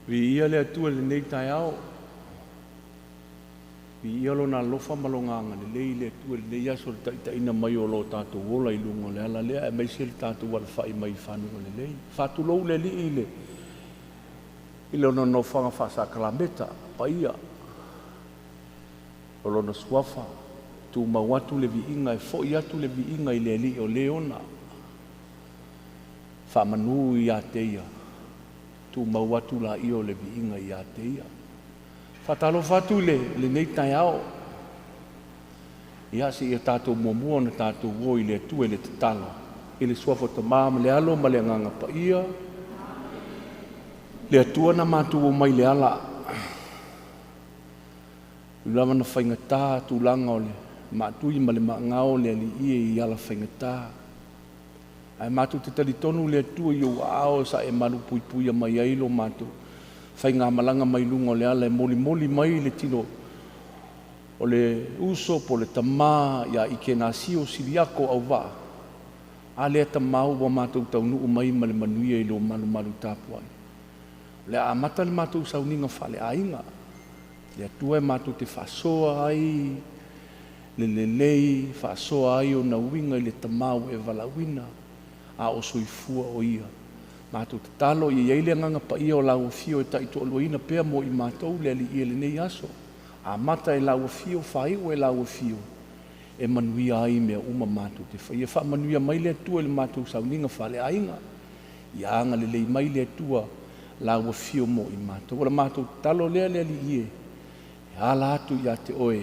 Viia le Atua i lenei taeao. Viia Lona alofa ma Lona agalelei i le Atua i lenei aso i le taitaiina mai o lo tatou ola i luga o le ala lea, aemaise le tatou alafai mai i fanuga lelei. Faatulou le Alii i le Lona nofoaga faa-sakalameta, paia o Lona Suafa, tumau atu le viiga e foi atu le viiga i le Alii o le ona faamanu ia te Ia, tumau atu laia o le viiga ia te Ia. Faatalofa atu i lenei taeao, ia seia tatou muamua ona tatou o i le Atua i le tatalo, i le Suafa o Tama ma le Alo ma le Agaga Paia. Le Atua na matou omai i le ala, e ui lava ina faigata tulaga o le maatui ma le maagao le Alii e i ala faigata, ae matou te talitonu le Atua i ou aao sa e malupuipuia mai ai lo matou faigamalaga mai luga o le ala e molimoli mai le tino o le uso po o le tama ia Ikenasio Siliato Auvaa, a lea tama ua matou taunuu mai ma le manuia i lo malumalu tapuai. O le a amata le matou sauniga faaleaiga. Le Atua e matou te faasoa ai le lelei, faasoa ai ona uiga i le tama ua e valaauina a o soifua o ia. Matou tatalo ia i ai le Agaga Paia o lau afio e taitoaluaina pea mo i matou le Alii i lenei aso. Amata e lau afio, faaiu e lau afio, e manuia ai mea uma matou te faia. Faamanuia mai le Atua i le matou sauniga faaleaiga. Ia agalelei mai le Atua i lau afio mo i matou. O le matou tatalo lea le Alii e, e ala atu ia te oe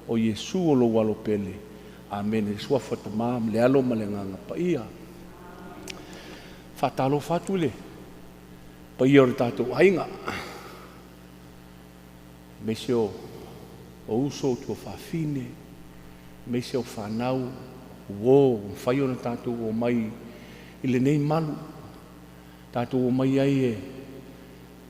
o Iesu o lou alo pele. Amene. I le Suafa o le Tama ma le Alo ma le Agaga Paia. Faatalofa atu i le paia o le tatou aiga, aemaise o uso, o tuafafine, aemaise o fanau, uo ua mafai ona tatou omai i lenei malu, tatou omai ai e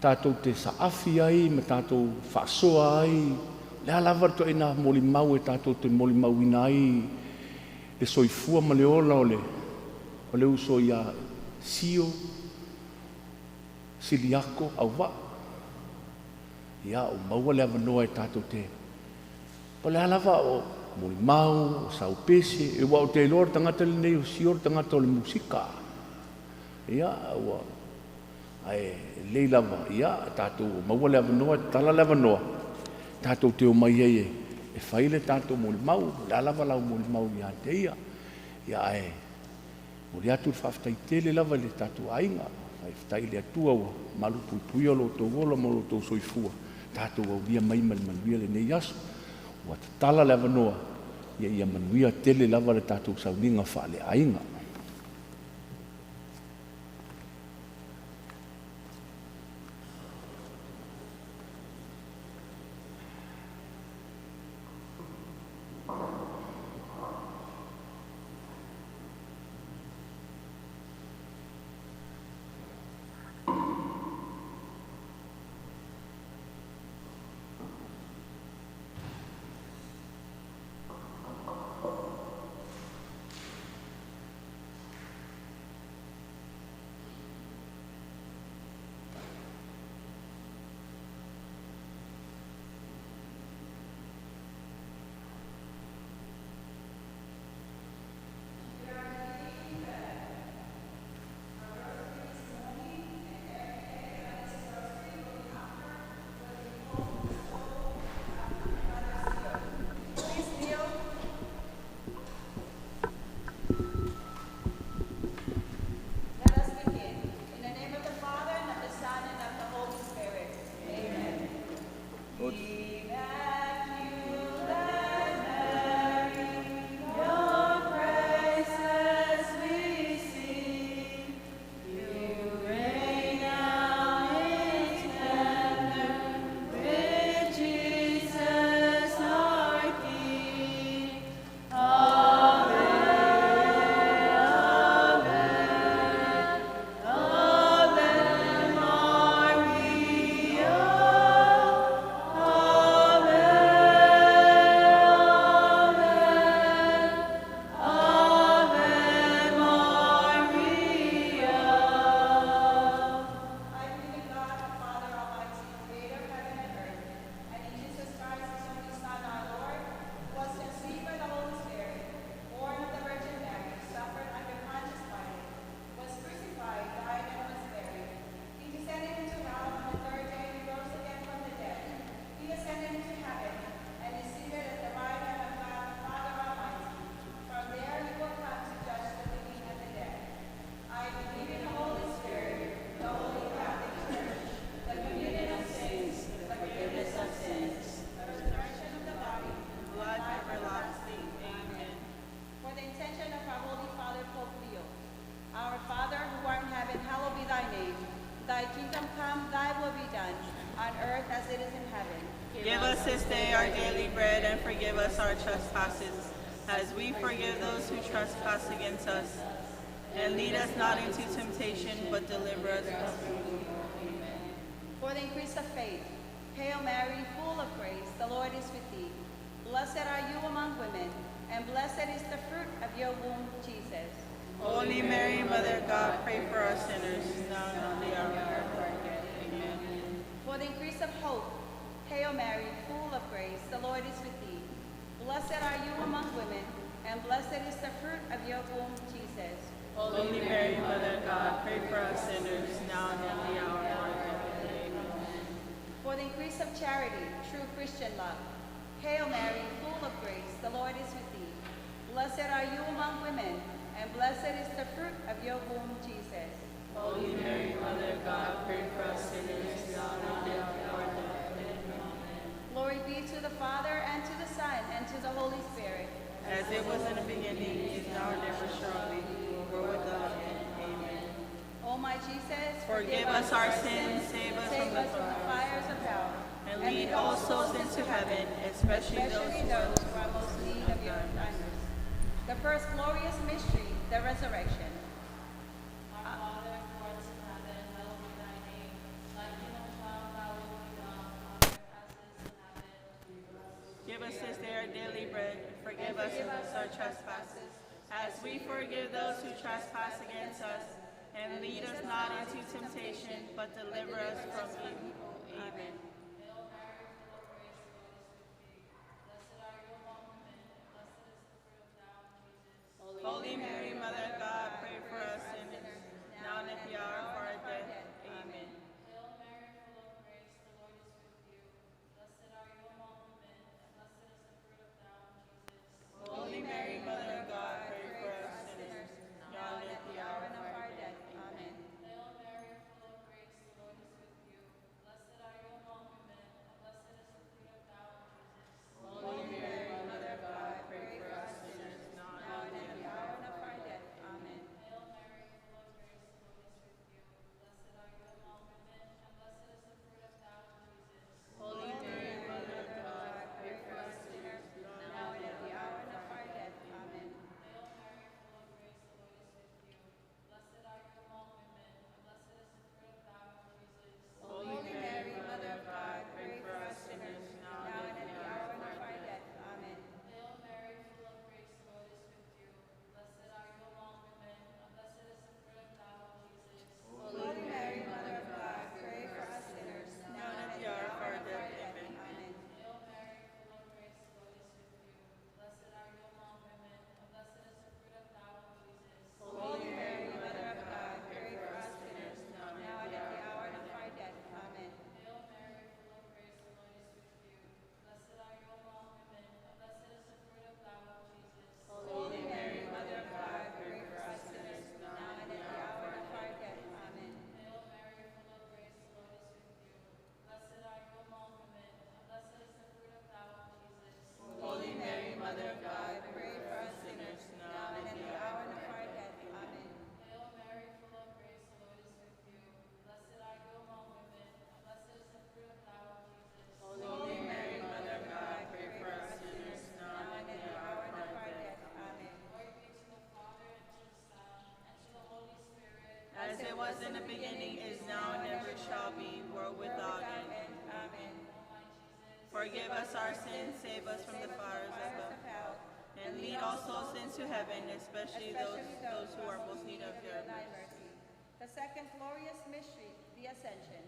tatou te saafi ai ma tatou faasoa ai, o le a lava le ituaiga molimau e tatou te molimauina ai le soifua ma le ola o le uso ia Sio Siliato Auvaa. Ia, ua maua le avanoa e tatou te, po o le a lava o molimau, o saupese, aua ou te iloa o le tagata lenei o Sio o le tagata o le musika. Ia, ua, ae lelei lava, ia, tatou maua le avanoa, tatala le avanoa, tatou te omai ai e fai le tatou molimau, o le a lava lau molimau ia te ia. Ia ae momoli atu le faafetai tele lava i le tatou aiga. Faafetai i le Atua ua malupuipuia lo outou ola ma lo outou soifua, tatou aulia mai ma le manuia lenei aso. Ua tatala le avanoa, ia manuia tele lava le tatou sauniga faaleaiga. Thy kingdom come, thy will be done, on earth as it is in heaven. Give us this day our daily bread, and forgive us our trespasses, as we forgive those who trespass against us. And lead us not into temptation, but deliver us from evil. Amen. For the increase of faith, Hail Mary, full of grace, the Lord is with thee. Blessed are you among women, and blessed is the fruit of your womb, Jesus. Holy Mary, Mother of God, pray for us sinners, now and at the hour of our death. Amen. For the increase of hope, Hail Mary, full of grace, the Lord is with thee. Blessed are you among women, and blessed is the fruit of your womb, Jesus. Holy Mary, Mother of God, pray for us sinners, now and at the hour of our death. Amen. For the increase of charity, true Christian love, Hail Mary, full of grace, the Lord is with thee. Blessed are you among women, and blessed is the fruit of your womb, Jesus. Holy Mary, Mother of God, pray for us sinners, now and at the hour of our death. Amen. Glory be to the Father, and to the Son, and to the Holy Spirit. As it was in the beginning, is now, and ever shall be, world without end. Amen. O my Jesus, Forgive us our sins, save us save from the us from the fire, fires of hell, and lead all souls into heaven, especially those especially who are those who are most in need of your kindness. The first glorious mystery, the resurrection. Our Father, who art in heaven, hallowed be thy name. Thy kingdom come, thy will be done, on earth as it is in heaven. Give us this day our daily bread, and forgive us our trespasses, as we forgive those who trespass against us. And lead us not into temptation, but deliver us from evil. Amen. Hail Mary, full of grace, the Lord is with thee. Blessed are you among women, and blessed is the fruit of thy womb, Jesus. Holy Mary, Mother of God, pray for us sinners, now and at the hour of our death. Amen. Hail Mary, full of grace, the Lord is with you. Blessed are you among women, and blessed is the fruit of thy womb, Jesus. Holy Mary, Mother of God, pray for us sinners, now and at the hour of our death. Amen. Hail Mary, full of grace, the Lord is with you. Blessed are you among women, and blessed is the fruit of thy womb, Jesus. Holy Mary, Mother of God, pray for us sinners, now and at the hour Hour of our death. Amen. Hail Mary, full of grace, the Lord is with you. Blessed are you among women, and blessed is the fruit of thy womb, Jesus. Holy Mary, Mother of God, pray for us sinners, Now and at the hour of our death. Amen. Hail Mary, full of grace, the Lord is with you. Blessed are you among women, and blessed is the fruit of thy womb, Jesus. Holy Mary, Mother of God, pray for us sinners, now and at the hour of our death. Amen. Hail Mary, full of grace, the Lord is with you. Blessed are you among women, and blessed is the fruit of thy womb, Jesus. Holy Mary, Mother of God, pray for us sinners, now and at the hour of our death. Amen. Hail Mary, full of grace, the Lord is with you. Blessed are you among women, and blessed is the fruit of thy womb, Jesus. Holy Mary, Mother of God, pray for us sinners, now and at the hour of our death. Amen. Hail Mary, full of grace, the Lord is with you. Blessed are you among women, and blessed is the fruit of thy womb, Jesus. Holy Mary, Mother of God, pray for us sinners, now and at the hour of our death. Amen. Hail Mary, full of grace, the Lord is with you. Blessed are you among women, and blessed is the fruit of thy womb, Jesus. Holy Mary, Mother of God, Pray for us sinners, now and at the hour of our death. Amen. Hail Mary, full of grace, the Lord is with you. Blessed are you among women, and blessed is the fruit of thy womb, Jesus. Holy Mary, Mother of God, pray for us sinners, now and at the hour of our death. Amen. Glory be to the Father, and to the Son, and to the Holy Spirit. As it was in the beginning, is now, and ever shall be, world without end. Amen. O my Jesus, Forgive us our sins, save us from the fires of hell, and lead all souls into heaven, especially those who are most in need of your Thy mercy. mercy. The second glorious mystery, the Ascension.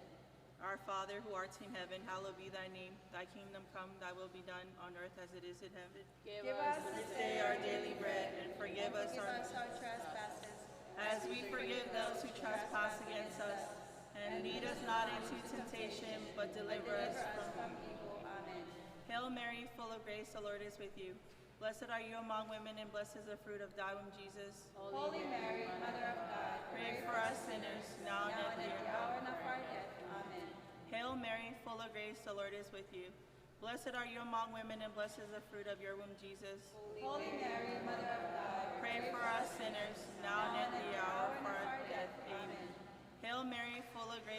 Our Father, who art in heaven, hallowed be thy name. Thy kingdom come, thy will be done, on earth as it is in heaven. Give us This day our daily bread, and forgive us Forgive our us our trespasses, as we forgive those who trespass against us. And lead us not into temptation, but deliver us from from evil. Amen. Hail Mary, full of grace, the Lord is with you. Blessed are you among women, and blessed is the fruit of thy womb, Jesus. Holy Mary, Mother of God, Pray for us sinners, now now and and at at the the hour. hour of our death. Amen. Hail Mary, full of grace, the Lord is with you. Blessed are you among women, and blessed is the fruit of your womb, Jesus. Holy Mary, Mother of God, Pray for us sinners, now and at the hour of our death. Amen. Hail Mary, full of grace,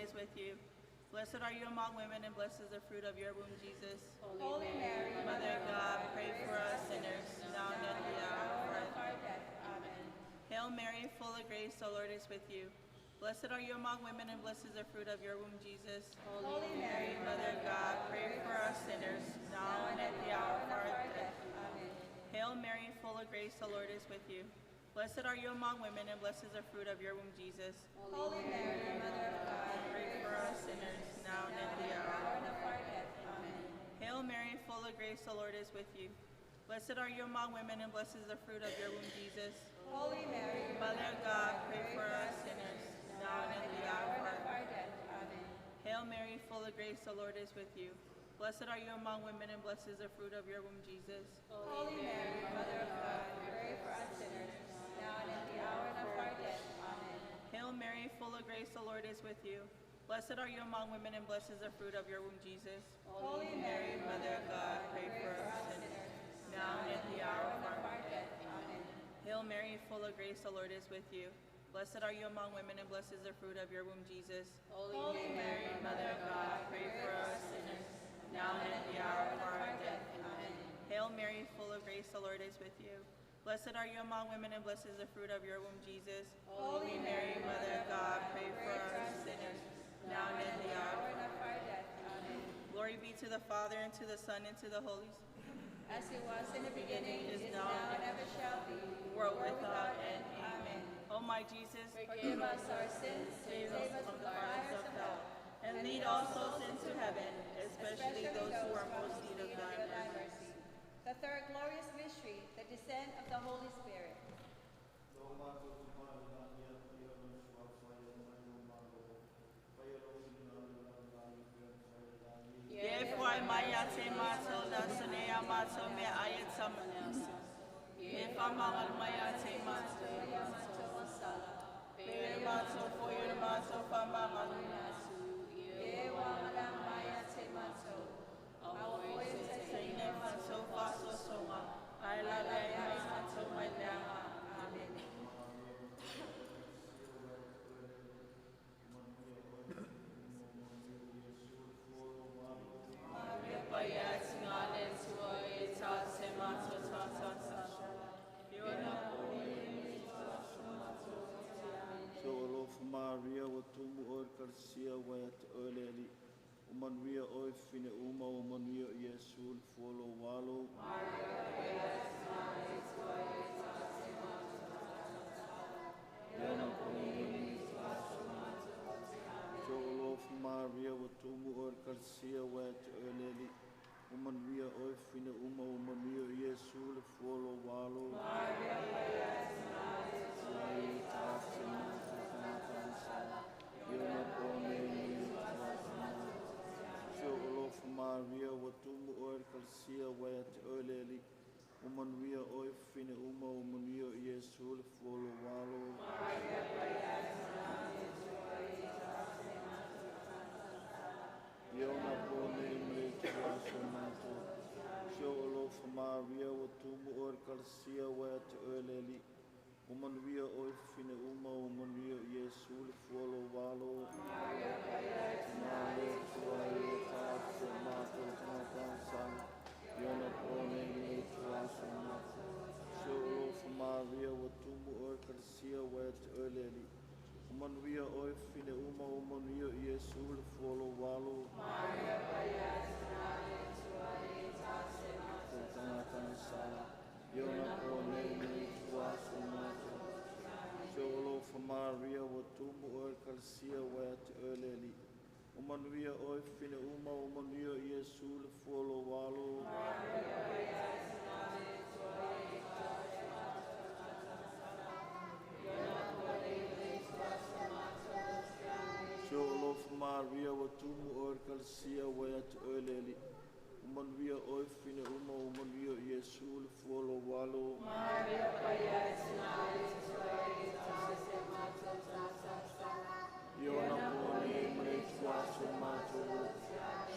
is with you. Blessed are you among women, and blessed is the fruit of your womb, Jesus. Holy Mary, Mother of God, pray for us sinners, now and at the hour of of our our death. Amen. Hail Mary, full of grace, the Lord is with you. Blessed are you among women, and blessed is the fruit of your womb, Jesus. Holy Mary, Mother of God, pray for us sinners, now and at the hour of our death. Amen. Hail Mary, full of grace, the Lord is with you. Blessed are you among women, and blessed is the fruit of your womb, Jesus. Holy Mary, Mother of God, Pray for us sinners, now and at the hour. hour of our death. Amen. Hail Mary, full of grace, the Lord is with you. Blessed are you among women, and blessed is the fruit of your womb, Jesus. Holy Mary, Mother of God, pray for us sinners, now and at the hour of our of our death. Amen. Hail Mary, full of grace, the Lord is with you. Blessed are you among women, and blessed is the fruit of your womb, Jesus. Holy Mary, Mother of God, pray for us sinners, now and at the hour of our death. Amen. Hail Mary, full of grace, the Lord is with you. Blessed are you among women, and blessed is the fruit of your womb, Jesus. Holy Mary, Mother of God, pray for us sinners, now and at the hour of our of our death. Amen. Hail Mary, full of grace, the Lord is with you. Blessed are you among women, and blessed is the fruit of your womb, Jesus. Holy Mary, Mother of God, pray for us sinners, now and at the hour of our death. Amen. Hail Mary, full of grace, the Lord is with you. Blessed are you among women, and blessed is the fruit of your womb, Jesus. Holy Mary, Mother of God, pray for us sinners, now and at the hour. of our death. Amen. Glory be to the Father, and to the Son, and to the Holy Spirit. As it was in the beginning, Is is now, now, and ever shall be, World without end. Amen. O my Jesus, Forgive us our sins, save us from the fires of hell, and lead all souls into heaven, especially those who are most in need of thy mercy. The third glorious mystery, the descent of the Holy Spirit. Ye maya te mato da sane amato me ayat samanas. Ye famangal maya te mato. Pe mato foyer mato famangal. Sine mato faso songa. Ai la la mato mai langa. Amen. Bayat ngale tua e ta te mato ta ta ta. So alofa Maria wa tumu oe karsia wa ia te oe ali. O manuia oe whine uma o manuia o Iesu le fuolo walo. So alofa Maria wa tumu oe karsia wa ia te oe ali. O manuia oe whine uma o manuia o Iesu le fuolo walo. Alofa Maria wa tumu oe kalsia wa ia te oe ali. O manuia oe whine uma o manuia o Iesu le fuolo walo. Iona pone mle tua somato. Sio alofa Maria wa tumu oe kalsia wa ia te oe ali. O manuia oe whine uma o manuia o Iesu le fuolo walo. Maria tua e tā te mātou tangata sala. Iona pone mle tua somato. Sio alofa Maria wa tumu oe kalsia wa ia te oe ali. O manuia oe whine uma o manuia o Iesu le fuolo walo. Tangata sala. Iona pone mle tua somato. Sio alofa Maria wa tumu oe kalsia wa ia te oe ali. O manuia oe whine uma o manuia o Iesu le fuolo walo. Sio alofa Maria wa tumu oe kalsia wa ia te oe ali. O manuia oe whine uma o manuia o Iesu le fuolo walo. Iona pone mle tua somato.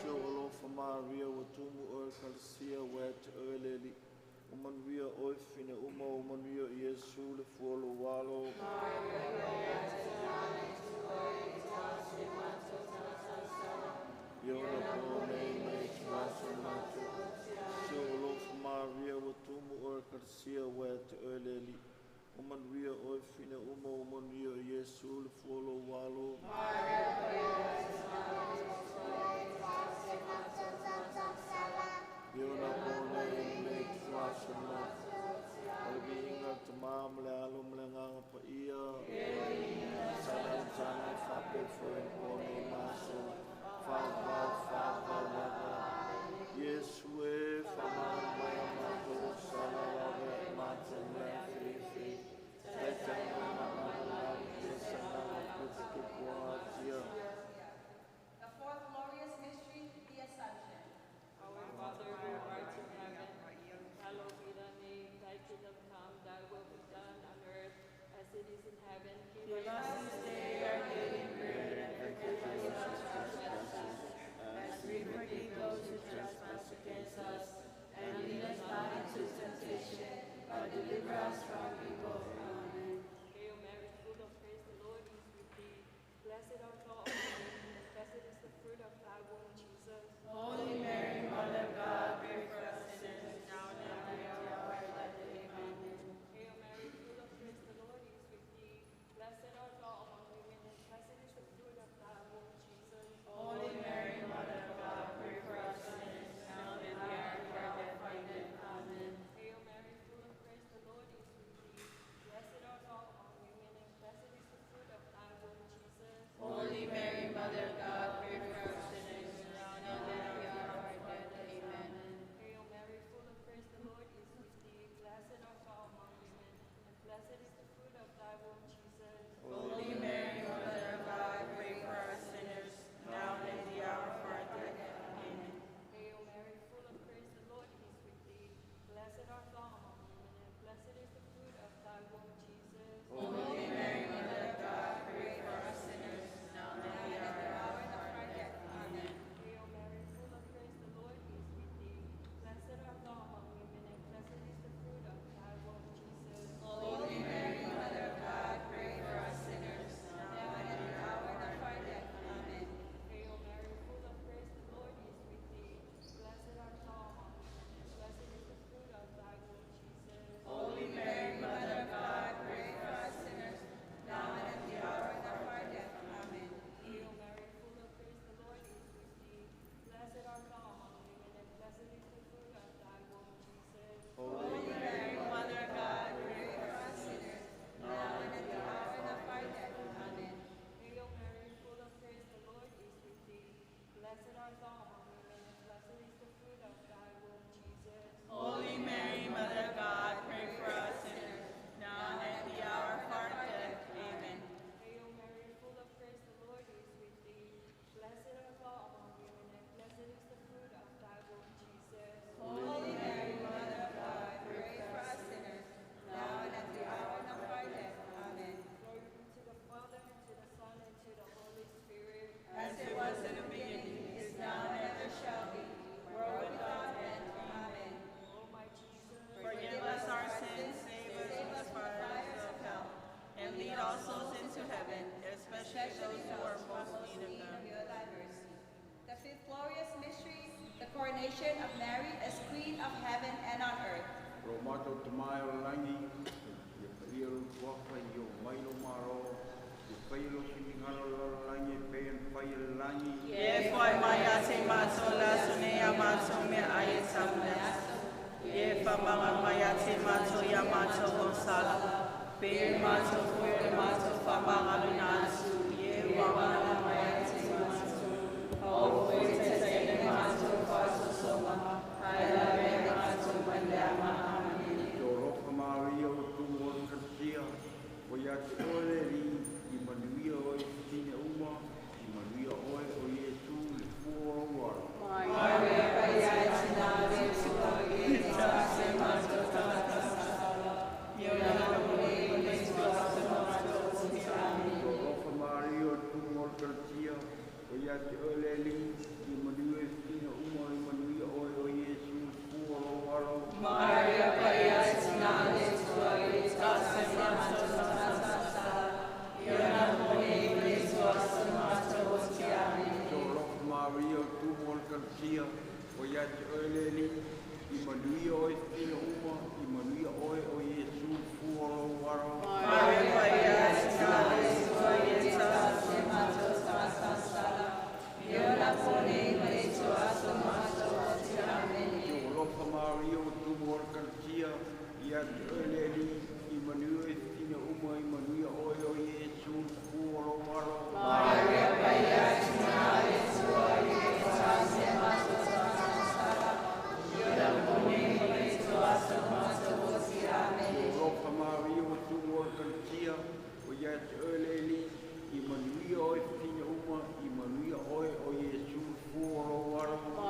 Sio alofa Maria wa tumu oe kalsia wa ia te oe ali. O manuia oe whine uma o manuia o Iesu le fuolo walo. ua ia te oe le Alii. Ua manuia oe fafine uma, ua manuia o Iesu le fua o lou alo. Ia na pone le tuasana. O le viiga le Tamā ma le Alo ma le Agaga Paia. Sana sana faapea foi i le po nei ma aso. Faavavau, faavavau lava. Iesu e faamagalo mai a matou sala lave a matou le afeafe. Taitai mai ma malau ia sana tuputupu atia. The fourth glorious mystery, the Assumption. Our Father who art in heaven, hallowed be thy name. Thy kingdom come, thy will be done on earth as it is in heaven. Give us this day our daily bread, and forgive us our trespasses, as we forgive those who trespass against us. And lead us not into temptation, but deliver us from evil. Amen. Hail Mary, full of grace, the Lord is with thee. Blessed art thou among women, and blessed is the fruit of thy womb, Jesus. Holy Mary, Mother of God, pray for us sinners, now and at the hour of our death. Amen. Hail Mary, full of grace, the Lord is with thee. Blessed art thou among women, and blessed is the fruit of thy womb, Jesus. Holy Mary, Mother of God, pray for us sinners, now and at the hour of our death. Amen. Amen. Hail Mary, full of grace, the Lord is with thee. Blessed art thou among women, and blessed is the fruit of thy womb, Jesus. Holy Mary, Mother of God, pray for us sinners, now and at the hour of our death. Amen. Hail Mary, full of grace, the Lord is with thee. Blessed art thou among women, and blessed is the fruit of thy womb, Jesus. Holy Mary, Mother of God, pray for us sinners, now and at the hour of our death. Amen. Hail Mary, full of grace, the Lord is with thee. Blessed art thou among women, and blessed is the fruit of thy womb, Jesus. Holy Mary, Mother of God, pray for us sinners, now and at the hour of our death. Amen. Hail Mary, full of grace, the Lord is with thee. Blessed art thou among women, and blessed is the fruit of thy womb, Jesus. Holy Mary, Mother of God, pray for us sinners, now and at the hour of our death. Amen. Hail Mary, full of grace, the Lord is with thee. Blessed art thou among women, and blessed is the fruit of thy womb, Jesus. Holy Mary, Mother of God, pray for us sinners, now and at the hour of our death. Amen. Hail Mary, full of grace, the Lord is with thee. Blessed art thou among women, and blessed is the fruit of thy womb, Jesus. Holy Mary, Mother of God, pray for us sinners, now and at the hour of our death. Amen. Hail Mary, full of grace, the Lord is with thee. Blessed art thou among women, and blessed is the fruit of thy womb, Jesus. Holy Mary, Mother of God, pray for us sinners, now and at the hour of our death. Amen. Hail Mary, full of grace, the Lord is with thee. Blessed art thou among women, and blessed is the fruit of thy womb, Jesus. Holy Mary, Mother of God, pray for us sinners, now and at the hour of our death. Amen. Glory be to the Father, and to the Son, and to the Holy Spirit. As it was in the beginning, is now, and ever shall be, world without end. Amen. O my Jesus, Forgive us our sins, save us from the fires of hell, and lead all souls into heaven, especially those who are most in need of them. Your thy mercy. The fifth glorious mystery, the coronation of Mary as Queen of heaven and on earth. Ro mātou te mai o langi, ia paia ro tuafa i o mai lo maro, ia paia lo whiningalo lo langi, e pei an paia le langi. Ye foi maya te mato la sune ya mato me aye tamnas. Ye fa mama maya te mato ya mato o sala. Be mato fuere mato fa mama lunansu. Ye wa mama maya te mato. O fue te te mato fa so soma. Ai la ve mato mandama. Amen. Te orofa Maria o tū o le kartia, o ia te oe ri, i manuia oe tine uma, i manuia oe o Iesu le fua o aro. Te orofa Maria o tū o le Ia te oe le Alii, i manuia oe i fafine uma, i manuia oe o Iesu le fua o lou alo. O alofa Maria ua tumu o le Ekalesia, ua ia te oe le Alii, i manuia oe i fafine uma, i manuia oe o Iesu le fua o lou alo. O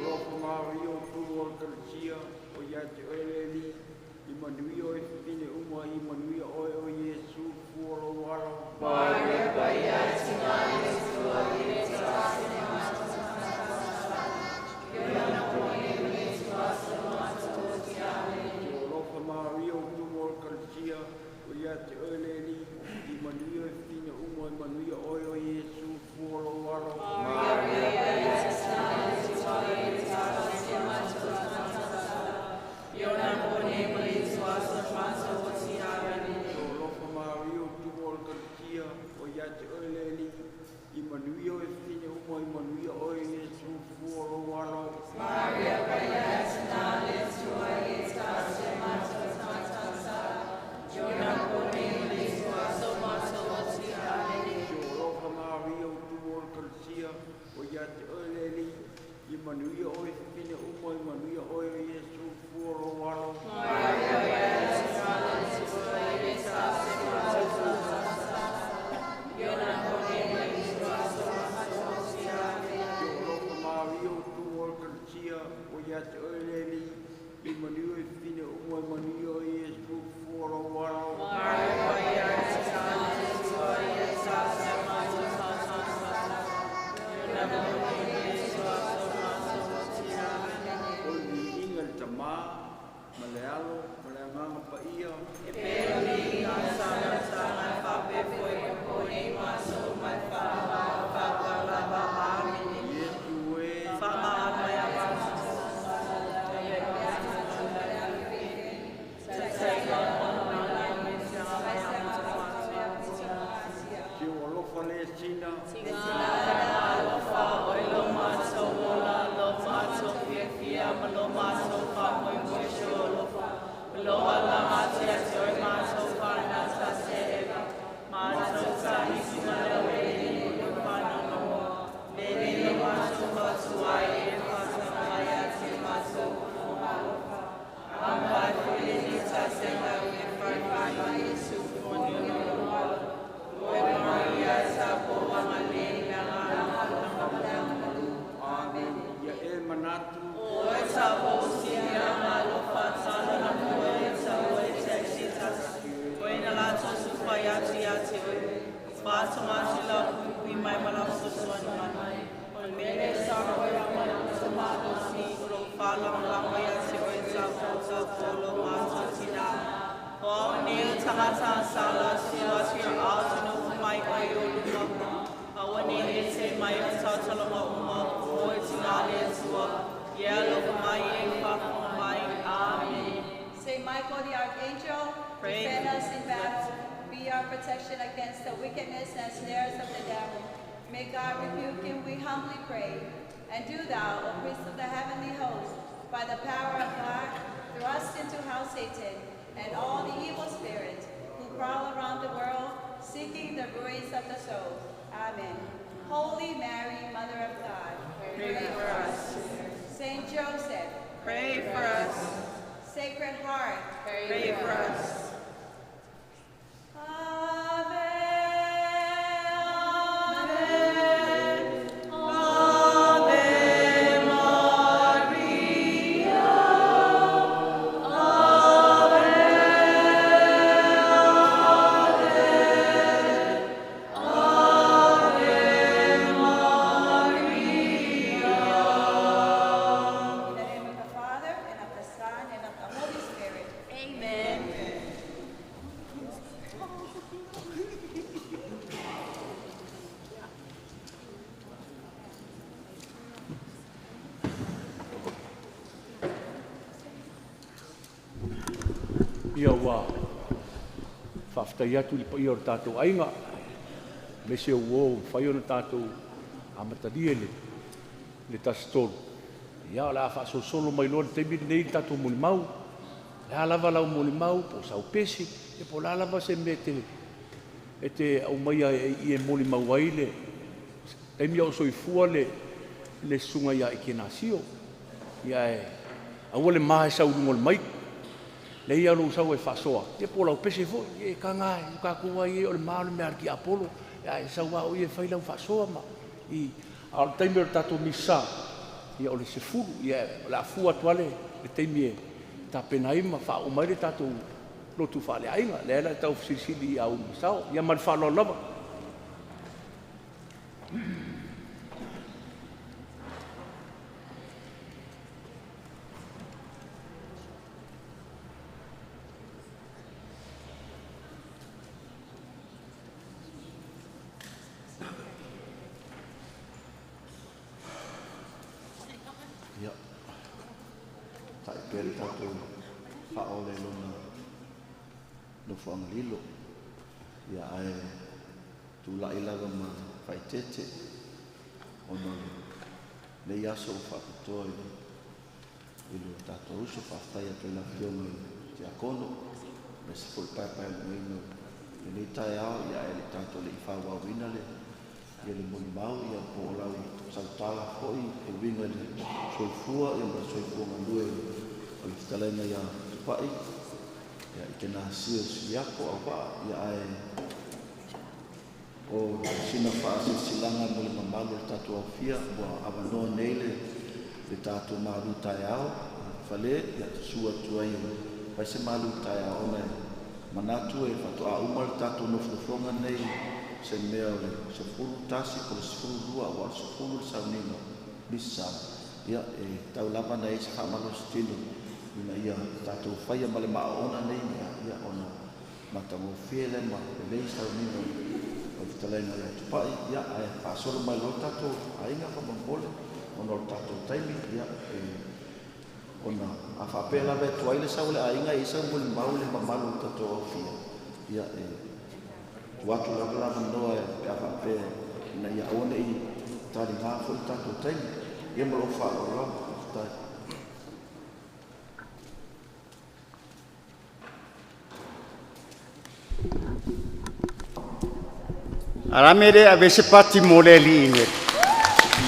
alofa Maria ua tumu o le Ekalesia, ua ia te oe le Alii, i manuia oe i fafine uma, i manuia oe o Iesu le fua o lou alo. O alofa Maria ua tumu o le Ekalesia, ua ia te oe le Alii, i manuia oe i fafine uma, i manuia oe o Iesu le fua o lou alo. O alofa Maria ua tumu o le Ekalesia, ua ia te oe le Alii, i manuia oe i fafine uma, i manuia oe o Iesu le fua o lou alo. O alofa Maria ua tumu o le Ekalesia, ua ia te oe le Alii, i manuia oe i fafine uma, i manuia oe o Iesu le fua o lou alo. O alofa Maria ua tumu o le Ekalesia, ua ia te oe le Alii, i manuia oe i fafine uma, i manuia oe o Iesu le fua o lou alo. O le viiga i le Tamā, ma le Alo, ma le Agaga Paia. Iesu e, Si ou alofa le sina, Amen. Ia e manatu, Saint Michael the Archangel, Pray defend us in battle, be our protection against the wickedness and snares of the devil. May God rebuke him, we humbly pray. And do thou, O priest of the heavenly host, by the power of God, thrust into hell Satan and all the evil spirits who prowl around the world seeking the ruins of the souls. Amen. Holy Mary, Mother of God, Pray for us. Saint Joseph, Pray for us. Sacred Heart, Pray for us. Ave, Ave, Ave Maria. In the name of the Father, and of the Son, and of the Holy Spirit. Amen. Ia ua faafetai atu i le paia o le tatou aiga. Aemaise o uo ua mafai ona tatou amatalia i le 1:03. Ia, o le a faasolosolo mai loa i le taimi lenei le tatou molimau. O le a lava lau molimau, po o sau pese, ia po o le a lava se mea e te aumaia e molimau ai le taimi a o soifua le susuga ia Ikenasio. Ia ae aua le ma e sau i luga o le mic, lelei lava lou sau e faasoa, ia po o lau pese foi. Ia e taga lava, o tatou lava ia o le ma o le mea a le tiapolo, ae sau lava oe ia e fai lau faasoa ma i. A o le taimi o le tatou Misa, ia o le 10:00. Ia o le a fua atu lava le taimi e tapena ai ma faauma ai le tatou lotu faaleaiga. Lea la e tau fesilisili ia umi sao. Ia ma le faaaloalo lava. Ia, ta'i pea le tatou faaola i lona nofoaga lilo. Ia, ae tulai lava ma faaeteete ona o lenei aso ua faapitoa i lo tatou uso. Faafetai atu i le Afioga i le Tiakono, aemaise foi le paepaeulugaina o lenei taeao, ia ae le tatou le i faaauauina le ia le molimau, ia po o lau sautala foi e uiga i le soifua ia ma le soifua galue o le fetalaiga ia Tupai ia Ikenasio Suliako Auvaa. Ia ae o sina faasilasilaga mo le mamalu o le tatou aofia, ua avanoa nei le le tatou malu taeao fale, ia susu atu ai e fai se malu taeao ona e manatu e faatoa uma le tatou nofonofoga nei se mea o le 11 po o le 12, aua o le 10 le sauniga misa. Ia e tau lava ona i ai se faamalositino ina ia tatou faia ma le maaoona nei mea, ia ona matagofie lea ma lelei sauniga o le fetalaiga ia Tupai. Ia ae faasolo mai loa tatou aiga faamolemole ona o le tatou taimi. Ia e ona a faapea lava e tuai le sau o le aiga e i ai sau molimau i le mamalu o le tatou aofia, ia e tuu atu lava le avanoa pe a faapea ina ia aua ne i taliga foi le tatou taimi. Ia ma lou faaaloalo lava. Faafetai. Alame le ave se pati mo le alii nei.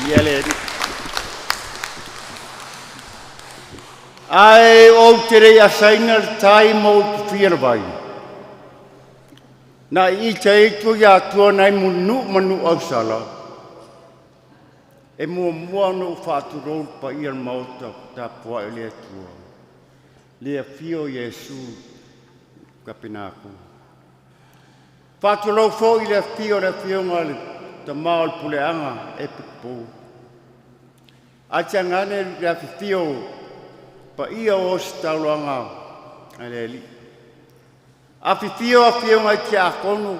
Ia le alii. Ae ou te le i asaina le tai ma ou tufia le vai. Na i ita itu ia atua nai mulinuu ma Nuuausala. E muamua ona ou faatulou le paia o le Maota tapuai o le Atua, le afio o Iesu Kapenako. Faatulou foi i le afio o le Afioga i le Tama o le Puleaga Epikopo, ae tainane le afifio o paia o Ositaulaga a le Alii. Afifio afioga i Tiakono,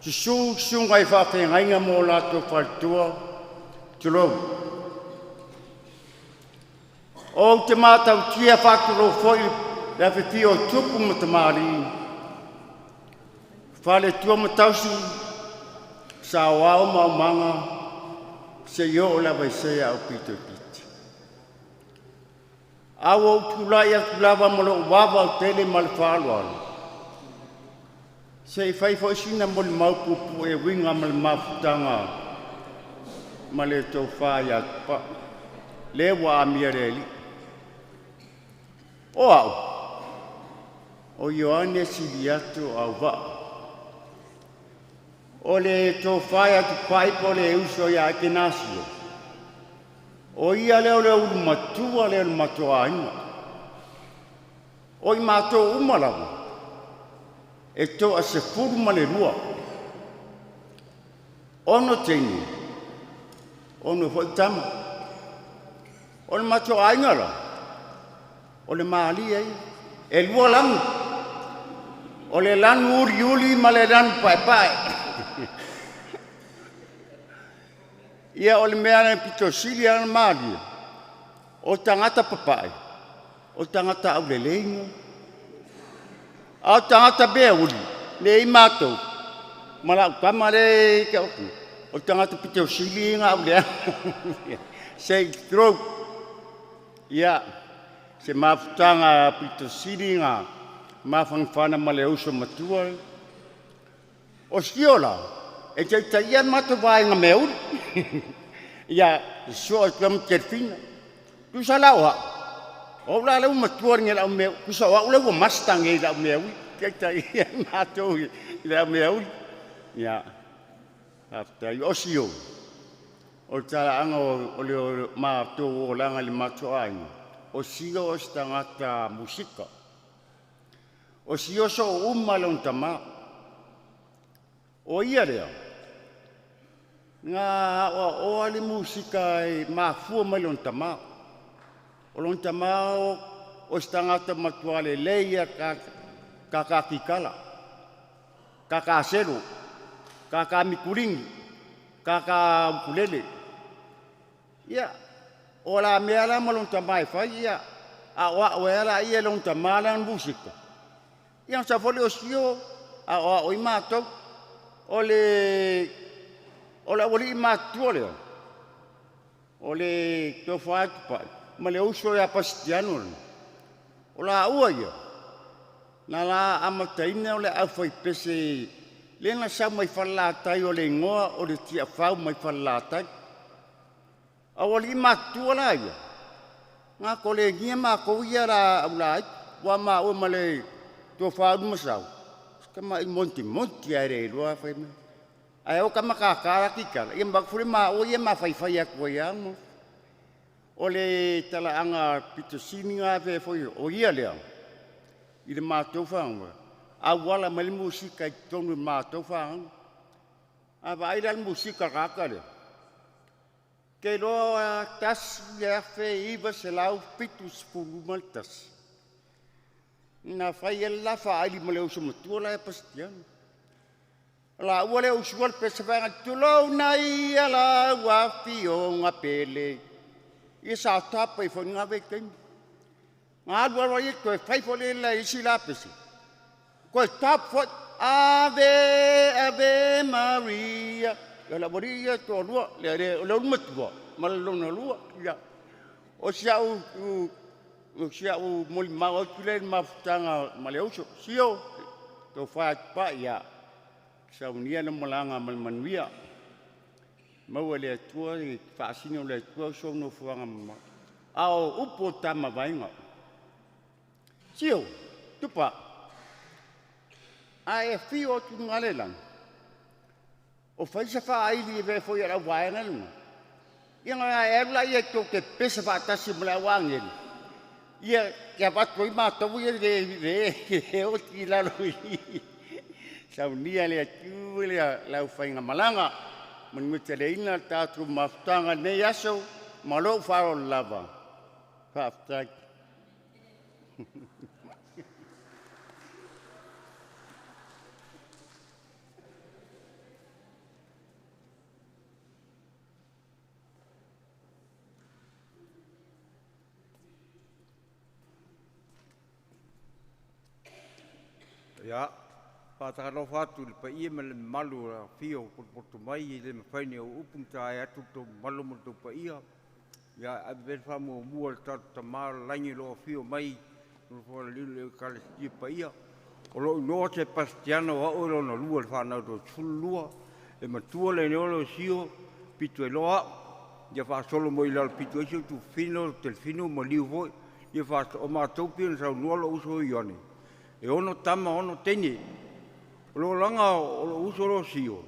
susu susuga i faafeagaiga ma o latou faletua, tulou. Ou te matautia faatulou foi le afifio o tupu ma tamalii, faletua ma tausi, saoao ma aumaga seia oo lava i sea aupito itiiti. A ua ou tulai atu lava ma lou ava tele ma le faaaloalo se i fai foi sina molimau puupuu e uiga ma le mafutaga ma le tofa ia Tupai, lea ua amia e le Alii. O au, o Ioane Siliato Auvaa, o le tofa ia Tupai po o le uso ia Ekenasio, o ia lea o le ulumatua lea o le matou aiga. O i matou uma lava, e toa-12, 6 teine, 6 foi tama. O le matou aiga la, o le malie ia. E lua lanu, o le lanu uliuli ma le lanu paepae. Ia o le mea e pito sili lava ona malie, o tagata papae, o tagata aulelei, a o tagata meauli, lea e i ai matou. Ma la'u tama lea e te avatu, o le tagata pito sili ga au leaga. Se i tulou. Ia, se mafutaga pito sili ga mafanafana ma le uso matua. O sio la, e taitaia le matou vaega meauli. Ia, sosoo atu ai ma Delphina. Tusa la o au, o au la lea ua matua nei i lau mea, tusa o au lea ua master nei i lau meauli. Taitaia matou i lau meauli. Ia, faafetai. O sio, o le talaaga o le matou olaga i le matou aiga, o sio o se tagata musika. O sio soo uma lona tamā. O ia lea, na aoaoa le musika e mafua mai lona tamā. O lona tamā o se tagata matua lelei ia kakakikala, kakaselo, kakamikuligi, kakaukulele. Ia, o la mea la ma lona tamā e fai, ia, aoao ai lava laia e lona tamā lana musika. Ia ona sau foi lea o Sio aoao ai matou. O le aualii matutua lea, o le Tofa ia Tupai ma le uso ia Pasitiano lena, o laua ia na la amataina o le aufaipese lea na sau mai Falelatai, o le igoa o le Tiafau mai Falelatai. Aualii matutua la ia, na kolenia matou ia la aulaiti, ua maua ma le Tofa Ulumasau, si tamai montimonti lava e le iloa fai mai. Ae o tama tata la kikala, ia ma avatu foi le maua ia mafaifai atu ai lava. O le talaaga pito sili na avea foi o ia lea i le matou fanoga, auala mai le musika i totonu o le matou fanoga. A vaai la i le musika a le tagata lea, ou te iloa 1971 na fai ai le la faaili ma le uso matua la ia Pasitiano. O laua lea usua le pese vaega, tulouna ia lau afioga Pele. Ia sa tapa ai foi lena vaitaimi. Na alu alu ai toe fai foi le la isi la pese. Toe tap foi, Ave, Ave Maria. Ia le aualii ia toalua, le ulu matua ma le lona lua. Ia, o si au molimau atu lea i le mafutaga ma le uso. Sio, tofa Tupai, ia, saunia le malaga ma le manuia. Maua e le Atua i faasino le Atua sou nofoaga mamao. A o upu o tama vaega. Sio, Tupa, a e afio atu i luga le lagi, o fai se faaili e avea foi e lau vaega lena. Ia na e alu laia tou te pepese faatasi ma le au agelu, ia te avatu ai matou ia le oti i lalo i i. Saunia le Atua le lau faigamalaga. Manuia teleina le tatou mafutaga i lenei aso ma lou faaaloalo lava. Faafetai. Ia, faatalofa atu i le paia ma le mamalu o le afio o potopoto mai, e le mafai nei ou upu ona taea atu le tou mamalu ma le tou paia. Ia, ave pea le faamuamua i le tatou Tama o le Lagi o lo o afio mai i le Ekalesia paia. O lou igoa o Sepastiano, o au e lona lua i le fanau toe 12, e matua le igoa lea o Sio, pito ai loa au. Ia faasolo mai i lalo pito ai si ou Tufino, Telefino ma Liu foi. Ia o matou pei ona saunoa lou uso Ioane, e 6 tama, 6 teine. O le olaga o lou uso lea o Sio,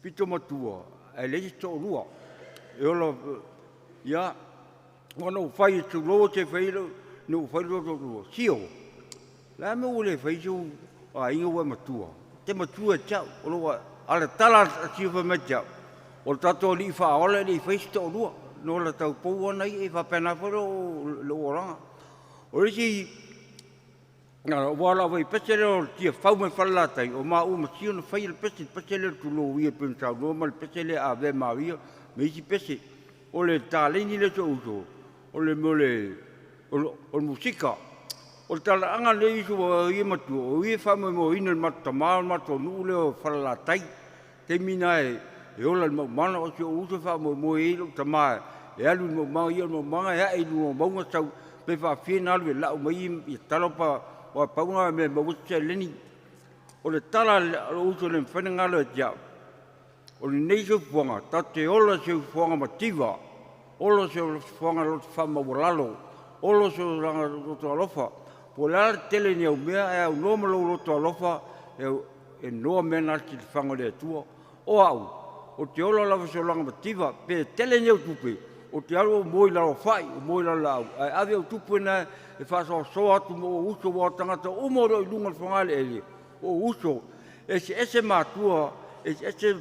pito matua, ae leai se toalua. E ola, ia, ua na ou fai e tulou te fai na ou fai lo toalua. Sio, le a mea ua le fai sou aiga ua e matua? Te matua e te au, o lou alatala a Sio fai mai te au, o le tatou alii faaola e le i fai se toalua. No la tau pou ana ia, e faapena foi lou olaga. O le isi, ua ala foi pese lea o le Tiafau mai Falelatai, o maua ma Sio na faia le pese, le pese lea o le tulou ia pei ona saunoa ma le pese lea Ave Maria, ma isi pese. O le taleni lea o si ou uso, o le mea o le musika. O le talaaga lenei uso ua ia matua, o ia e faamoemoeina i le matou tama o le matou nuu lea o Falelatai. Taimi na e ola i le maumaga, o si ou uso e faamoemoe i ai lou tama e alu i le maumaga, ia o le maumaga e ae i luga o mauga sau pe faafia ona alu e lau mai ia talo pa aua pau lena o mea e maua ai se seleni. O le tala a lou uso e le mafai ona galo ia te au, o lenei soifuaga tatou te ola i le soifuaga mativa, ola i le soifuaga loto faamaualalo, ola i le soifuaga loto alofa. Po o le a le tele o ni au mea, ae aunoa ma lou loto alofa, e noa mea na i le silafaga o le Atua. O au, ou te ola lava i se olaga mativa, pe tele ni au tupe, ou te alu ou moe i lalo o fai, ou moe i lalo o laau, ae ave au tupe na e faasoasoa atu mo ou uso, aua o tagata uma o lo o i luga o le fogaeleele, o ou uso, e eseese matua, eseese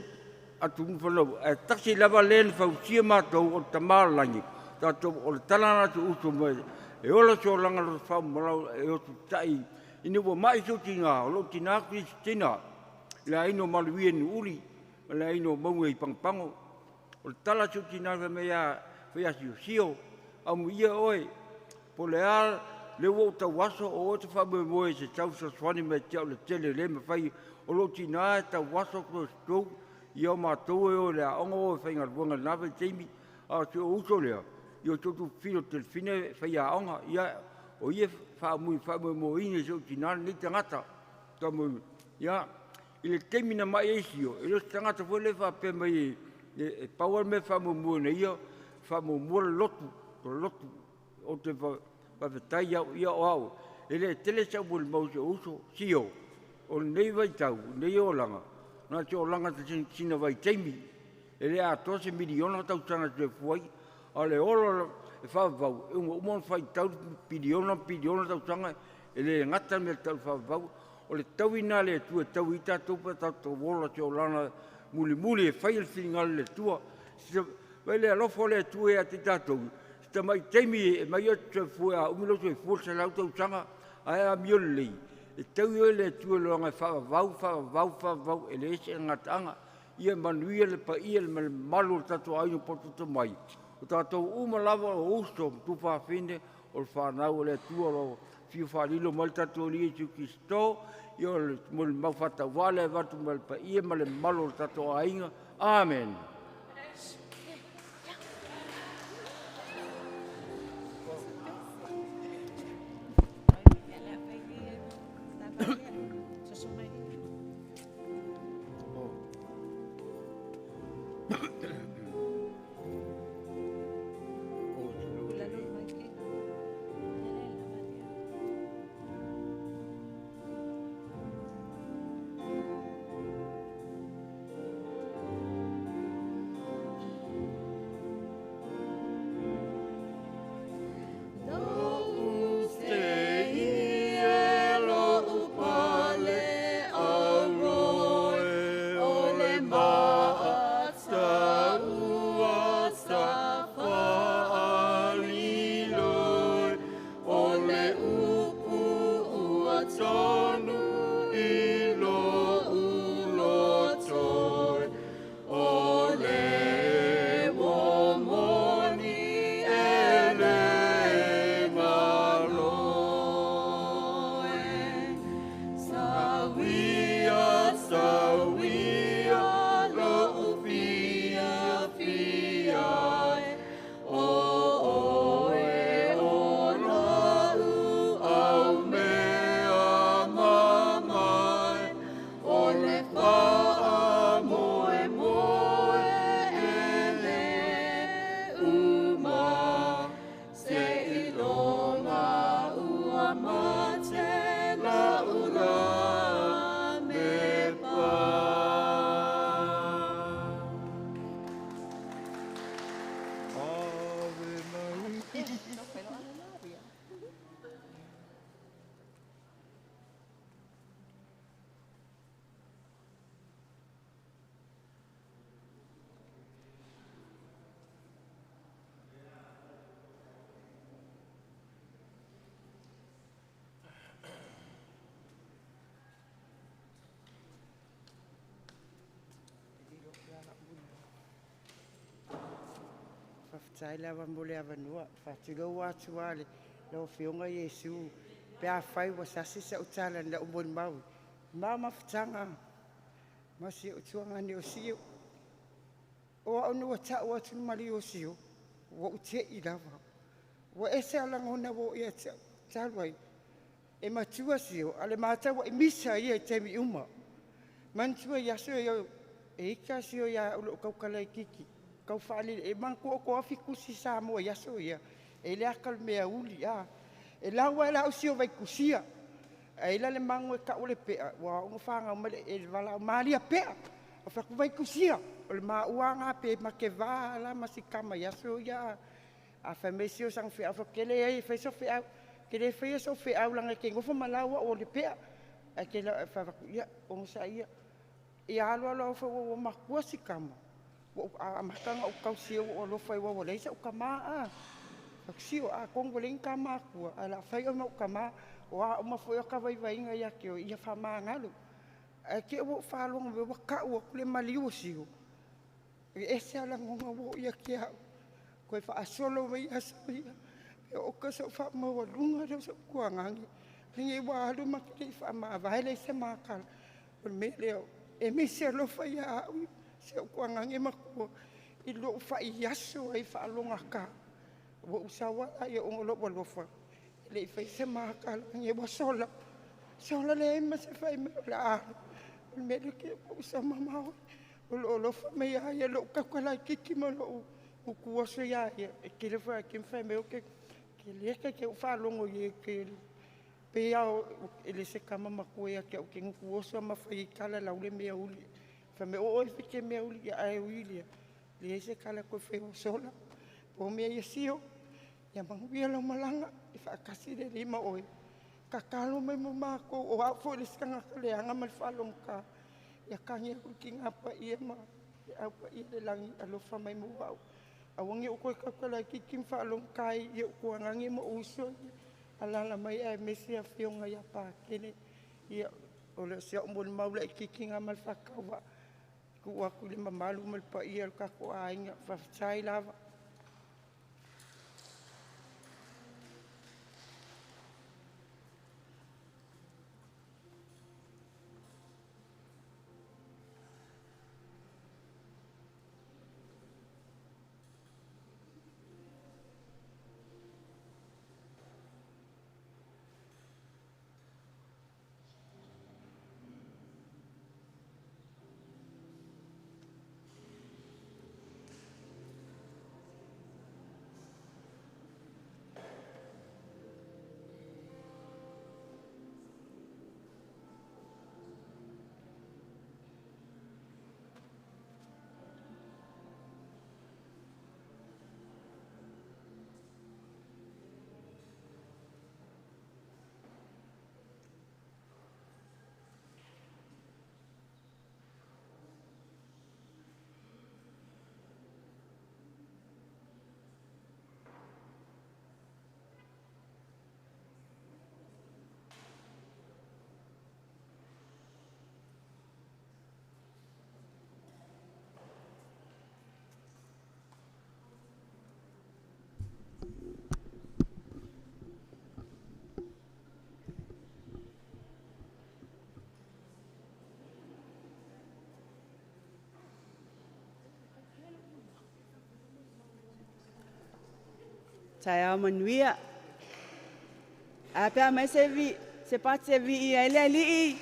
atunuu fanau, ae tasi lava le na fausia matou o le Tama o le lagi. Tatou, o le tala lena a si ou uso mai, e ola se olaga loto faamamalu e osita'i ina ua mai si ou tina, o lou tina Kiristina, le aiga o Maluia i Nuuuli ma le aiga o Mauga i Pagopago. O le tala a si ou tina fai mai ia fai-asiosio, amuia oe, po o le a lea ua ou tauaso, o oe e te faamoemoe e te tau fesoasoani mai ia te au i le tele e le mafai. O lou tina e tauaso closed ia o matou e o i le aoga o e faigaluega i lena vaitaimi, a o si ou uso lea, ia o si ou tuafafine o Delphina e faiaoga, ia o ia e faamoemoeina i si ou tina lenei tagata. Ia, i le taimi na mai ai Sio, e le o se tagata foi lea faapea mai e pau lava le mea e faamoemoe na ia, faamuamua le lotu, o le lotu. Ou te faafetai au ia o au, e le tele sau molimau i si ou uso, Sio, o lenei vaitau, lenei olaga, na o se olaga sina vaitaimi, e le atoa se miliona tausaga e soifua ai, a o le ola e faavavau, e uma uma ona faitau piliona ma piliona tausaga, e le gata le mea e tau o le faavavau. O le taui lena a le Atua e taui ai tatou pe a tatou ola i se olaga mulimuli e fai le finagalo o le Atua. Vaai i le alofa o le Atua ia te i tatou, si tamai taimi e aumai oe e te soifua a umi lou soifua 100 tausaga, ae a amio lelei, e taui oe e le Atua i le olaga e faavavau, faavavau, faavavau, e leai se gataaga. Ia manuia le paia ma le mamalu o le tatou aiga o potopoto mai. O tatou uma lava o uso ma tuafafine o le fanau a le Atua o lo o fia faalilo mai le tatou Alii Iesu Kirisito. Ia o le molimau faatauvaa lea e avatu mai le paia ma le mamalu o le tatou aiga. Amen. Faafetai lava mo le avanoa. E faatulou atu lava i lau Afioga Iesu Pe afai ua sasi sa'u tala i la'u molimau i ma mafutaga ma si o'u tuagane o Sio, o a'u na ua ta'u atu le maliu o Sio, ua ou te'i lava. Ua ese a lagona ua oo ia te a'u talu ai e matua Sio, a o le mataua'i misa ia i taimi uma. Manatua i aso ia e ita Sio ia a'u i lo'u tautalaitiiti tau faalele, e manatua o toafi tusi Samoa i aso ia, e i ai le ata o le meauli a e lau lava la au sio Vaitusia, ae i ai la le manu e tau o le Pe'a, ua ao ona fanau mai e valaau, “Maria Pe'a.” Ou fai atu, “Vaitusia.” O le maua lena pe mateva la ma si tama i aso ia. A fai mai sio i sana feau, ou fai atu, “Leai e fai sau feau.” Ou te le faia sou feau leaga e te nofo ma lau au o le Pe'a. Ae te fai atu, “Ia onosai ia.” Ia alu alu lava ua matua si tama ua ou amata ona ou tausia ua ou alofa aua ua leai sa'u tama a. Fai atu, “Sio atonu ua leai ni ta matua ae o le a fai oe ma o'u tama. O a uma foi o ta vaivaiga ia te oe ia faamagalo.” Ae te i ua ou faalogo mai ua tau atu le maliu o Sio, e ese lava lagona ua oo ia te a'u, toe faasolo mai aso ia. Oka sou faamaualuga lea o so'u tuagage lenei ua alu ma te le i faamavae, leai se ma tala. O le mea lea e misi alofa ia a'u si o'u tuagage matua i lo'u faiaso ai faalogata. Ua ou sau a lea ona o lo'u alofa e le i faia se ma tala ua sola sola, leai ma se faimai o le a alu. O le mea lea ua ou sau mamao ai o loo alofa mai ia ia i lo'u tautalaititi ma lo'u tutu oso ia ia. E tele foi a taimi faimai ai oe te lata ou faalogo i ai pei a e le o se tama matua ia te a'u, ou te gutu oso ma fai ai tala, lau le meauli. Fai mai o oe e te meauli, ae ui i lea leai se tala toe faia ua sola. Po mea ia Sio, ia manuia lau malaga, ia faatasi le Alii ma oe. Tatalo mai mo matou, o au foi le isi tagata leaga ma le faalogogata. Ia tagi atu le Tina Paia ma le Au Paia i le Lagi, alofa mai mo a'u, aua ne i ou toe tautalaititi ma faalogogata i o'u tuagage ma o'u uso ia. Alaala mai aemaise afioga ia Patele. Ia o si a'u molimau laitiiti lena ma le faatauvaa e tuu atu i le mamalu ma le paia o le tatou aiga. Faafetai lava. Taeao manuia. Ae a pe a aumai se vi, se pati e viia ai le Alii.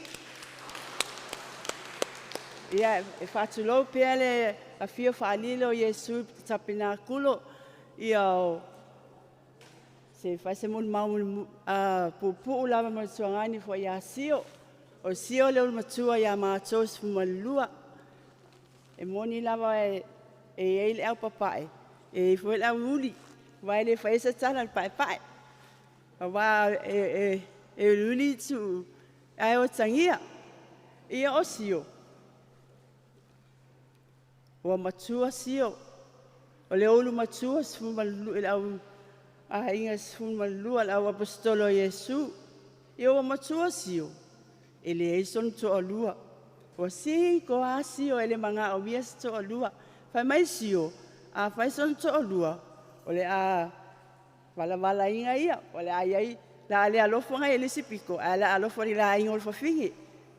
Ia, e faatulou pea le afio faalilo o Iesu i Tapenakulo. Ia, o se fai se molimau puupuu lava mo le tuagani foi ia Sio. O Sio le ulumatua ia matou 12. E moni lava e i ai le au papae, e i ai foi le au uli, aua e le faia se tala i le paepae. Aua e uliuli itu ae otagia. Ia o Sio, ua matua Sio, o le ulu matua 12 i le au aiga 12, le au aposetolo o Iesu. Ia ua matua Sio, e leai sona toalua. Ua sī toā Sio e le manaomia se toalua. Fai mai Sio, a fai sona toalua, o le a valavalaina ia, o le a i ai La le alofa ngai le isi pito, ae le alofa i le aiga o le fafine.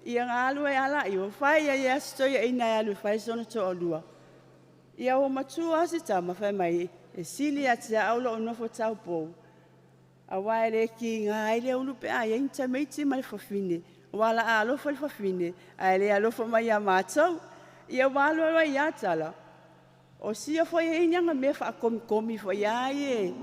Ia na alu ai ala i o fai ia ia aso toeaina e alu e fai sona toalua. Ia ua matua lava si tama fai mai e sili ia te au lou nofo taupou. Aua e le kiga ai le ulu pe a i ai ni tamaiti ma le fafine. Aua o le a alofa i le fafine ae le alofa mai ia matou. Ia ua alu alu ai lava tala, o sia foi e i ai ni ana mea faakomikomi foi lava ia e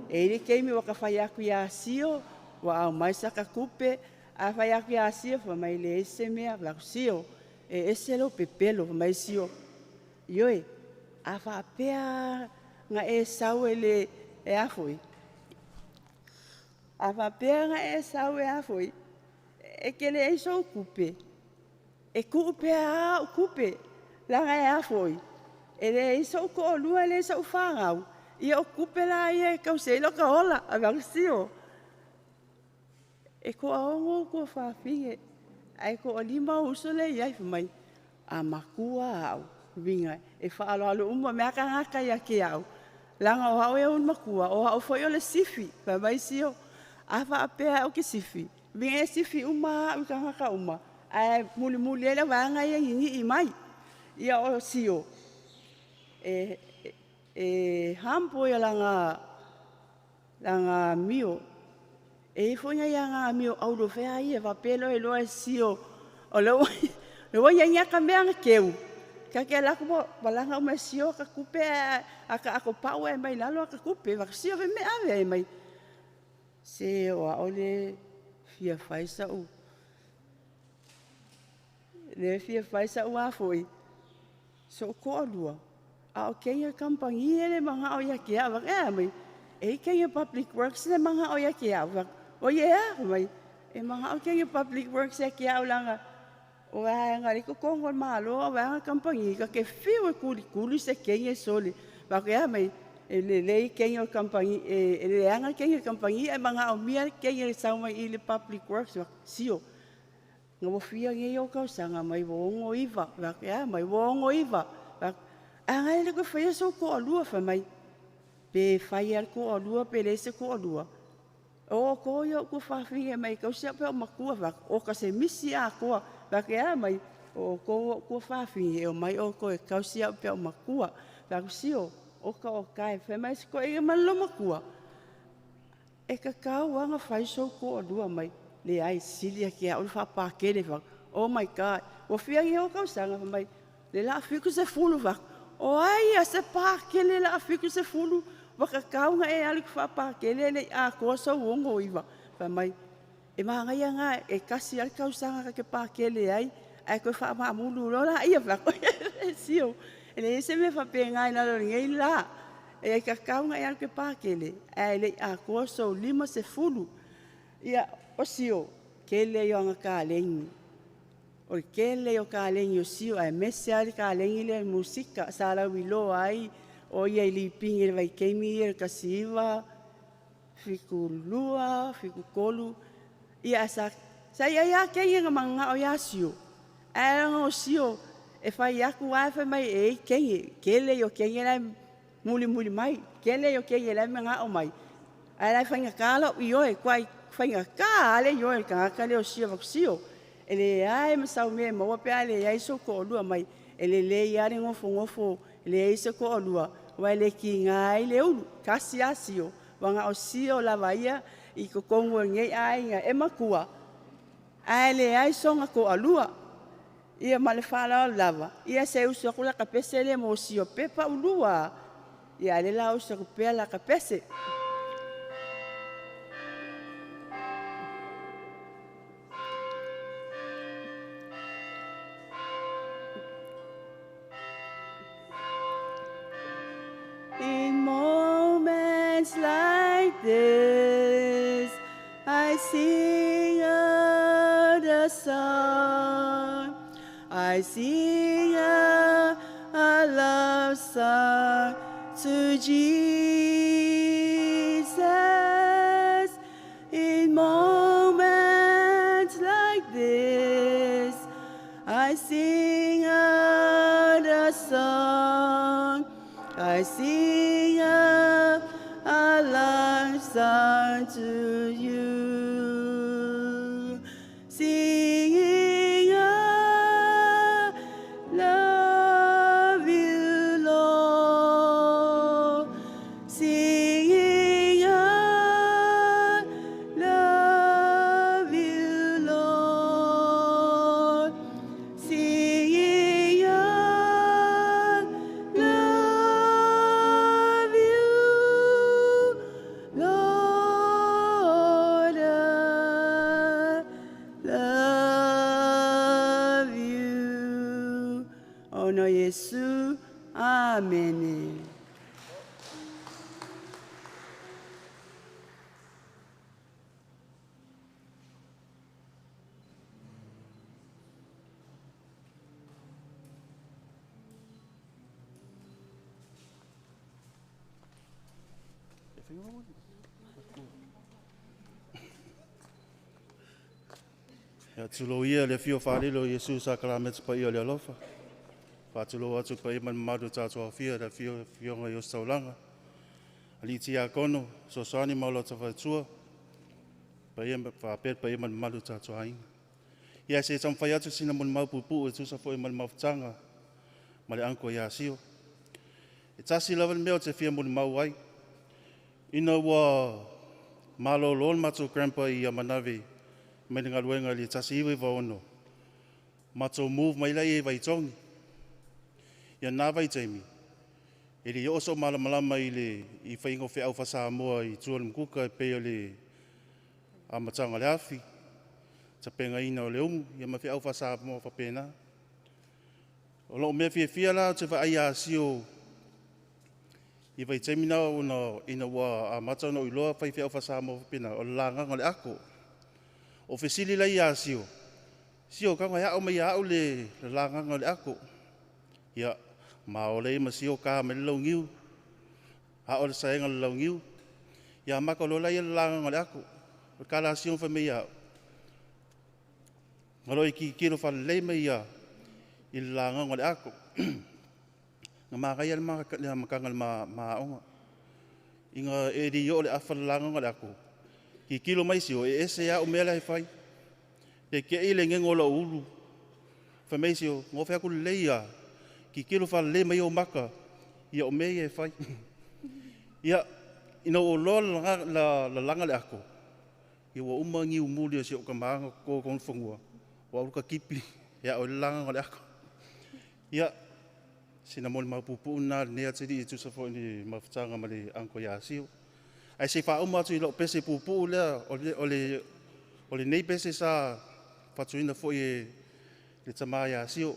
i ai le taimi ua ta fai atu ia Sio ua aumai saka tupe, a fai atu ia Sio fai mai e leai se mea. Fai atu, Sio, e ese lou pepelo. Fai mai Sio, ioe, a faapea na e sau e le, e a foi? A faapea na e sau e a foi? E te leai sou tupe, e tuu pea lava au tupe, leaga e a foi? E leai sou toalua, e leai sou fanau, ia o tupe la ia e tausi ai lota ola. Fai atu, Sio, e toaono ou tuafafine, ae toalima ou uso lea e i ai. Fai mai, a matua au, uiga e faaaloalo uma mai lava tagata ia te au, leaga o au e ou le matua, o au foi o le sifi. Fai mai Sio, a faapea ou te sifi, uiga e sifi uma au i tagata uma, ae mulimuli ai le vaega ia ninii mai. Ia o Sio, e humble ia lana amio. E i ai foi nai aga amio auro fea ia faapea loa iloa e Sio o lea ua i ai ni ata mea na teu. Ta te alu atu ua laga uma e Sio ata tupe ae ata atopau ae aumai i lalo ata tupe. Fai atu, Sio fai mea ave ai mai. Se o au le fia fai sau, le fia fai sau a foi, sou toalua, a o kenya kampangi e le mangao ia te au. E mai, e i kenya Public Works le mangao ia te au. O ia a, mai, e mangao kenya Public Works ia te au langa, o aega le totogo o le Malo a o aega kamupani ka ke fiu e kulikuli se kenya sole. Faapea mai, e lelei kenya o le kamupani, e leaga kenya o le kamupani ae magaomia le kenya e sau mai i le Public Works. Sio, na ua fia nei ou tausaga mai ua 69. Faapea mai, ua 69. A ngai le koe faia sou toalua. Fai mai, pe fai lava le toalua pe leai se toalua. O ko ia ou tuafafine mai tausi au pe o matua. Fai atu, o ka se misi atoa. Faapea mai, o outou ou tuafafine e omai outou e tausi au pe o matua. Fai atu, Sio, o ka o kai. Fai mai se koe ma lo matua. E tatau lava na fai sou toalua mai. Leai, sili ia te au le faapakele. Fai atu, oh my God, ua fia nei ou tausaga. Fai mai, le la 70. Fai atu, o ai a se pakele la 70, ua tatau na e alu i te faapakele e le i atoa sou 69. Fai mai, e manaia na e kasi lava le tausaga ta te pakele ai, ae toe faamaamulu loa laia. Fai atu, Sio, e leai se mea faapena i lalo o lenei la. E tatau na e alu te pakele, ae le i atoa sou 50. Ia, o Sio, tele ia o aga kalegi. O le tele o kalegi o Sio, aemaise lava le kalegi lea musika sa lauiloa ai o ia i lipigi i le vaitaimi ia le 1972, 73. Ia sa i ai lava kege na mananao ia Sio. Ae leaga o Sio e fai atu lava fai mai e i kege, tele ia o kege la e mulimuli mai, tele ia o kege la e manao mai. Ae la e faigata lou ioe, tuai faigata lava le ioe o le tagata lea o Sio. Fai atu, Sio, e leai ma sau mea e maua pe a leai sou toalua mai. E lelei lava le nofonofo leai se toalua, aua e le kiga ai le ulu. Kasi lava Sio, ua na o Sio lava ia i totonu o lenei aiga e matua, ae leai sona toalua. Ia ma le faaaloalo lava, ia se usu atu la ta pese lea mo Sio pepa ulua. Ia ae le la usu atu pea la ta pese. In moments like this, I sing out a song. I sing a love song to Jesus. In moments like this, I sing out a song. I sing a love song to you. Iesu. Amene. Ia tulou ia le afio faalele o Iesu sakalamete paia o le alofa. Faatulou atu le paia ma le mamalu o tatou aofia le afio afioga i Ositaulaga, alii tiakono, fesoasoani ma o lota faletua, paia faapea le paia ma le mamalu o tatou aiga. Ia se i taumafai atu sina molimau puupuu e tusa foi ma le mafutaga ma le uncle ia Sio. E tasi lava le mea ou te fia molimau ai, ina ua malolo le matou grandpa i Amanave mai le galuega i le 1996, matou move mai lea i Vaitogi. Ia na vaitaimi, e le i oo sou malamalama i le i faiga o feau faa-Samoa i tua o le mukuka e pei o le amataga o le afi, tapegaina o le umu, ia ma feau faa-Samoa faapena. O lou mea fiafia la ou te vaai ia Sio i vaitaimi na ona ina ua amata ona ou iloa fai feau faa-Samoa faapena, o le lagaga o le ako. O fesili la ia Sio, Sio tago e ao mai ia au le lagaga o le ako. Ia, ma o lea ma Sio ka mai le launiu, ao le saega o le launiu. Ia maka loa la ia le lagaga o le ako. O le kala Sio fai mai ia au, Malo i tilotilo faalelei mai ia i le lagaga o le ako. Na manaia le amataga o le ma aoga. Ina e le i oo le afa le lagaga o le ako, tilotilo mai Sio, e ese lava au mea la e fai. E te i le gego o lau ulu. Fai mai Sio, ngo fai atu lelei ia, tilotilo faalelei mai ou maka ia o mea ia e fai. Ia, ina ua loa la lalaga le ako, ia ua uma niu muli o si ou tama na toto i totonu o le fanua, o au le katipi e ao ai le lagaga o le ako. Ia, sina molimau puupuu lena a lenei atalii e tusa foi o le mafutaga ma le uncle ia Sio. Ae se i faauma atu i lau pese puupuu lea, o lenei pese sa fatuina foi e le tama ia Sio.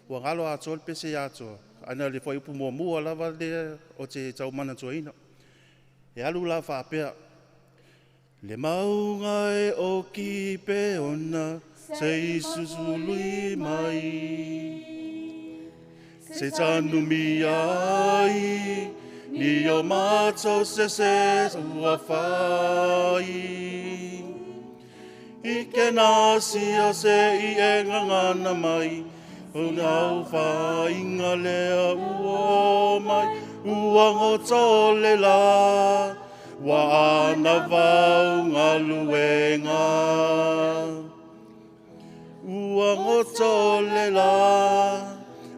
Ua galo atoa le pese ia Atoa, ae na o le fuaiupu muamua lava lea ou te tau manatuaina. E alu la faapea, Le mauga e o Kipeona, se i susului mai. Se tanumia ai, ni o matou sese ua fai. I ke nasia se i e ngangana mai, o ngau whainga lea ua mai, ua ngoto le la, ua ana vau galuega. Ua ngoto le la,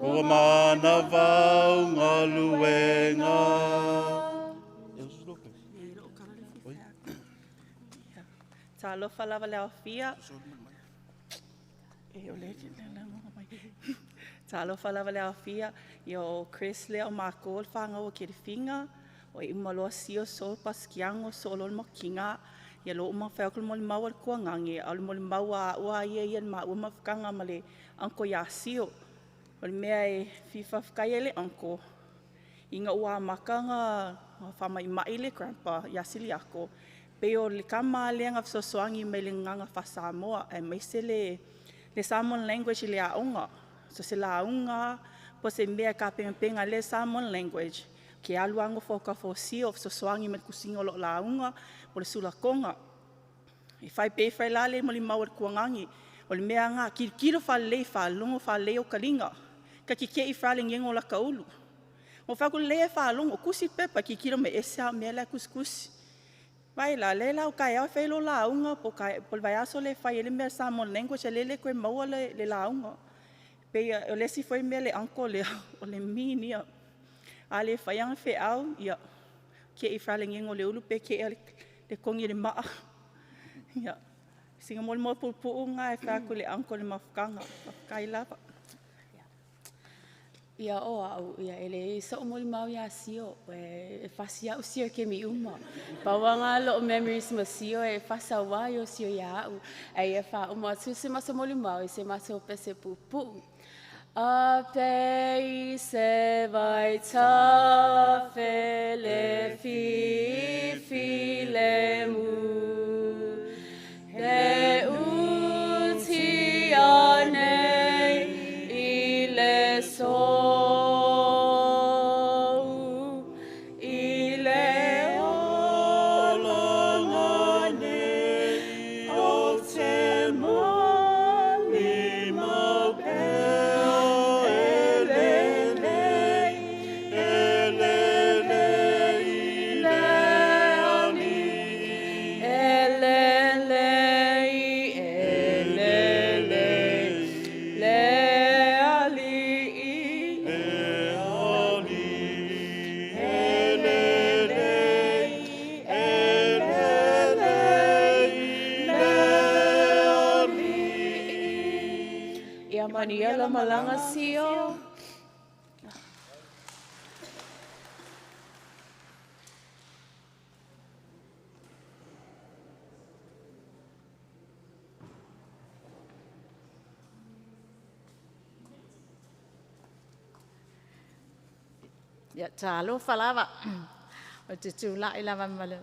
ua mana vau galuega. Talofa lava le aofia. E o le Talofa lava le aofia. Ia o Chris lea o mākou o le whāngau o Kerifinga. O i umaloa sio so paskiango so lo mokinga. Ia lo uma whai aku le molimau a le kuagangi. A o le molimau a ua ia ia le maua mafutaga ma le uncle ia Sio. O le mea e fia faafetai ai le uncle, ina ua amata ona faamaimai le grandpa ia Siliako, pei o le tama lea na fesoasoani mai i le gagana faa-Samoa, aemaise le Samoan language i le aoga. So se lauga po o se mea e tapenapena ai le Samoan language, ke alu lava nofo autafa o Sio o fesoasoani mai i le tusiga o lau lauga po o le sulatoga. E fai pei fai la le molimau a le tuagani, o le mea lena, tilotilo faalelei, faalogo faalelei ou taliga. Ta te te i le gego o lata ulu. Ou fai atu, lelei e faalogo, tusi le pepa, tilotilo mai, e ese lava au mea la e tusitusi. Vaai la, lea la o taeao e fai ai lou lauga po o le vaiaso lea e fai ai le mea Samoan language, a o lea e le toe maua le lauga. Pei o le isi foi mea le uncle lea, o le mean ia. A le faia ana feau, ia, te i le gego o le ulu pe tea le kogi i le maa. Ia, sina molimau puupuu lena e fai atu i le uncle i le mafutaga. Faafetai lava. Ia o au, ia e leai so'u molimau iā Sio, e fasi a'u Sio i kemi uma. Pauaga lo'u memories ma Sio e faasauā i o Sio iā a'u. Ae ia faauma atu se matou molimau i se matou pese puupuu. A pei se vai ta fele fi fi le mu. Te uti ane i le so i le olanga nei o te mali mau pea e lelei, e lelei le ali. E lelei, e lelei le ali. Le ali, e lelei, e lelei le ali. Ia mania la malanga sio. Ia talofa lava. O te tula'i lava ma le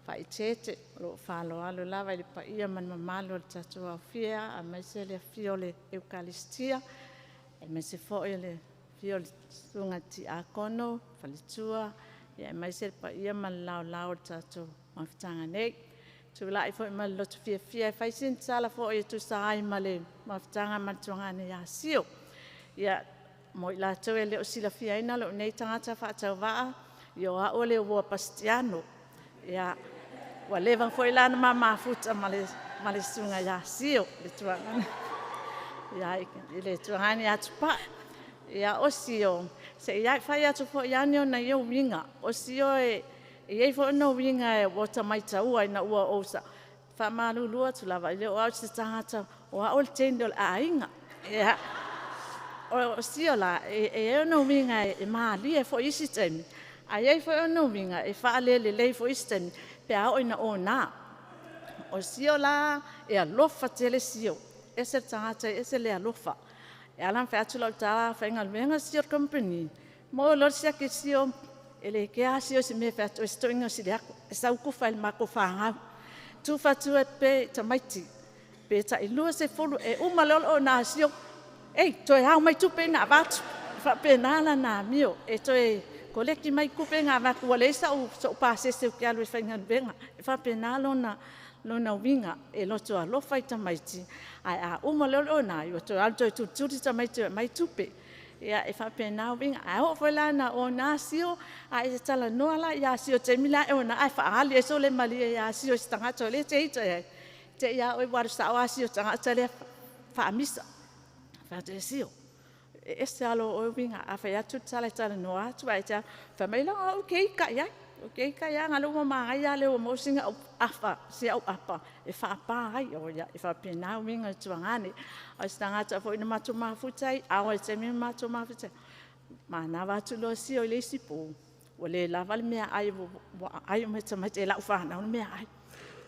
faaeteete o loo faaaloalo lava i le paia ma le mamalu o le tatou aofia, aemaise le afio o le Ekalesia, aemaise foi o le afio o le Susuga i le Tiakono, Faletua, aemaise le paia ma le laolao o le tatou mafutaga nei. Tulai foi ma le loto fiafia e fai sina tala foi e tusa ai ma le mafutaga ma le tuagane ia Sio. Ia, mo i latou e le o silafiaina lou nei tagata faatauvaa, ia o au o le uo a Pasitiano. Ia, ua leva foi la ona mafuta ma le susuga ia Sio, le tuagane. Ia, i le tuagane ia Tupai. Ia, o Sio, se i fai atu foi lava ni ona ia uiga. O Sio e i ai foi ona uiga ua ta maitaua ina ua ou faamalulu atu lava, e le o au o se tagata, o au o le teine o le aiga. Ia, o Sio la, e i ai ona uiga e malie foi isi taimi, ae i ai foi ona uiga e faalelelei foi isi taimi, pe a oo ina ona. O Sio la, e alofa tele Sio. Ese le tagata, ese le alofa. E ala ona fai atu lau tala, faigaluega Sio i le kamupani, maua loa le siaki a Sio, e le kea lava Sio i se mea e fai atu ai se toeaina o Siliato, e sau tufa i le matou fanau. Tufa atu e tamaiti, pe tai 20, e uma loa le ona a Sio, ei, toe ao mai tupe na avatu. E faapena lana amio, e toe koleki mai tupe na avatu, ua leai sou pasese ou te alu e faigaluega. E faapena lona uiga, e loto alofa i tamaiti, ae a uma loa le ona, ua toe alu toe tulituli tamaiti e aumai tupe. Ia, e faapena uiga. A oo foi la ina ona Sio, a e talanoa la ia Sio i le taimi la e ona ae faaali ai sou le malie ia Sio i se tagata o lea e te ita i ai, te i lava oe ua alu sao lava Sio i le tagata lea faamisa. Fai atu, e Sio, e ese lava lo oe uiga. A fai atu le tala e talanoa atu, ae te fai mai, leaga o au ou te ita i ai. Ou te ita ia na ua manaia lava le ua maua sina au afa, si au apa e faapa ai. O ia, e faapena uiga o le tuagane. O se tagata foi na matou mafuta ai, ao i le taimi na matou mafuta ai, manava atu loa Sio i le isi po, ua le lava le meaai, ua aai uma e tamaiti e lau fanau le meaai.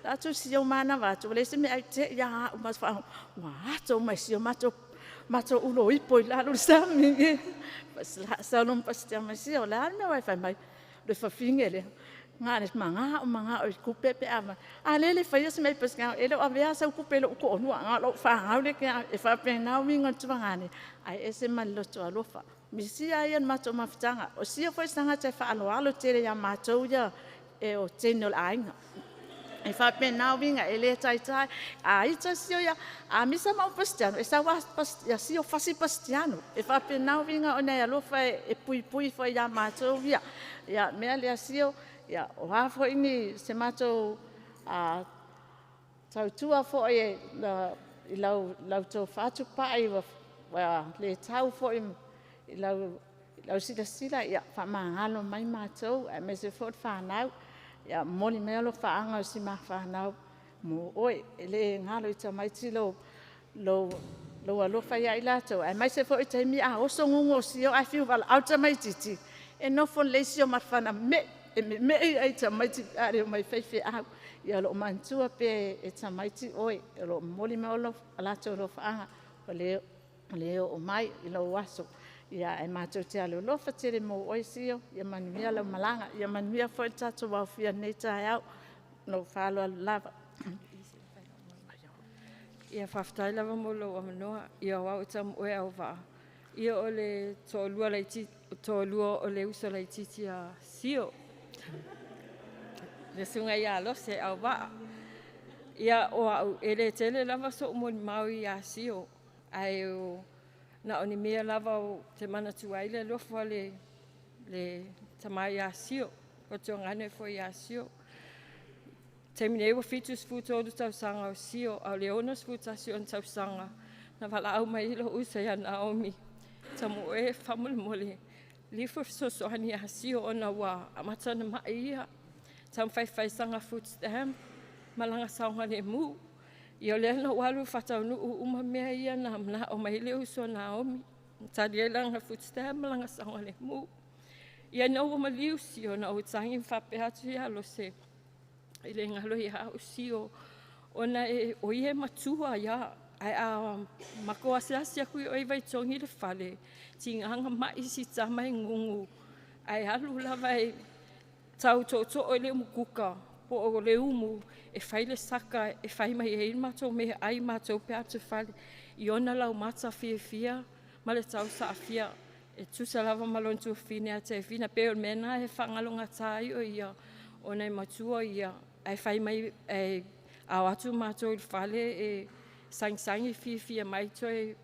Atu Sio manava atu, ua leai se meaai te i a au ma wha, ua ato mai Sio matou ulo ipo i lalo le sami. Sa lo pastia mai Sio, le a le mea ua e fai mai, le fafine lea. Ngā le manga o manga o i kupe pe ava. A le le whaia se mei pasika, e leo avea sau kupe lo uko onua, ngā lo whaangau le kia, e whaapena uiga o le tuagane, ai ese ma le loto alofa. Misia ia le matou mafutaga. O sia foi se tagata e faaaloalo tele iā matou ia e o teine o le aiga. E faapena uiga e le taitai. A ita sio ia, a misa ma o Pastiano, e sau ia sio fasi Pastiano. E faapena uiga ona e alofa e puipui foi iā matou ia. Ia mea lea sio, ia o a foi ni se matou tautua foi e i lau tofa Tupai ua le tau foi i lau silasila, ia faamagalo mai matou, aemaise foi le fanau. Ia momoli mai alofaaga o si ma fanau mo oe. E le galo i tamaiti lou alofa ia i latou, aemaise foi taimi a oso gugu o sio ae fiu valaau le tamaititi, e nofo lelei sio ma fana me'i, e memei ai i tamaiti pe a le omai faifeau. Ia o lo o manatua pea e tamaiti oe, o lo o momoli mai a latou alofaaga. O le le oo mai i lou aso. Ia ae matou te alolofa tele mo oe Sio, ia manuia lau malaga, ia manuia foi le tatou aofia i lenei taeao. Lou faaaloalo lava. Ia faafetai lava mo lou avanoa. Ia o au e Tamu'e Auvaa. Ia o le toalua laitiiti, toalua o le uso laitiiti a Sio. Le susuga ia Lose Auvaa. Ia o au, e le tele lava so'u molimau ia Sio, ae o na o ni mea lava ou te manatua ai le alofa o le tama ia Sio, o tuagane foi ia Sio. Taimi nei ua 73 tausaga o Sio, a o le 61 ona tausaga na valaau mai ai lou uso ia Naomi, Tamu'e, faamolemole, lilifa e fesoasoani ia Sio ona ua amata ona mai ia. Taumafai e fai sana food stamp ma lana saogalemu. Ia o lea na ou alu faataunuu uma mea ia na manao mai ai le uso a Naomi. Na tali ai lana food stamp ma lana saogalemu. Ia ina ua maliu Sio, na ou tagi ma faapea atu ia Lose, e le galo ia au Sio, ona e, o ia e matua ia, ae a matou asiasi atu i o i Vaitogi i le fale, tigaga mai si tama e gugu, ae alu lava e tau tootoo i le umukuka po o le umu e fai le saka e fai mai ai le matou meaai matou pe a fale i ona laumata fiafia ma le tausaafia e tusa lava ma lona tuafafine ia Tevina. Pei o le mea lena e faagalogata ai o ia ona e matua ia, ae fai mai e a o atu matou i le fale e sagisagi fiafia mai toe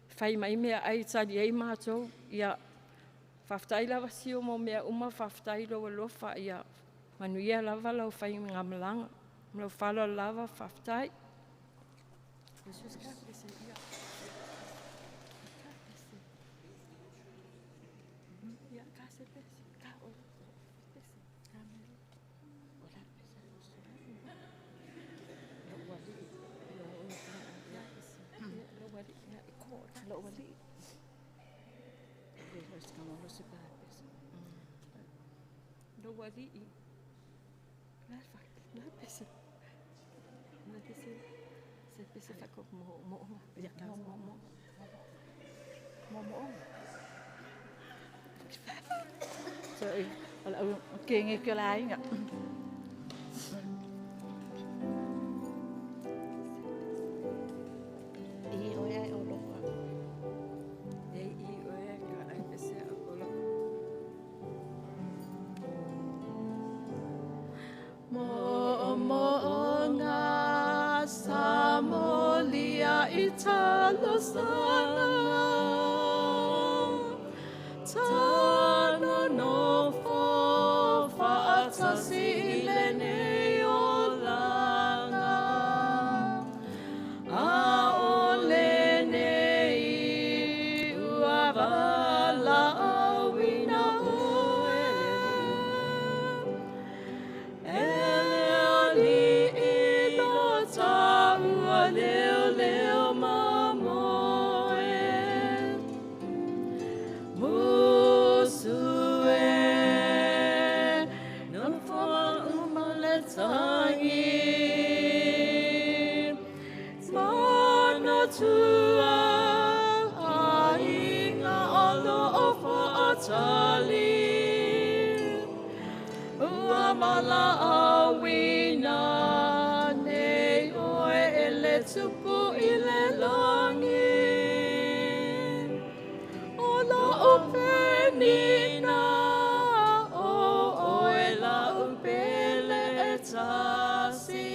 fai mai meaai e tali ai matou. Ia faafetai lava Sio mo mea uma, faafetai i lou alofa, ia manuia lava lau faigamalaga. Ma lou faaaloalo lava, faafetai. So, o lau kenge ke la inga. I o ai o lofa. E i o e ka ai pese a o lofa. Mo mo nga sa molia i talosanga. Tano nofo fa'atasi i lenei olaga. A o lenei ua valaauina oe. E le Alii lo taua leoleo mamoe. Musu e, nofoa uma le tagi. Manatua aiga o lo o fa'atali. Ua valaauina nei oe e le Tupu i le lagi. O lau penina, o oe lau pele e tasi.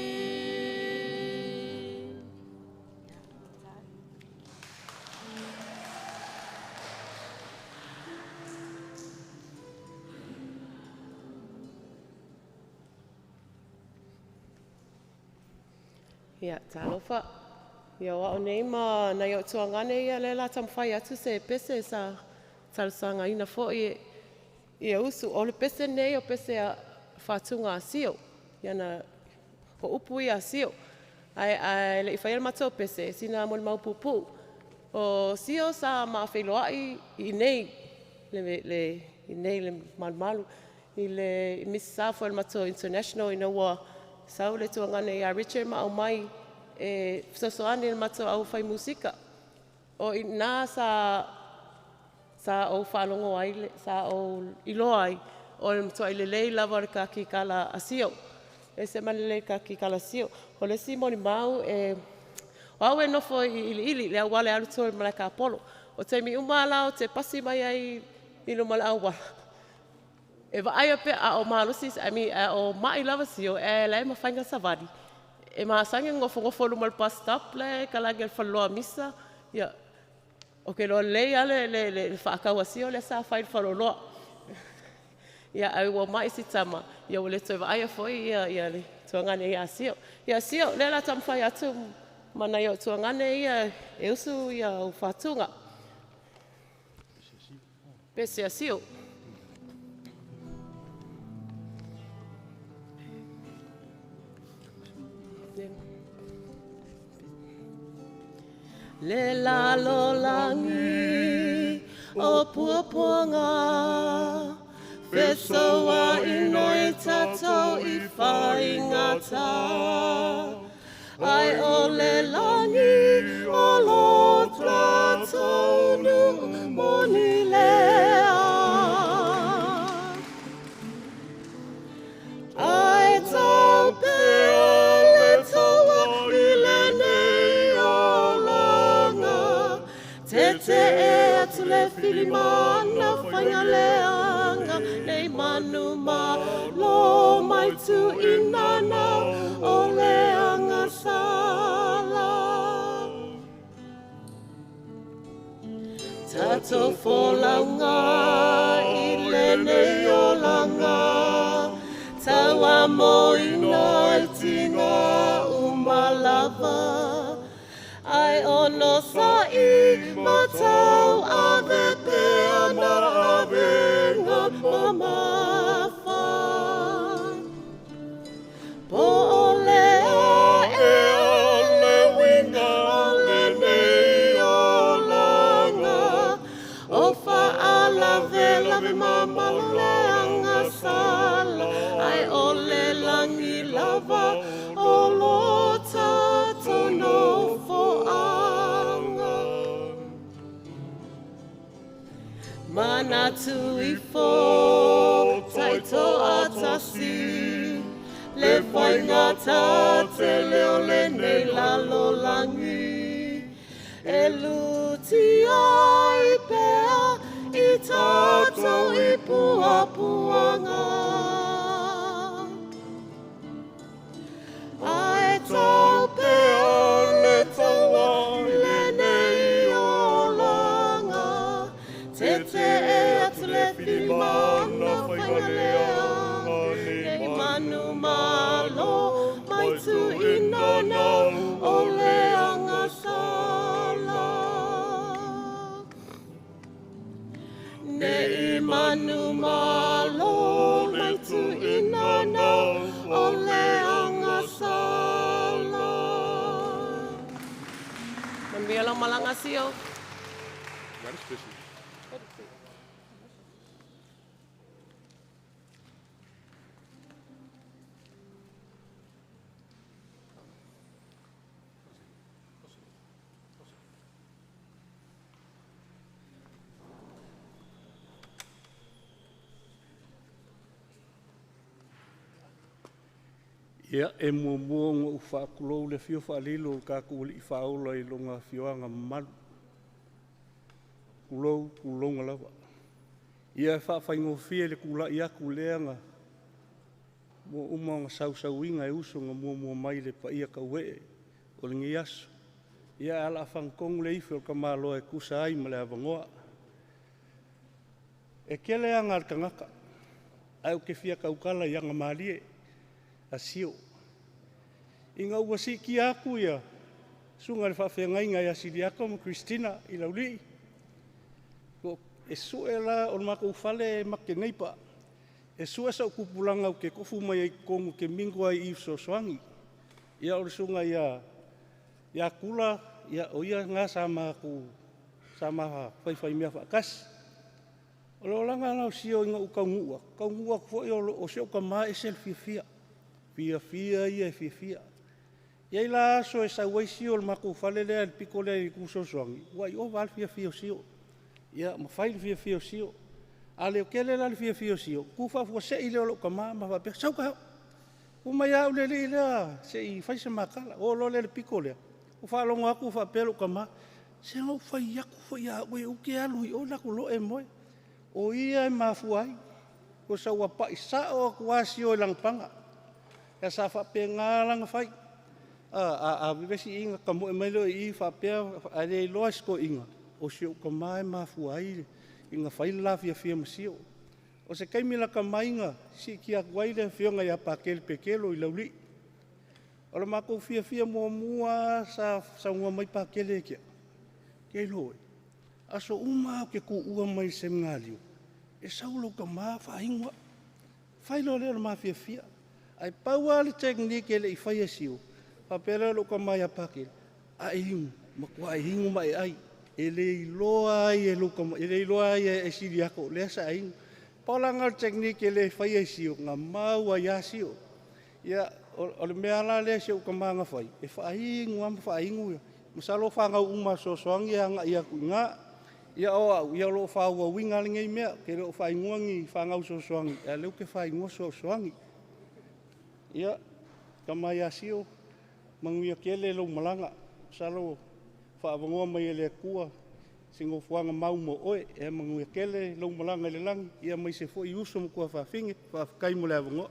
Ia, talofa. Ia, o au nei ma nai o tuagane ia le la taumafai atu se pese sa talosagaina foi ia usu. O le pese nei o pese a faatuga a Sio. Ia na o upu ia a Sio. Ae le i faia le matou pese, sina molimau puupuu. O Sio sa maafeiloai i nei, le, i nei le malumalu, i le Mississauga foi le matou international ina ua sau le tuagane ia Richard ma aumai e fesoasoani i le matou au fai musika. O iina sa ou faalogo ai sa ou iloa ai o le matuai lelei lava o le kakikala a Sio. E ese ma le lelei o le kakikala a Sio. O le isi molimau e o au e nofo i Iliili, le auala e alu i tua i le malae tapolo. O taimi uma la ou te pasi mai ai i luma o le auala, e vaaia pea a o malosi, I mean, a o mai lava Sio, e la e mafai ona savali. E masani ona nofonofo i luma o le bus stop la e kalani ai le faleoloa o Misa. Ia, ou te iloa lelei lava le faatau a Sio lea sa fai i le faleoloa. Ia, ae ua mai si tama, ia ua le toe vaaia foi ia le tuagane ia Sio. Ia Sio, lea o le a taumafai atu ma nai ou tuagane ia e usu ia ou fatuga. Pese a Sio. Le lalolagi o puapuaga fesoa ina i tatou i faigata ai o le lagi o lo tatou nuu moni lea. Ae tau pea le taua i lenei olaga tete e atu le filimana faiga leaga nei manu malo mai tu inana o le agasala. Tatou folauga i lenei olaga tauamoina i tiga uma lava ai ono sa'i ma tau ave pea na avega mamafa. Po o lea ea le uiga o lenei olaga o faalavelave mamalo le agasala ai o le lagi lava o lo tatou nofoaga. Manatu ifo taitoatasi le faigata tele o lenei lalolagi e lutia ai pea i tatou i puapuaga. Ae tau pea le taua i lenei olaga tete e atu le filimana faiga leaga nei manu malo mai tu inana o le agasala. Nei manu malo mai tu inana o le agasala. Manuia lau malaga Sio. Verdensbedste. Ia, e muamua ona ou faatulou le afio faalilo o le tatou Alii Faaola i Lona afioaga mamalu. Tulou, tulouna lava. Ia, e faafaigofie le tulai atu lea na ua uma ona sausauina e uso na muamua mai le paia tauee o lenei aso. Ia, ae o le a fagatonu le ifi o le tamaloa e tusa ai ma le avanoa. E tele aga a le tagata, ae ou te fia tautala i aga malie a Sio. Ina ua siitia atu ia susuga i le faafeagaiga ia Siliato ma Christina i Laulii, e sue la o le matou fale e matou te neighbour. E sue sau tupulaga ou te tofu mai ai i totonu ou te mingle ai i fesoasoani. Ia o le susuga ia Tula, ia o ia lena sa matou sa ma faifai mea faatasi. O le olaga la o Sio ina ua taunuu atu, taunuu atu foi o si ou tama e ese le fiafia. Fiafia ia e fiafia. E i ai la aso e sau ai Sio i le matou fale lea i le pito lea i itu Fesoasoani, ua ova lava le fiafia o Sio, ia ma fai le fiafia o Sio. A leotele la le fiafia o Sio, tu faafuasei lea o lou tama ma faapea, sau ta o. Tu mai lava au le alii lea se i fai se ma tala. Oo loa lea i le pito lea, ou faalogo atu o faapea lou tama, se na ou fai atu foi ia oe aua e te alu i o alu atu loa e moe. O ia e mafua ai, osa ua pai sao atu lava Sio i lana paga. Ia sa faapena la ona fai. A vevesi i i ona tamoe mai lea i i faapea, ae le iloa e si toeaina, o si ou tama e mafua ai ona fai le la fiafia ma Sio. O se taimi lata mai ona siitia atu ai le afioga ia Patele Petelo i Laulii. O le matou fiafia muamua lava sa saunoa mai Patele ia te au, Tailo e, aso uma lava ou te tuua mai le Semenalio, e sau lou tama faainu au. Fai loa lea o le ma fiafia. Ae pau lava le technique e le i faia e Sio, faapea lea o lou tama ia Patele, a e inu, matua e inu ma e ai, e le iloa ai e lou tama, e le iloa ai e Siliato o lea sa e inu. Pau la lena o le technique e le faia e Sio, na mau ai lava Sio. Ia, o le mea la lea si ou tama na fai, e faainu lava ma faainu. Masalo o fanau uma a Fesoasoani e agai atu i ina. Ia o au, ia o lo o faaauauina lenei mea. Ou te le o faaigoa ni fanau Fesoasoani, a o lea ou te faaigoa Fesoasoani. Ia, tama ia Sio, manuia tele lau malaga. Masalo faaavanoa mai e le Atua se nofoaga mau mo oe. Ia manuia tele lau malaga i le lagi, ia aemaise foi uso ma tuafafine. Faafetai mo le avanoa.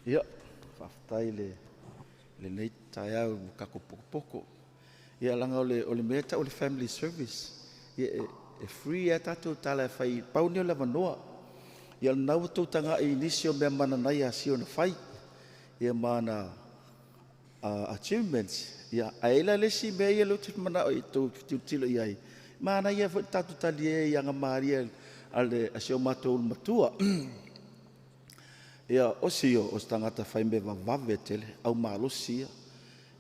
Ia, faafetai i lenei taeao i tatou pokopoko. Ia, leaga o le mea e tau o le family service. Ia, e free lava tatou tala e fai, pau lenei o le avanoa. Ia, o lena ua outou tagai i nisi o mea mananaia a Sio na fai, ia ma ana achievements. Ia, ae i ai la le isi mea ia lea ou te manao i tou tilotilo i ai, manaia foi le tatou talie i aga malie a si o matou ulumatua. Ia, o Sio, o se tagata faimea vavave tele, aumalosi ia.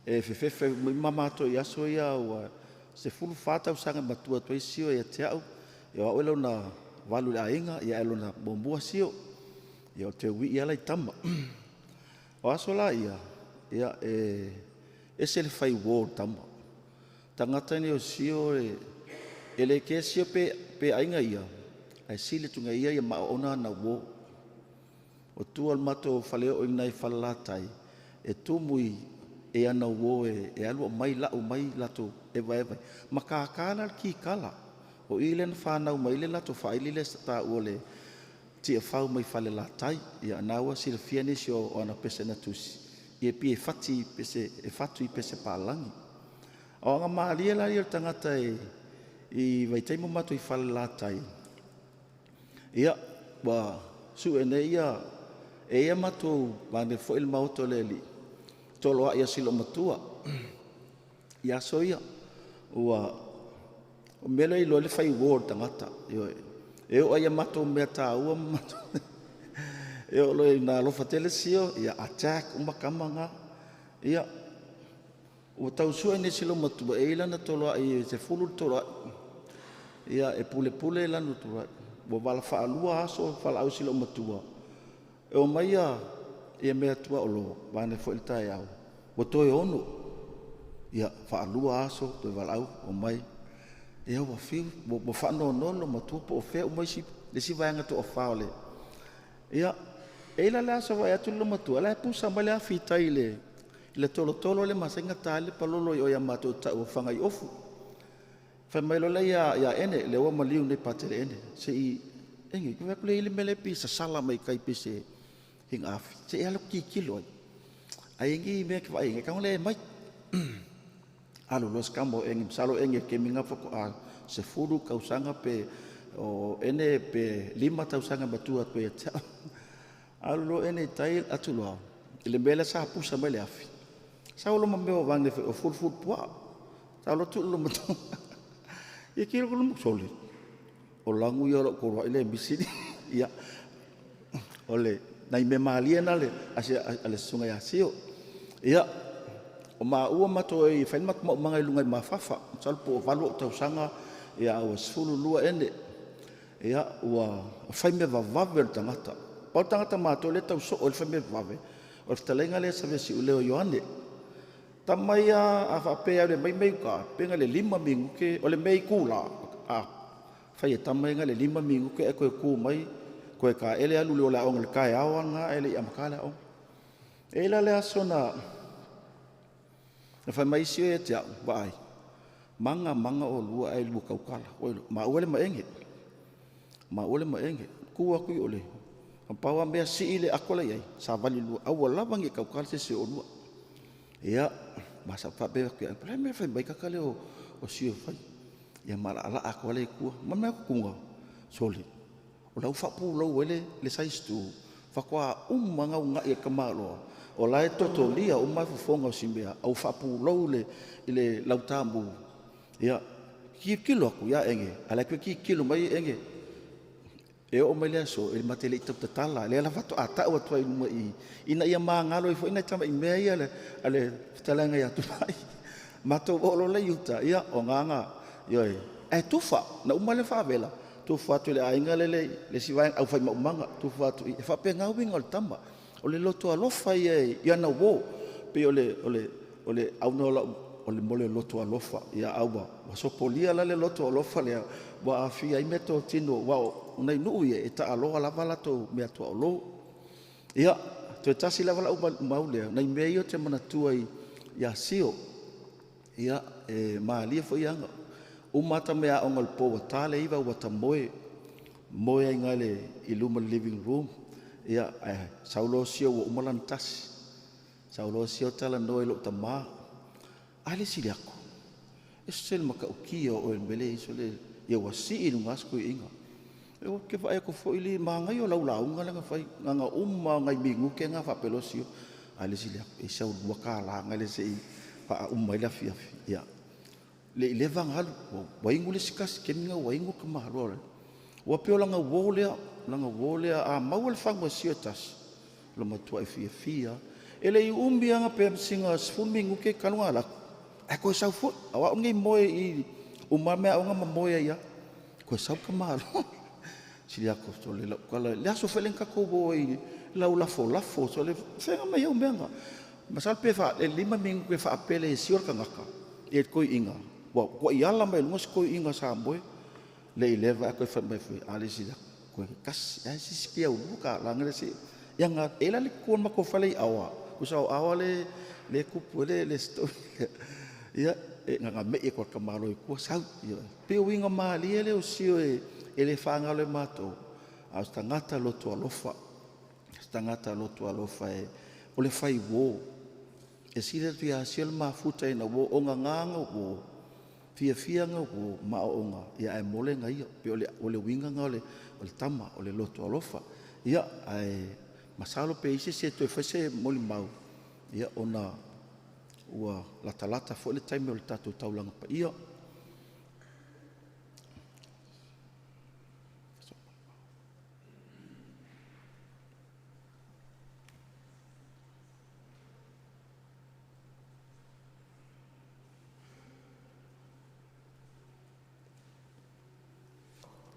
E fefefe ma matou i aso ia ua 14 tausaga matua atu ai Sio ia te au. Ia, o au e lona valu i le aiga, ia ae lona muamua Sio. Ia, o te uii ala i tama. O aso la ia, ia e ese le fai uo o le tama. Tagata nei o Sio e le kea Sio pe aiga ia, ae sili atu ia ia maoona ana uo. O tua o le matou faleoo i nai Falelatai, e tumu i e ana uo e alu aumai lau mai latou evaeva. Ma kākā la le kikala. O i lea na whanau mai le latou whaili le sa ua le tiafau mai Falelatai. Ia na ua silafia nisi o ana pese na tusi. Ia pi e fati pese, e fatu i pese pālangi. O anga maalia la ia o le tagata e i vaitaimi o matou i Falelatai. Ia, ua sue nei ia e ia matou vane foi le maota o le alii, toloai a Silomatua. I aso ia, ua o mea lea iloa le fai uo o le tagata. Ioe. E oo ai ia matou mea taua ma matou e oo loa ina alofa tele Sio, ia attack uma tama na. Ia, ua tau sue nei Silomatua e i lana toloai e 10 le toloai. Ia, e pulepule lana toloai. Ua vala faalua aso falaau Silomatua. E o mai ia mea tua o lo, vane foi le taeao. Ua toe 6. Ia, faalua aso, toe valaau, o mai. Ia, ua fiu, ua faanonono matua po o fea uma isi, le isi vaega toafa o le. Ia, e ila le aso vai atu le matua, la e pusa mai le afi tai i le tolotolo le masenga ta le palolo i o ia matou tau o whangai ofu. Whai mai lola ia ene, le ua maliu nei patele ene. Se i, enge, kuwe aku le ile mele pi sa sala mai kai pi se hinga afi. Se i alo kikilo ai. Ai engi mea ki vai, enge kaung le mai. Alu los kamo enge, salo enge ke minga foko a se fulu kausanga pe o ene pe 5 tausanga matua pe ia. Alu lo ene tai atu loa. I le mele sa pusa mai le afi. Sa ulo ma meo wange o fulu fulu pua. Sa ulo tu lo matua. Ia kiro ko lumu sole. O langu ia lo koroa ile misiri. Ia. Ole nai me malia na le ase ale sunga ia sio. Ia. O maua matou e fai le matou maumaga i luga i mafafa. Masalo po o 8 ou tausaga, ia ua 12 ene. Ia ua fai mea vavave o le tagata. Pau le tagata matou lea tau soo i le fai mea vavave, o le fetalaiga lea Savesiuleo Ioane. Tama ia a faapea e alu e aumai mea i uta, pe na o le 5 minute, o le mea i itula, a fai e tama ia na o le 5 minute ae toe tu mai, toe taele alu i o i le aoga i le taeao lava lena ae le i amata le aoga. E i ai la le aso na fai mai ai sio ia te au, vaai, maga maga oulua ae lua tautala. Oi maua le ma Ege, maua le ma Ege. Tu atu i o le pau lava mea sii le ato la e i ai, savali lua, aua lava ne i tautala se isi o oulua. Ia, ma sa ou faapea atu ia, o le a le mea e fai mai ai tagata lea o Sio e fai. Ia ma laalaa atu lava lea i tua. Ma le mea sole, o la ua faapulou ai le size 2, faatoa uma ona uunai e le tamaloa, o la e totolia uma fofoga o si mea, a ua faapulou i le lautamu. Ia, tilotilo atu ia Ege, a o la e toe tilotilo mai Ege. E oo mai le aso, e ma te le i tautatala, lea la faatoa tau atu ai i luma i i, ina ia magalo ai foi nai tamai mea ia a le fetalaiga ia Tupai. Matou oo loa la i uta, ia, o gana, ioe, ae tufa, na uma le faavela, tufa atu i le aiga lele, le isi vaega au fai maumaga, tufa atu i, e faapena uiga o le tama. O le loto alofa ia i ana uo, pei o le, o le, o le auga o lau, o le mole loto alofa, ia a ua sopolia la le loto alofa lea, ua aafia ai meatotino, aua o nai nuu ia, e taaloa lava latou meatuaolo. Ia, toe tasi lava lau mau lea, nai mea ia ou te manatua ia Sio, ia, e malie foi aga. Uma ata mea aoga o le po ua ta le 9 ua ta moe, moe ai i le i luma o le living room, ia, ae sau loa Sio ua uma lana tasi. Sau loa Sio talanoa i lou tama. A le sili aku, e se le matautia o oe i le mea lea e i ai le, ia ua sii i luga se toeaina. E ou te vaai atu foi le manaia o lau lauga lea na fai, na uma nai minute na faapea loa Sio. A le sili aku, e sau $2 ngai le se i faauma ai le afiafi. Ia, le i leva ona alu, ua inu le isi tasi, kemi na ua inu le tamaloa. Ua pei o lana uo lea, lana uo lea, a maua le fagu e Sio e tasi, lo matua e fiafia. E le i umi aga pe sina 10 minute talu ona alu atu, ae toe sau foi. Aua o nei moe i uma mea aoga ma moe ai lava. Toe sau tamaloa. Sili atu sole lau tala. Le aso foi lea na tatou o ai lau lafolafo sole fega mai au mea na. Masalo pe fa e 5 minute e faapele e Sio le tagata i le toeaina. Ua ua ala mai luga se toeaina sa moe. Le i leva ae toe fai mai foi. A le sili atu. Koe kasi ai sisi pia ulu ka langa le si. Ia nga e la le kuan ma ko fale i awa. Kusa o awa le le kupu le le story. Ia e nga me e ko ka malo i kua sau. Ia pe uinga malie le o Sio e e le whangalo e mātou. A o se tagata loto alofa. Se tagata loto alofa e o le whai wō. E sili atu ia Sio le mafuta ina wō o ngā ngā wō. Fiafia ngā wō ma o ngā. Ia e mole ngā ia. Pe o le uinga ngā o le tama o le loto alofa. Ia ae masalo pe ise se toe whai se moli mau. Ia ona ua latalata foi le taimi o le tātou taulanga pa ia.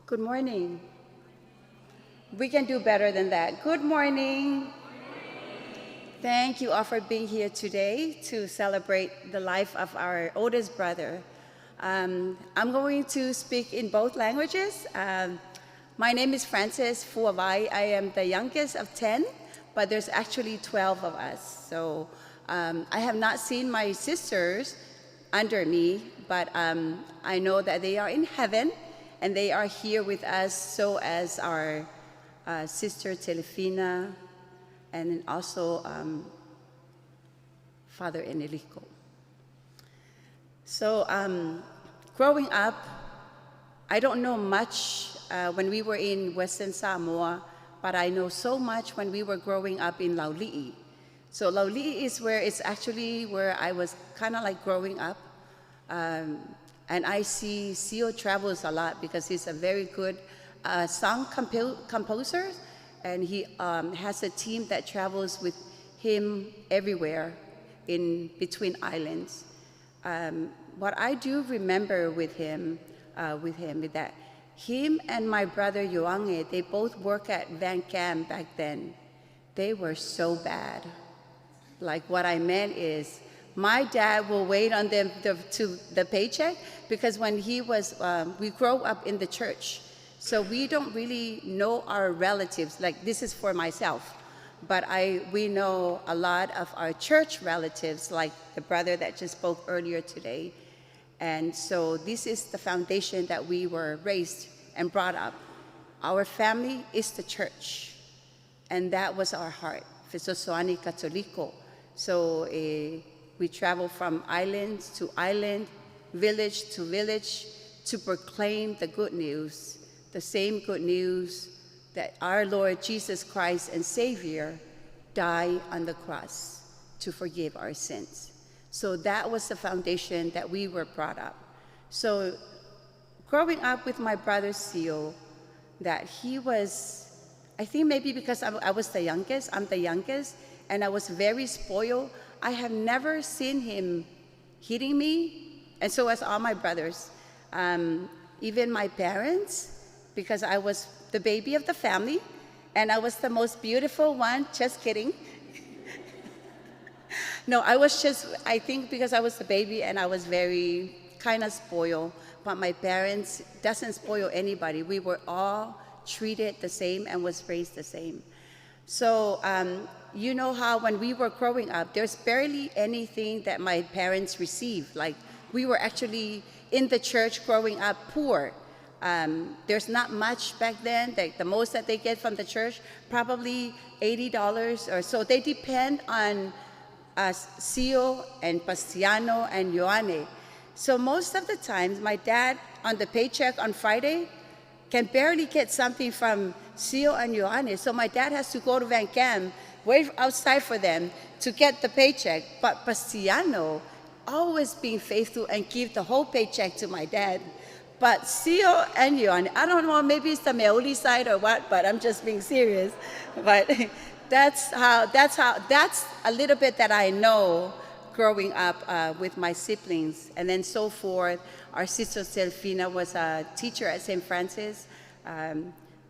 Good morning. We can do better than that. Good morning. Thank you all for being here today to celebrate the life of our oldest brother. I'm going to speak in both languages. My name is Frances Fuavai. I am the youngest of 10, but there's actually 12 of us. So I have not seen my sisters under me, but I know that they are in heaven and they are here with us, so as our sister Telefina, and then also Father Enelico. So growing up, I don't know much when we were in Western Samoa, but I know so much when we were growing up in Laulii. So Laulii is where it's actually where I was kind of like growing up. And I see Sio travels a lot because he's a very good song composer, and he has a team that travels with him everywhere. in between islands. What I do remember with him, is that him and my brother Ioane, they both work at Van Cam back then. They were so bad. Like what I meant is, my dad will wait on them to the paycheck because when he was, we grow up in the church. So we don't really know our relatives. Like this is for myself. But we know a lot of our church relatives, like the brother that just spoke earlier today. And so this is the foundation that we were raised and brought up. Our family is the church. And that was our heart, Fesoasoani Katoliko. So we travel from island to island, village to village, to proclaim the good news, the same good news that our Lord Jesus Christ and Savior died on the cross to forgive our sins. So that was the foundation that we were brought up. So growing up with my brother Sio, that he was, I think maybe because I was the youngest, I'm the youngest, and I was very spoiled. I have never seen him hitting me, and so as all my brothers. Even my parents, because I was the baby of the family, and I was the most beautiful one, just kidding. No, I was just, I think because I was the baby and I was very kind of spoiled, but my parents doesn't spoil anybody. We were all treated the same and was raised the same. So you know how when we were growing up, there's barely anything that my parents received. Like we were actually in the church growing up poor. There's not much back then. Like the most that they get from the church, probably $80 or so. They depend on Sio and Pastiano and Ioane. So most of the times, my dad on the paycheck on Friday can barely get something from Sio and Ioane. So my dad has to go to Van Cam, wait outside for them to get the paycheck. But Pastiano always being faithful and give the whole paycheck to my dad. But Sio and Ioane, I don't know, maybe it's the Meoli side or what, but I'm just being serious. But that's a little bit that I know growing up with my siblings. And then so forth. Our sister Selfina was a teacher at St. Francis.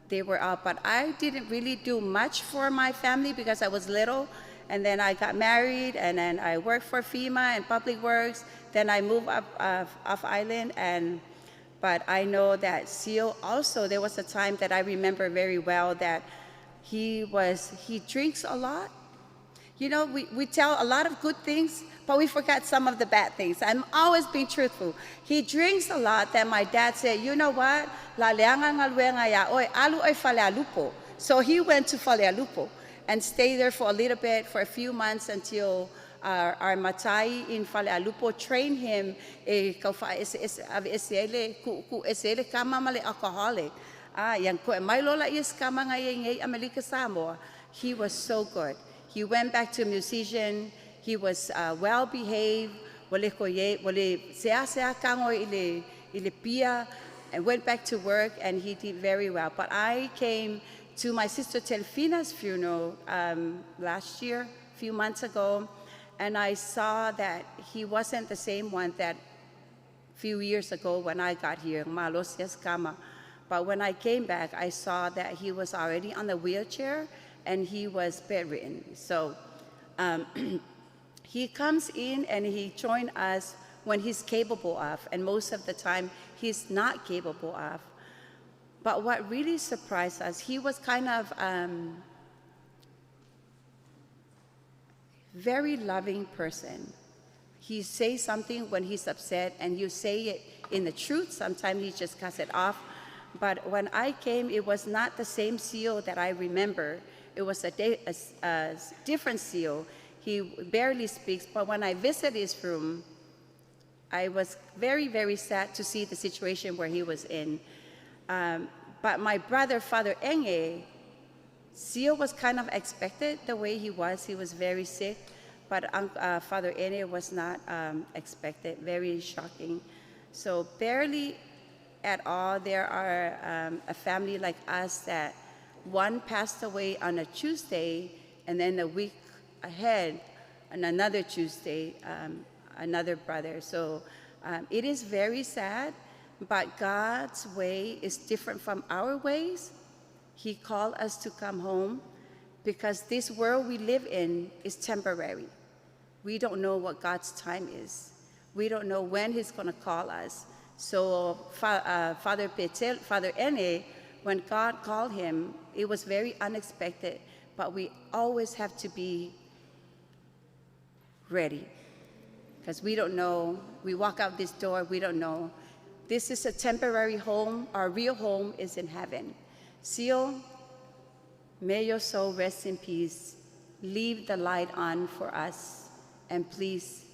They were up, but I didn't really do much for my family because I was little. And then I got married, and then I worked for FEMA and Public Works. Then I moved up off island, but I know that Sio also, there was a time that I remember very well that he drinks a lot. You know, we tell a lot of good things, but we forgot some of the bad things. I'm always being truthful. He drinks a lot that my dad said, you know what? La leanga ngaluenga ya oi, alu oi falealupo. So he went to Falealupo and stayed there for a little bit, for a few months until our matai in Falealupo trained him e kaufa ese ku ese kama male alcoholic. Yang ko mai lola is kama ngai Amerika Samoa. He was so good. He went back to musician. He was well behaved. Wale koye wale sea sea kango ile ile pia, and went back to work, and he did very well. But I came to my sister Telfina's funeral last year, a few months ago, and I saw that he wasn't the same one that a few years ago when I got here, Malosias Kama. But when I came back, I saw that he was already on the wheelchair and he was bedridden. So he comes in and he joined us when he's capable of, and most of the time he's not capable of. But what really surprised us, he was kind of very loving person. He says something when he's upset, and you say it in the truth. Sometimes he just cuts it off. But when I came, it was not the same Sio that I remember. It was a different Sio. He barely speaks, but when I visited his room, I was very, very sad to see the situation where he was in. But my brother, Father Enge, Sio was kind of expected the way he was. He was very sick, but Father Enge was not expected, very shocking. So barely at all, there are a family like us that one passed away on a Tuesday, and then a week ahead, And another Tuesday, another brother. So it is very sad, but God's way is different from our ways. He called us to come home because this world we live in is temporary. We don't know what God's time is. We don't know when He's going to call us. So Father Petel, Father Ene, when God called him, it was very unexpected, but we always have to be ready because we don't know. We walk out this door, we don't know. This is a temporary home. Our real home is in heaven. Sio, may your soul rest in peace. Leave the light on for us, and please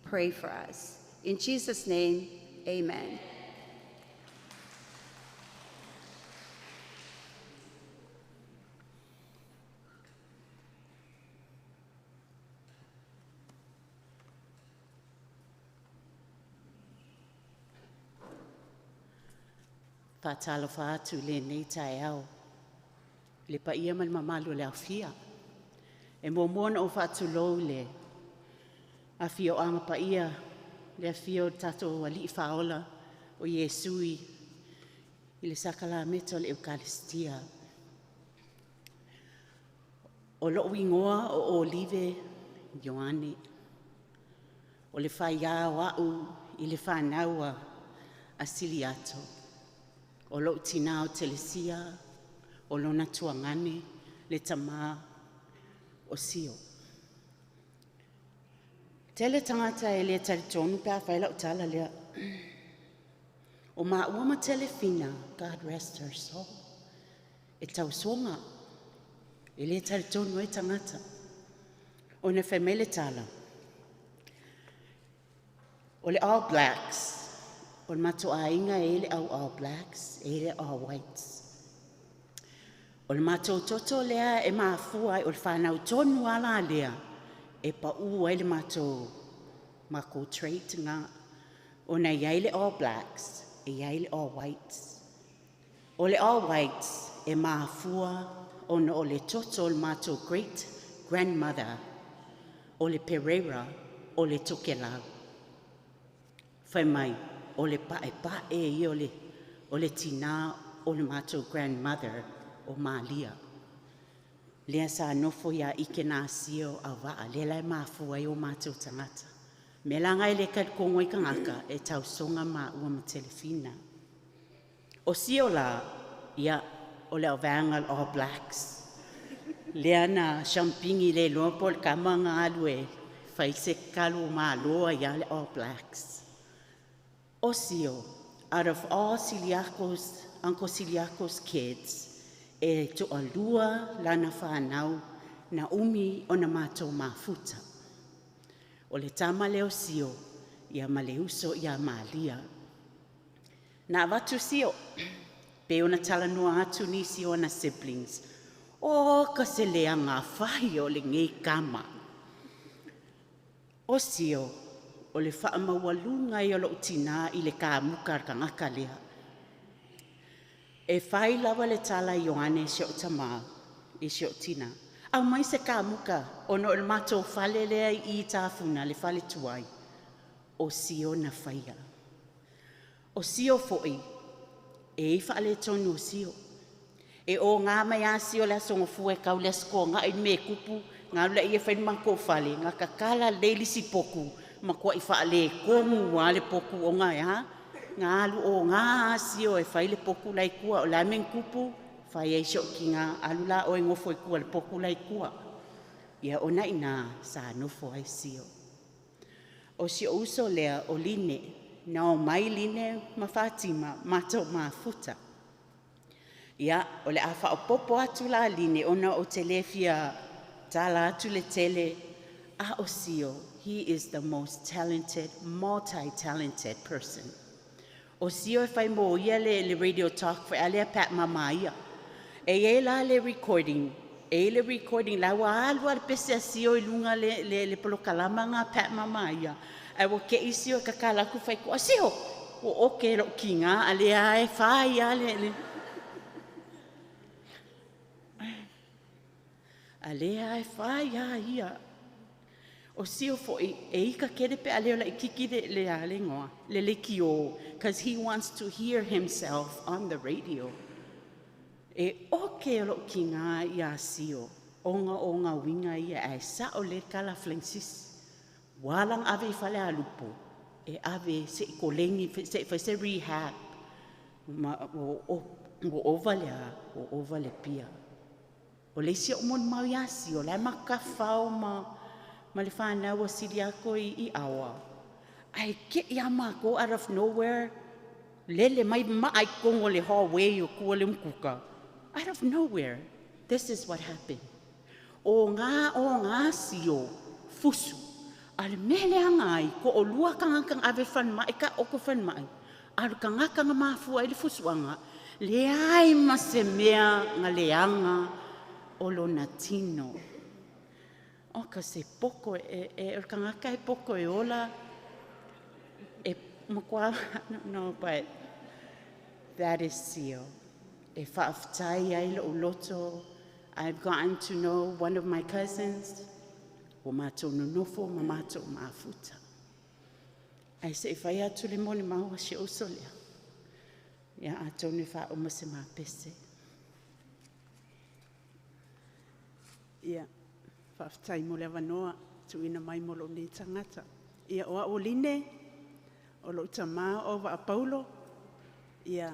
pray for us. In Jesus' name, amen. Faatalofa atu i lenei taeao i le paia ma le mamalu o le aofia. E muamua ona ou faatulou i le afioaga paia, le afio o le tatou Alii Faaola o Iesu i le sakalameta o le Eukalistia. O lou igoa o Olive Ioane. O le faiā o au i le fanau a Siliato. O lou tinā o Telesia, o lona tuagane, le tamā o Sio. Tele tagata e le talitonu pe a fai lau tala lea. O maua ma Telefina, God rest her soul, e tausoga, e le talitonu ai tagata. Ona fai mai le tala, o le All Blacks, o le matou aiga e i le au All Blacks, e i le All Whites. O le matou toto lea e mafua ai, o le fanau tonu ala lea, e pau ai le matou trait nga, ona i ai le All Blacks, e i ai le All Whites. O le All Whites e mafua ona o le toto o le matou great grandmother, o le Pereira, o le Tokelau. Fai mai, o le paepae ia o le tinā o le matou grandmother o Malia. Lea sa nofo ia ike nā sio au waa, lea la e mafua ai o matou tagata. Me la ngai le talitonu ai kangaka e tausoga maua ma Telefina. O sio la, ia, o le auvaega All Blacks. Lea na champingi le loa po le kama nga alu e fai se kalu maloa ia le All Blacks. O sio, out of all Siliako's, Uncle Siliako's kids, e toalua lana whanau na umi o na mātou mafuta. O le tama leo sio, ia ma le uso ia Malia. Na avatu sio, pe ona talanoa atu nisi o ana siblings. O ka se lea ngā whahi o le ngei kama. O sio, o le whaamaualunga i o lou tinā i le kāmuka kangaka lea. E whai lawa le tala Ioane se o tamā, i se o tina. Au mai se kāmuka, ono o le mātou whale lea i tāfuna, le whale tuai. O sio na whaia. O sio foi, e i whaale tonu o sio. E o ngā mai a sio le asongo fue kau le asko ngā i me kupu, ngā ula ia whai mako whale, ngā kakala leili si poku, ma kua i whaale kongu wā le poku o ngā ea, ngā alu o ngā sio e whai le poku lai kua, o la men kupu, whai ei sio ki ngā alu la o e ngofo i kua le poku lai kua. Ia ona ina sa nofo ai sio. O sio uso lea o line, na o mai line ma Fatima, mātou mafuta. Ia, o le a whaopopo atu la line, ona o te lefia tala atu le tele, a o sio, he is the most talented, multi-talented person. O sio e whai mō ia le radio talk whai alea pat mama ia. E e la le recording, e le recording la wa alu a le pese a sio i lunga le polokalama ngā pat mama ia. Ai wa ke i sio kakala ku whai ku a sio, o oke lo ki ngā alea e whai a le. Alea e whai a ia. O sio fo'i e ika kele pe a leo laʻitiiti le le a le igoa le lekiō, cause he wants to hear himself on the radio. E oke o lo'u kigā iā Sio ona o ga uiga ia ae sa'o le tala Francis ua ala ona ave i Falealupo e ave se'i koleni se'i fai se rehab ma ua ova le a ua ova le pia. O le isi o'u molimau iā Sio la e matafao ma ma le fanau a Siliato i i Aoa ae te'i lava matou out of nowhere lele mai ma'a i totonu o le hallway o tua le umukuka out of nowhere. This is what happened. O gā o gā Sio fusu a o le mea e leaga ai to'alua tagata na ave i le falemai taoto i le falemai a o le tagata na mafua ai le fusuaga leai ma se mea na leaga o lona tino. Oka se poto e, e, o le tagata e poto e ola e matua I don't know, but that is Sio. E faafetai ai lo'u loto. I've gotten to know one of my cousins ua matou nonofo ma matou mafuta. Ae se'i fai atu le molimau a si ou uso lea. Ia atonu e faauma se ma pese. Ia, faafetai mo le avanoa tuuina mai mo lou nei tagata. Ia, o au o Line, o lou tamā o Auvaa Paulo, ia,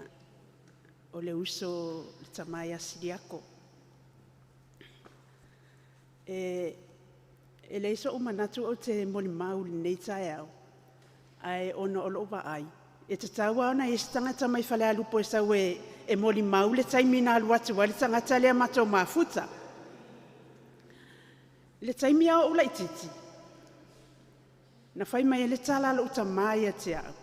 o le uso le tamā ia Siliato. E, e leai so'u manatu ou te molimau i lenei taeao, ae ona o lo'u vaai, e tatau lava ona i ai se tagata mai Falealupo e sau e, e molimau le taimi na alu atu ai le tagata lea matou mafuta. I le taimi a o'u laitiiti, na fai mai ai le tala a lo'u tamā ia te a'u,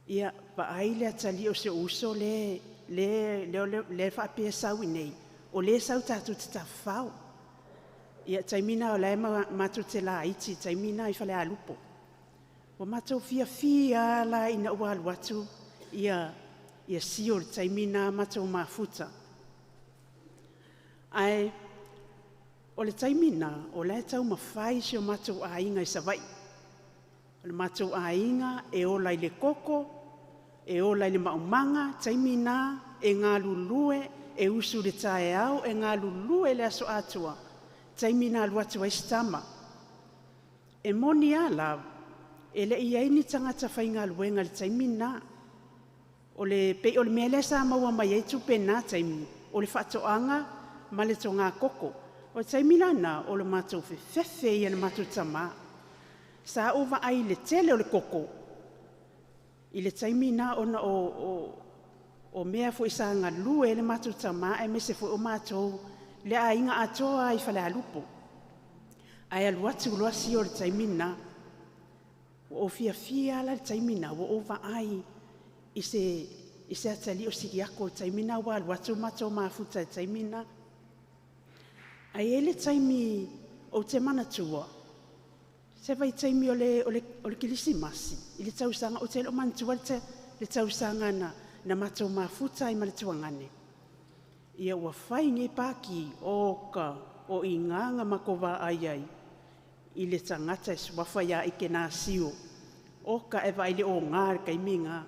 ia vaai le atalii o si o'u uso le, le, le, le, le faapea e sau i inei, o lē sau tatou te tafafao. Ia taimi na o la e matou te laiti, taimi na i Falealupo. Ua matou fiafia lava la ina ua alu atu ia, ia Sio i le taimi na matou mafuta. Ae o le taimi na, o la e taumafai si o matou aiga i Savaii. O le matou aiga e ola i le koko, e ola i le maumaga, taimi na e galulue, e usu i le taeao, e galulue i le aso atoa, taimi na alu atu ai si tama. E moni lava la, e le i i ai ni tagata faigaluega i le taimi lena. O le, pei o le mea lea sa maua mai ai tupe i lena taimi, o le faatoaga ma le togā koko. O le taimi la lena, o le matou fefefe ia i le matou tamā. Sa ou vaai i le tele o le koko i le taimi lena ona o, o, o mea foi sa galue ai le matou tamā aemaise foi o matou, le aiga atoa lava i Falealupo. Ae alu atu loa Sio i le taimi lena. Ua ou fiafia lava la i le taimi lena, ua ou vaai i se, i se atalii o Siliato i le taimi lena ua alu atu matou mafuta i le taimi lena. Ae i ai le taimi ou te manatua, se vaitaimi o le, o le, o le Kilisimasi i le tausaga, ou te le o manatua le, le tausaga na, na matou mafuta ai ma le tuagane. Ia ua fai nei paki, oka, o iga na matou vaai ai i le tagata e suafa ia Ikenasio. Oka e vaai i le ogā i le taimi lena.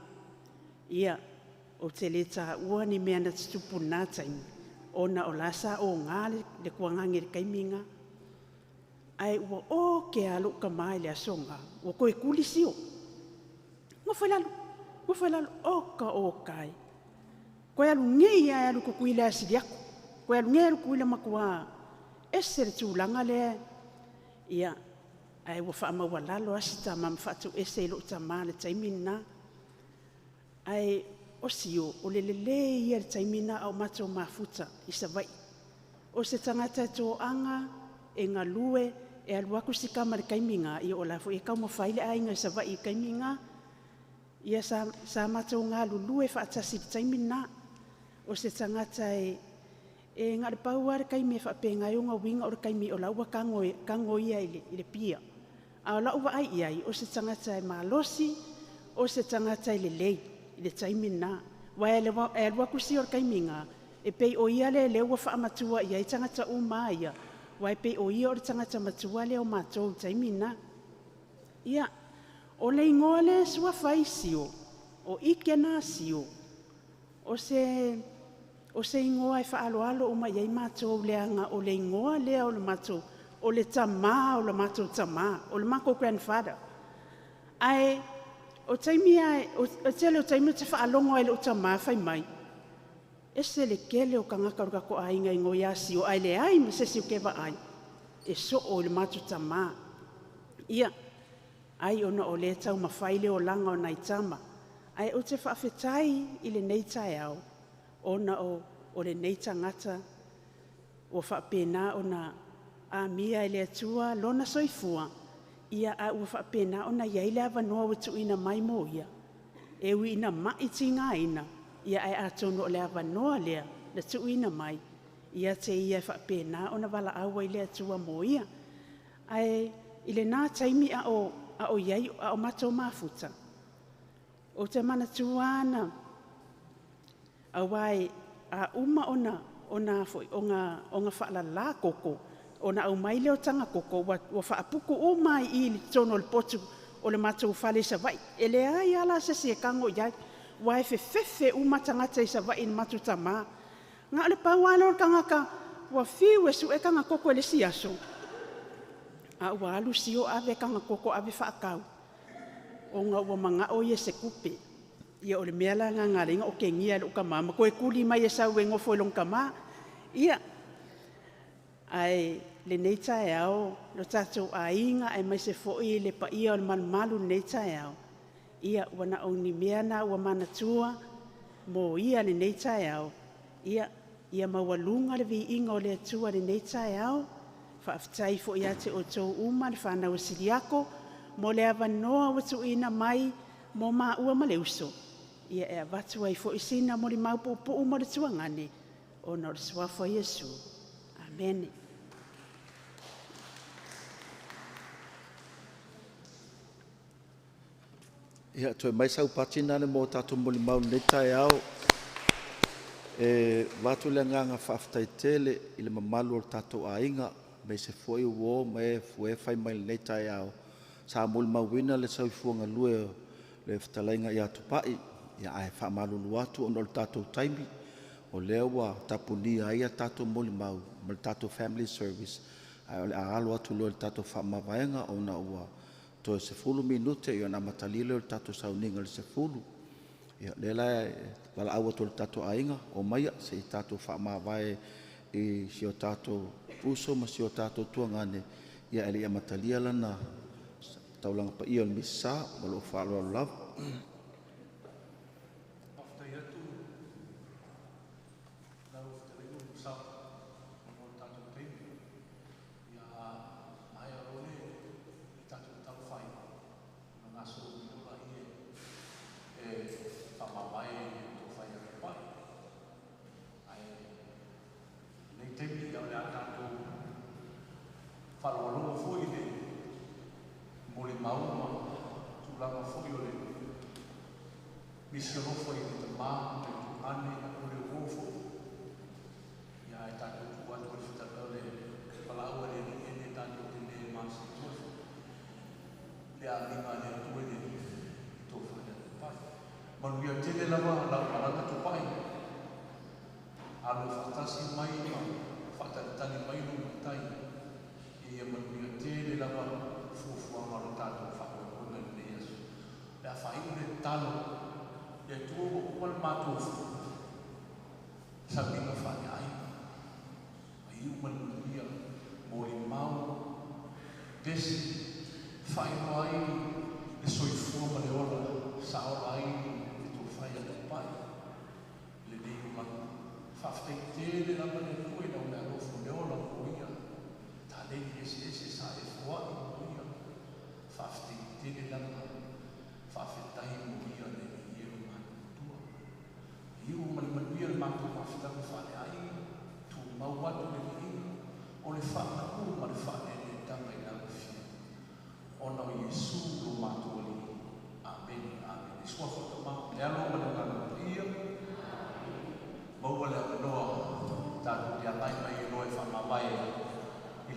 Ia, ou te le taua ni mea na tutupu i lena taimi, ona o la sa ogā le, le tuagane i le taimi lena. Ae ua oke lava lou tamā i le aso lena, ua toe tuli Sio. Nofo i lalo, nofo i lalo, oka oka e. Toe alu nei lava e alu i Tutuila e asili atu. Toe alu nei e alu i Tutuila matua ese le tulaga lea. Ia, ae ua faamaualalo lava si tama ma faatuese i lou tamā i le taimi lena. Ae o Sio, o le lelei ia i le taimi lena a o matou mafuta i Savaii. O se tagata e toaga, e galue, e alu atu si tama i le taimi lena, ia o la foi e taumafai le aiga i Savaii i le taimi lena. Ia sa, sa matou galulue faatasi i le taimi lena. O se tagata e, e na o le pau lava le taimi e faapena ai ona uiga o le taimi o la ua tago, tago ia i le, i le pia. A o lau vaai i ai, o se tagata e malosi, o se tagata e lelei i le taimi lena. Aua e alu atu Sio i le taimi lena, e pei o ia lea lea ua faamatua i ai tagata uma ia. Uae pei o ia o le tagata matua lea o matou i le taimi lena. Ia, o le igoa lea suafa ai Sio, o Ikena Sio, o se o se igoa e faaaloalo uma i ai matou leaga o le igoa lea o le matou o le tamā o le matou tamā, o le matou grandfather. Ae o taimi lava o le tele o taimi ou te faalogo ai i lou tamā fai mai, ese le tele o tagata o le tatou aiga e igoa ia Sio, ae leai ma se isi ou te vaai e soo i le matou tamā. Ia, ai ona o lea e taumafai le olaga o nai tama. Ae ou te faafetai i lenei taeao, ona o, o lenei tagata ua faapena ona amia e le Atua lona soifua, ia a ua faapena ona i ai le avanoa ua tuuina mai mo ia, e ui ina mai tigaina, ia ae atonu o le avanoa lea na tuuina mai ia te ia e faapena ona valaau ai le Atua mo ia. Ae i lena taimi a o, a o i ai, a o matou mafuta, ou te manatua ana, aua a uma ona, ona, foi, ona, ona faalala koko, ona aumai lea o taga koko ua, ua faaputu uma ai i i totonu o le potu o le matou fale i Savaii. E leai lava la se isi e tago i ai, aua e fefefe uma tagata i Savaii i le matou tamā. Na o le pau lava lea o le tagata ua fiu e sue tana koko i le isi aso, a ua alu sio ave tana koko ave faatau, ona ua manao ia i se tupe. Ia o le mea la lena na ala ai ona otegia e lou tamā ma toe tuli mai e sau e nofo i lona tamā. Ia, ae lenei taeao, lo tatou aiga aemaise foi le paia o le malumalu i lenei taeao, ia ua na o ni mea na ua manatua mo ia lenei taeao. Ia, ia maualuga le viiga o le Atua i lenei taeao. Faafetai foi ia te outou uma le fanau a Siliako mo le avanoa ua tuuina mai mo maua ma le uso, ia e avatu ai foi sina molimau puupuu mo le tuagane, ona o le suafa o Iesu. Amene. Ia, toe mai sau pati nane mo tatou molimau i lenei taeao. E avatu le agaga faafetai tele i le mamalu o le tatou aiga, aemaise foi uo ma e ua fai mai i lenei taeao sa molimauina le soifua galue o le fetalaiga ia Tupai. Ia, ae faamalulu atu ona o le tatou taimi, o lea ua tapunia ai a tatou molimau ma le tatou family service, ae o le a alo atu loa i le tatou faamavaega ona ua toe 10 minute ona amatalia lea o le tatou sauniga i le 10. Ia, lea la e valaau atu i le tatou aiga, omaia se i tatou faamavae i si o tatou uso ma si o tatou tuagane, ia ae le i amatalia lana taulaga paia o le Misa. Ma lou faaaloalo lava. Faafetai atu lau fetalaiga Musa ona o le tatou taimi. Ia maea loa le tatou taumafai ona gasolo mai loa laia e faamavae i le tofa ia Tupai. Ae lenei taimi o le a tatou faalogologo foi i le molimau ma tulaga foi o le misi alofa i le tamā ma le tuagane o le uo foi. Ia ae tatou tuu atu le fetala o le valaau a le Alii e le tatou te le masitua le amiga a le Atua i le tofa ia Tupai. Manuia tele lava lau malaga Tupai. Alo faatasi mai ma faatalitali mai lou matai. Ia manuia tele lava fuafuaga o le tatou faamoemoega i lenei aso. Le a faaiu le tatalo, le Atua ua uma le matou sauniga faaleaiga. Ma iu ma le manuia, molimau, pese, faailoa ai le soifua ma le ola, sa ola ai le tofa ia Tupai i lenei olaga. Faafetai tele lava le Atua i lau meaalofa o le ola mo ia, taleni eseese sa e foai mo ia. Faafetai tele lava, faafetai mo ia le Alii e lo matou Atua. Iu ma le manuia le matou mafutaga faaleaiga, tumau atu le viiga, o le faamanu ma le faaleleetaga i lau Afioga, ona o Iesu lo matou Alii. Amene, amene. I suafa o le Tama, le Alo ma le Agaga Paia, maua le avanoa tatou te agai mai ai loa e faamavae i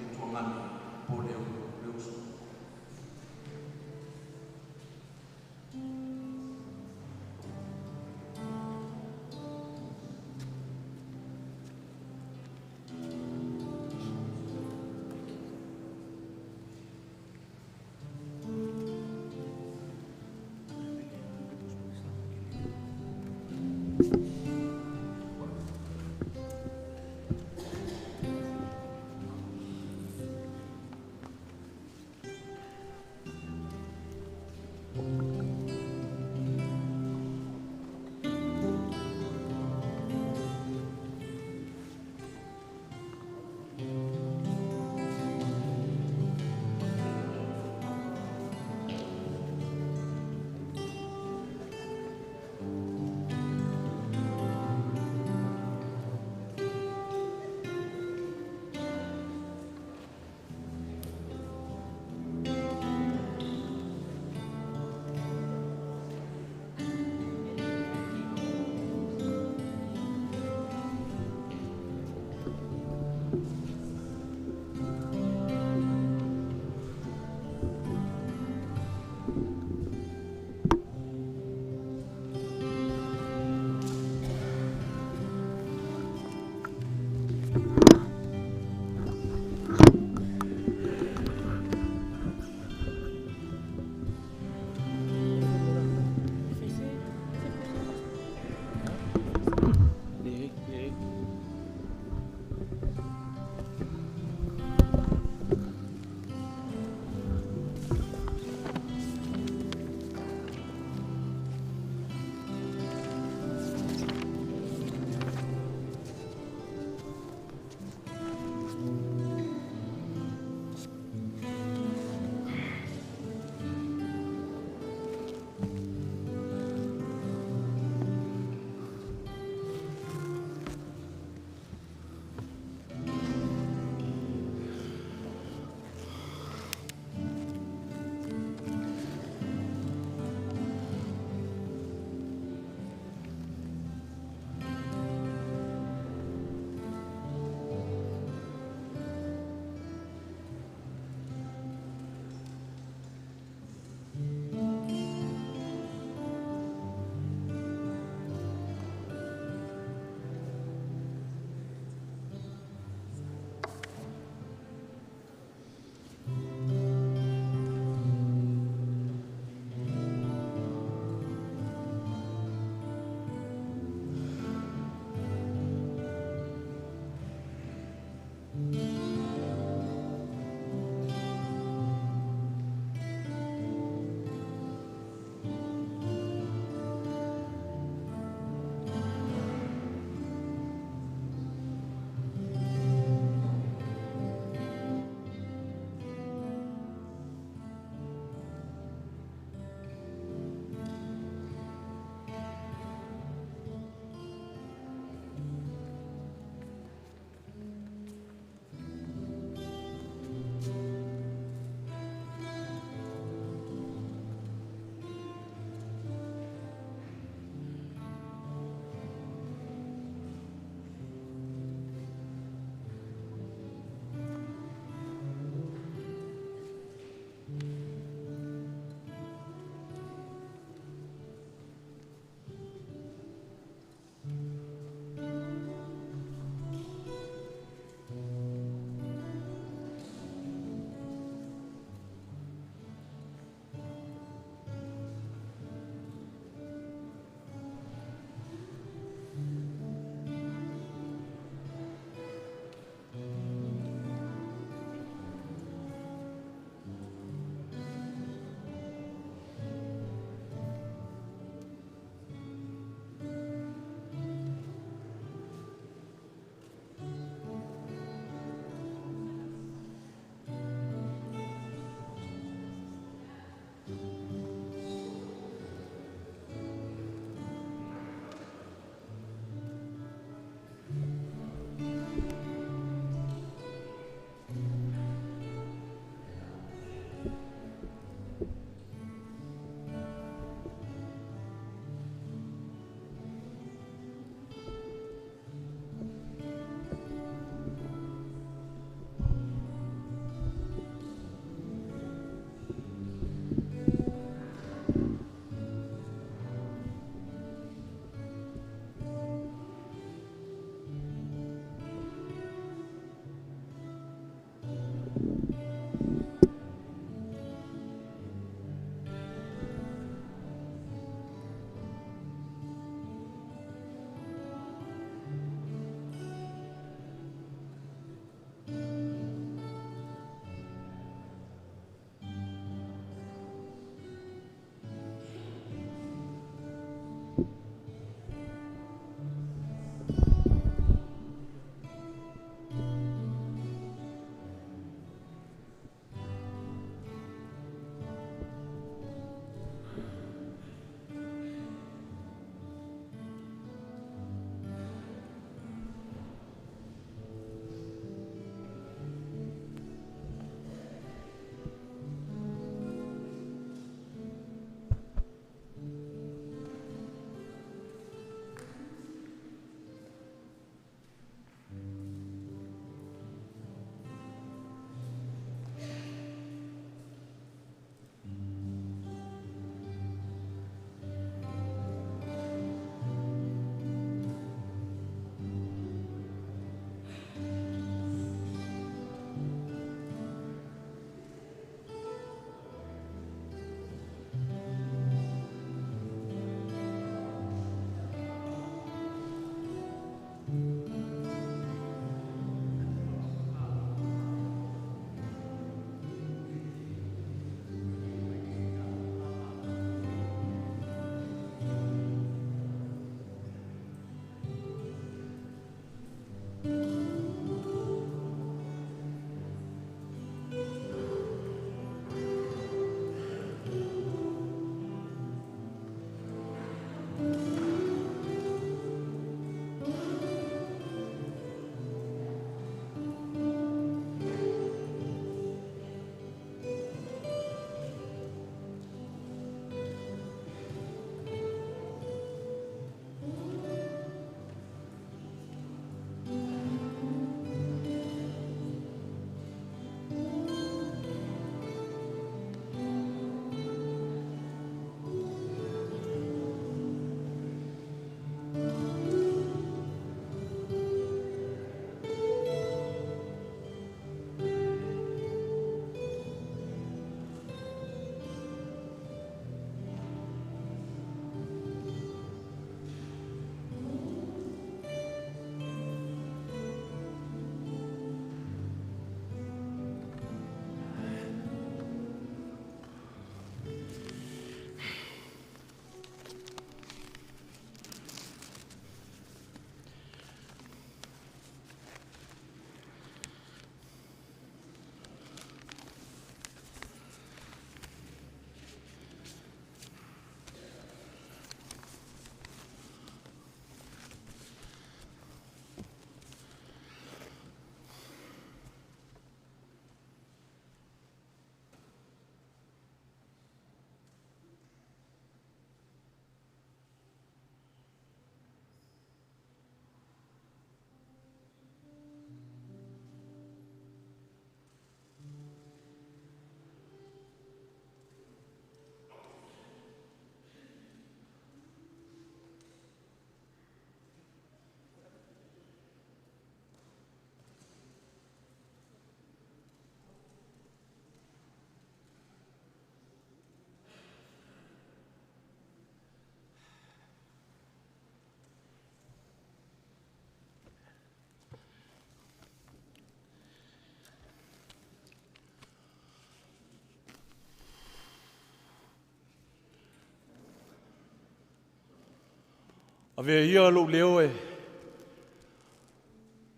Avea ia lou leo e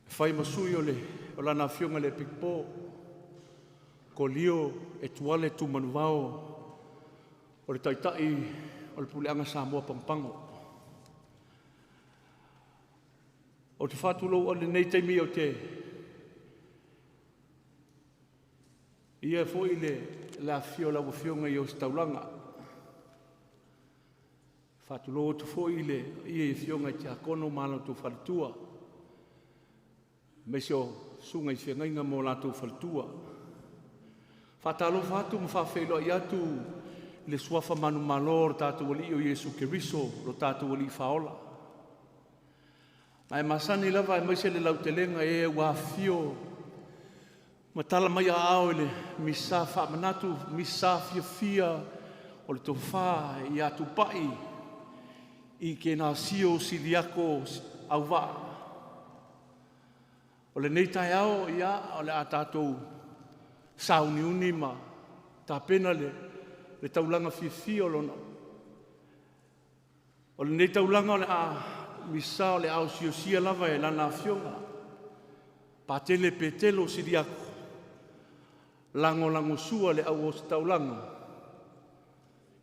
fai ma sui o le o lana afioga i le Epikopo, Kolio Etuale Tumanuvao, o le Taitai o le Puleaga Samoa Pagopago. Ou te faatulou i lenei taimi ou te ia foi le afifio o lau Afioga i Ositaulaga. Faatulou atu foi i le paia i Afioga i Tiakono ma a latou faletua, aemaise o susuga i feagaiga ma o latou faletua. Faatalofa atu ma faafeiloai atu i le suafa manumalo o le tatou Alii o Iesu Keriso, lo tatou Alii Faaola. Ae masani lava aemaise le lautelega e ua afifio ma tala mai aao i le Misa faamanatu, Misa fiafia o le tofa ia Tupai i Kenasio Siliako Auvaa. O lenei taeao, ia, o le a tatou sauniuni ma tapena le taulaga fiafia o lona. O lenei taulaga o le a misa o le a osiosia lava e lana afioga, Patele Petelo Siliako, lagolagosua le au ositaulaga,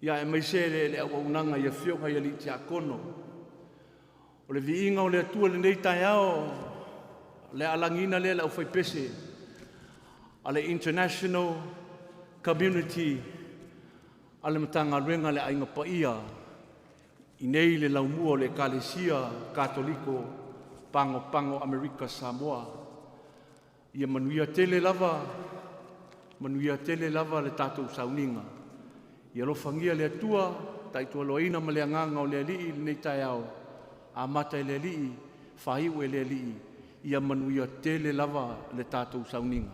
ia aemaise le auaunaga i afioga i alii tiakono. O le viiga o le Atua i lenei taeao, le alagiina lea le aufaipese a le International Community a le Matagaluega le Aiga Paia i nei le laumua o le Ekalesia Katoliko Pagopago Amerika Samoa. Ia manuia tele lava, manuia tele lava le tatou sauniga. Ia alofagia le Atua, taitualoaina ma le agaga o le Alii i lenei taeao, amata e le Alii, faaiu e le Alii, ia manuia tele lava le tatou sauniga.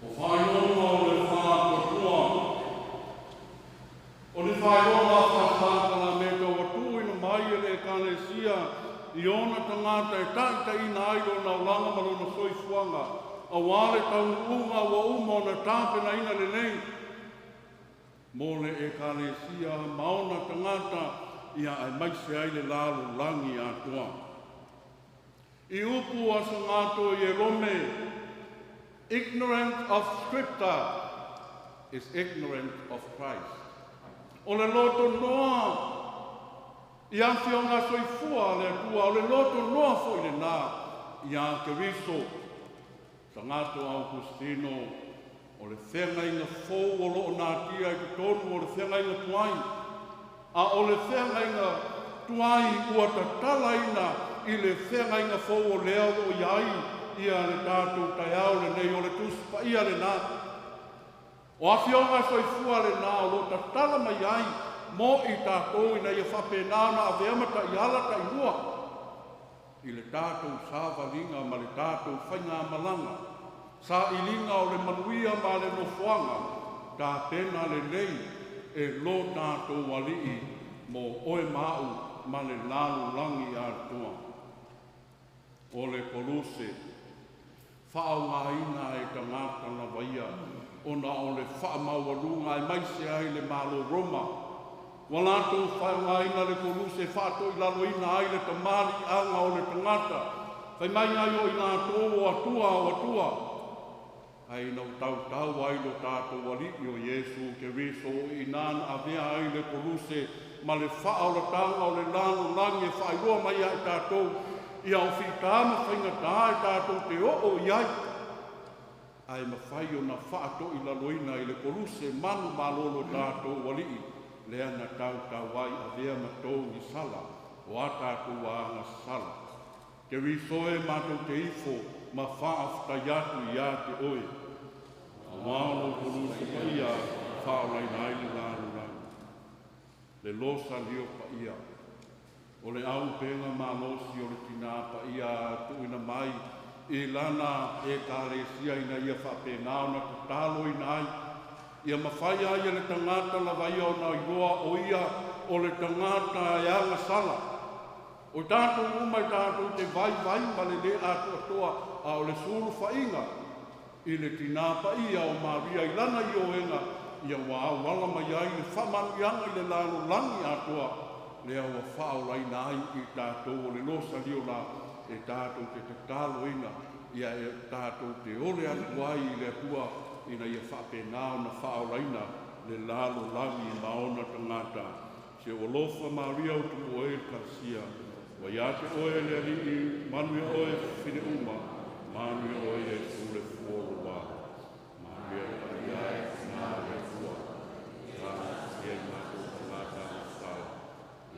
O faailoga o le Faatuatua. O ni faailoga faasakalameta ua tuuina mai e le Ekalesia i ona tagata e taʻitaʻina ai lona olaga ma lona soifuaga auā le taunuuga ua uma ona tapenaina lelei mo le Ekalesia ma ona tagata ia aemaise ai le lalolagi atoa. I upu a Sagato Ierome, ignorant of Scripture is ignorant of Christ. O le loto noa i afioga soifua a le Atua, o le loto noa foʻi lenā iā Keriso. Sagato Augustino, o le feagaiga fou o loo natia i totonu o le feagaiga tuai, a o le feagaiga tuai ua tatalaina i le feagaiga fou o lea o loo iai ia le tatou taeao lenei, o le Tusi Paia lenā. O afioga soifua lenā o loo tatala mai ai mo i tatou ina ia faapena ona avea ma taiala tailua. i le tatou savaliga ma le tatou faigamalaga. Sailiga o le manuia ma le nofoaga, tapena lelei e lo tatou Alii mo oe ma au ma le lalolagi atoa. O le koluse, faaaogaina e tagata lava ia, ona o le faamaualuga e maise ai le Malo Roma. Ua latou faaaogaina le koluse e faatoilaloina ai le tamaliiaga o le tagata, fai mai ai o i latou o Atua o Atua. Ae ina ua tautau ai lo tatou Alii o Iesu Keriso i ina na avea ai le koluse ma le faaolataga o le lalolagi e faailoa mai ia i tatou ia o fitā ma faigatā e tatou te oo i ai, ae mafai ona faatoilaloina i le koluse manu malolo tatou Alii lea na tautau ai avea ma togi sala o a tatou agasala. Keriso e, matou te ifo ma faafetai atu ia te oe, auā o lou koluse paia faaolaina ai le lalolagi. Le losalio paia o le aupega malosi o le tinā paia tuuina mai i lana Ekalesia ina ia faapena ona tataloina ai, ia mafai ai e le tagata lava ia ona iloa o ia o le tagata e agasala. O tatou uma e tatou te vaivai ma le lē atoatoa, a o le sulufaiga i le tinā paia o Maria i lana ioega ia ua auala mai ai le faamanuiaga i le lalolagi atoa lea ua faaolaina ai i tatou. O le losalio la e tatou te tataloina ia e tatou te ole atu ai i le Atua ina ia faapena ona faaolaina le lalolagi ma ona tagata. Se ua lofa Maria o tumu oe le Ekalesia, ua ia te oe le Alii, manuia oe fine uma, manuia oe Iesu le fuoloa. Maria paia e tina o le Atua, talosia i matou tagata agasala,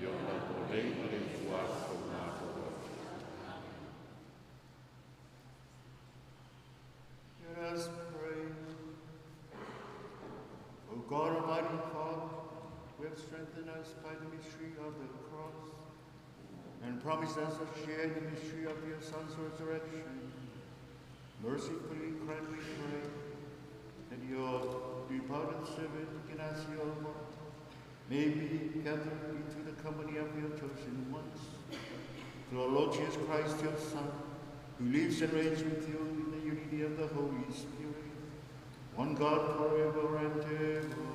ia o lau polei ma le ituaso o matou ola. Let us pray. O God, Almighty Father, who have strengthened us by the mystery of the cross, and promised us a share in the mystery of your Son's resurrection, mercifully grant, we pray, that your departed servant Ignacio Morto may be gathered into the company of your chosen ones. Through our Lord Jesus Christ, your Son, who lives and reigns with you in the unity of the Holy Spirit, one God forever and ever.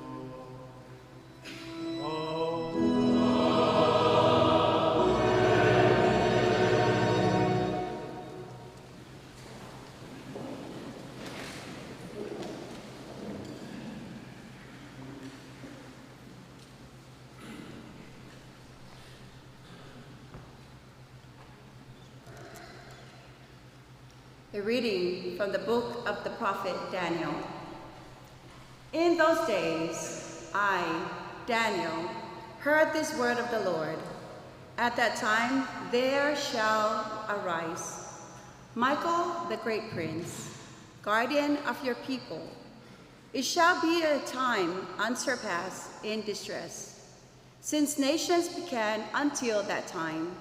Amen. A reading from the book of the prophet Daniel. In those days, I, Daniel, heard this word of the Lord. At that time, there shall arise Michael, the great prince, guardian of your people. It shall be a time unsurpassed in distress, since nations began until that time.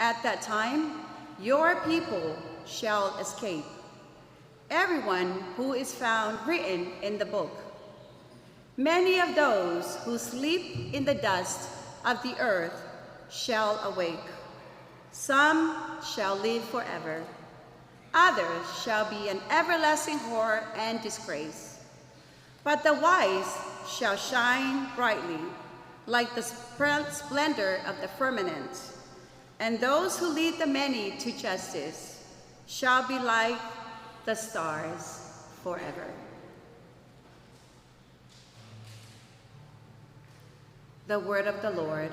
At that time, your people shall escape, everyone who is found written in the book. Many of those who sleep in the dust of the earth shall awake. Some shall live forever. Others shall be an everlasting horror and disgrace. But the wise shall shine brightly, like the splendor of the firmament. And those who lead the many to justice shall be like the stars forever. The word of the Lord.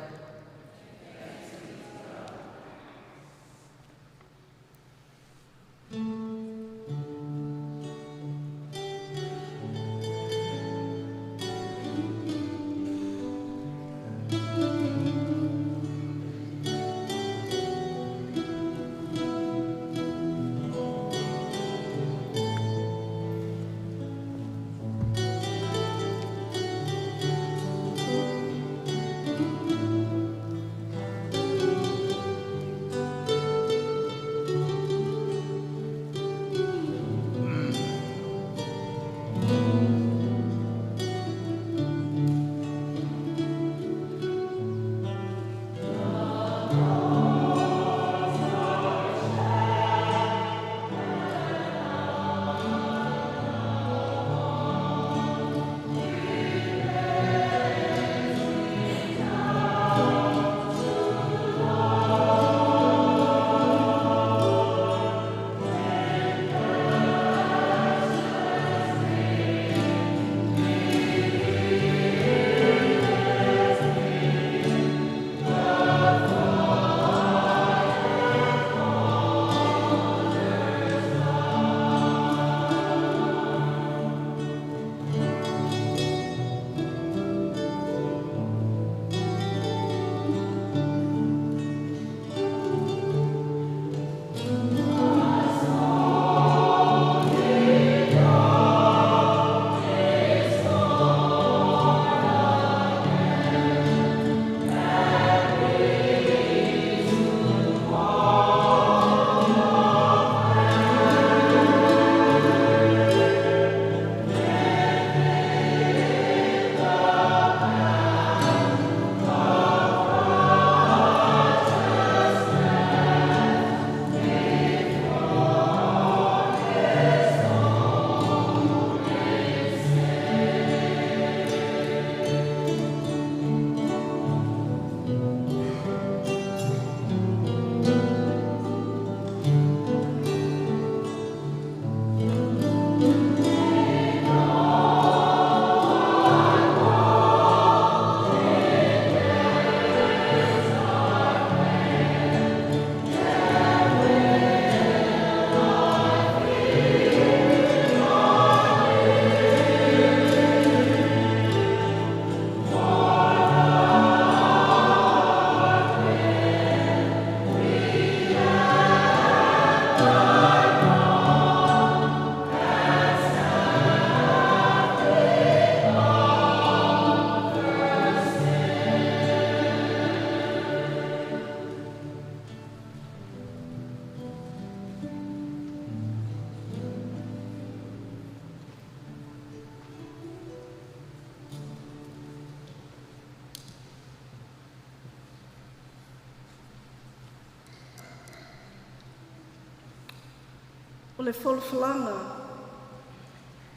O le folafolaga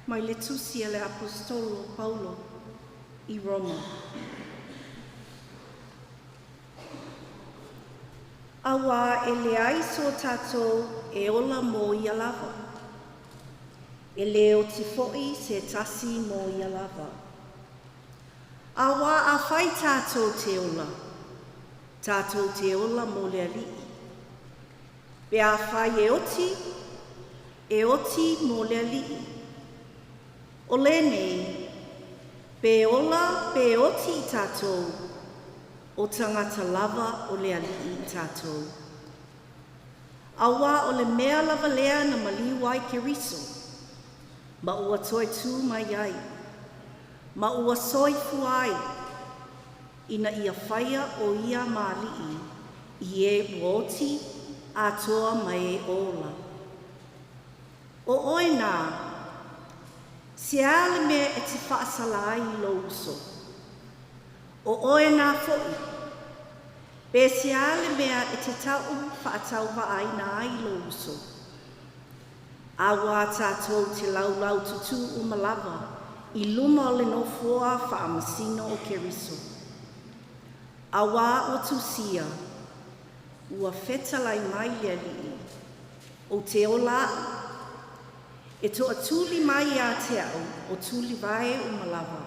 mai le tusi a le Aposetolo o Paulo i Roma. Auā e leai so tatou e ola mo ia lava. E lē oti foi se tasi mo ia lava. Auā afai tatou te ola, tatou te ola mo le Alii. Pe afai e oti, e oti mo le Alii. O lenei, pe ola pe oti i tatou, o tagata lava o le Alii i tatou. Auā o le mea lava lea na maliu ai Keriso, ma ua toe tū mai ai, ma ua soifua ai, ina ia faia ʻo ia ma Alii i e ua oti atoa ma e ola. O ʻoe nā, se a le mea e te faasala ai i lou uso? O ʻoe nā foʻi, pe se a le mea e te taʻu faatauvaaina ai i lou uso? Auā tatou te laulau tutū uma lava i luma o le nofoa faamasino o Keriso. Auā ua tusia, ua fetalai mai le Alii, Ou te ola aʻu. E toʻatuli mai iā te aʻu o tulivae uma lava.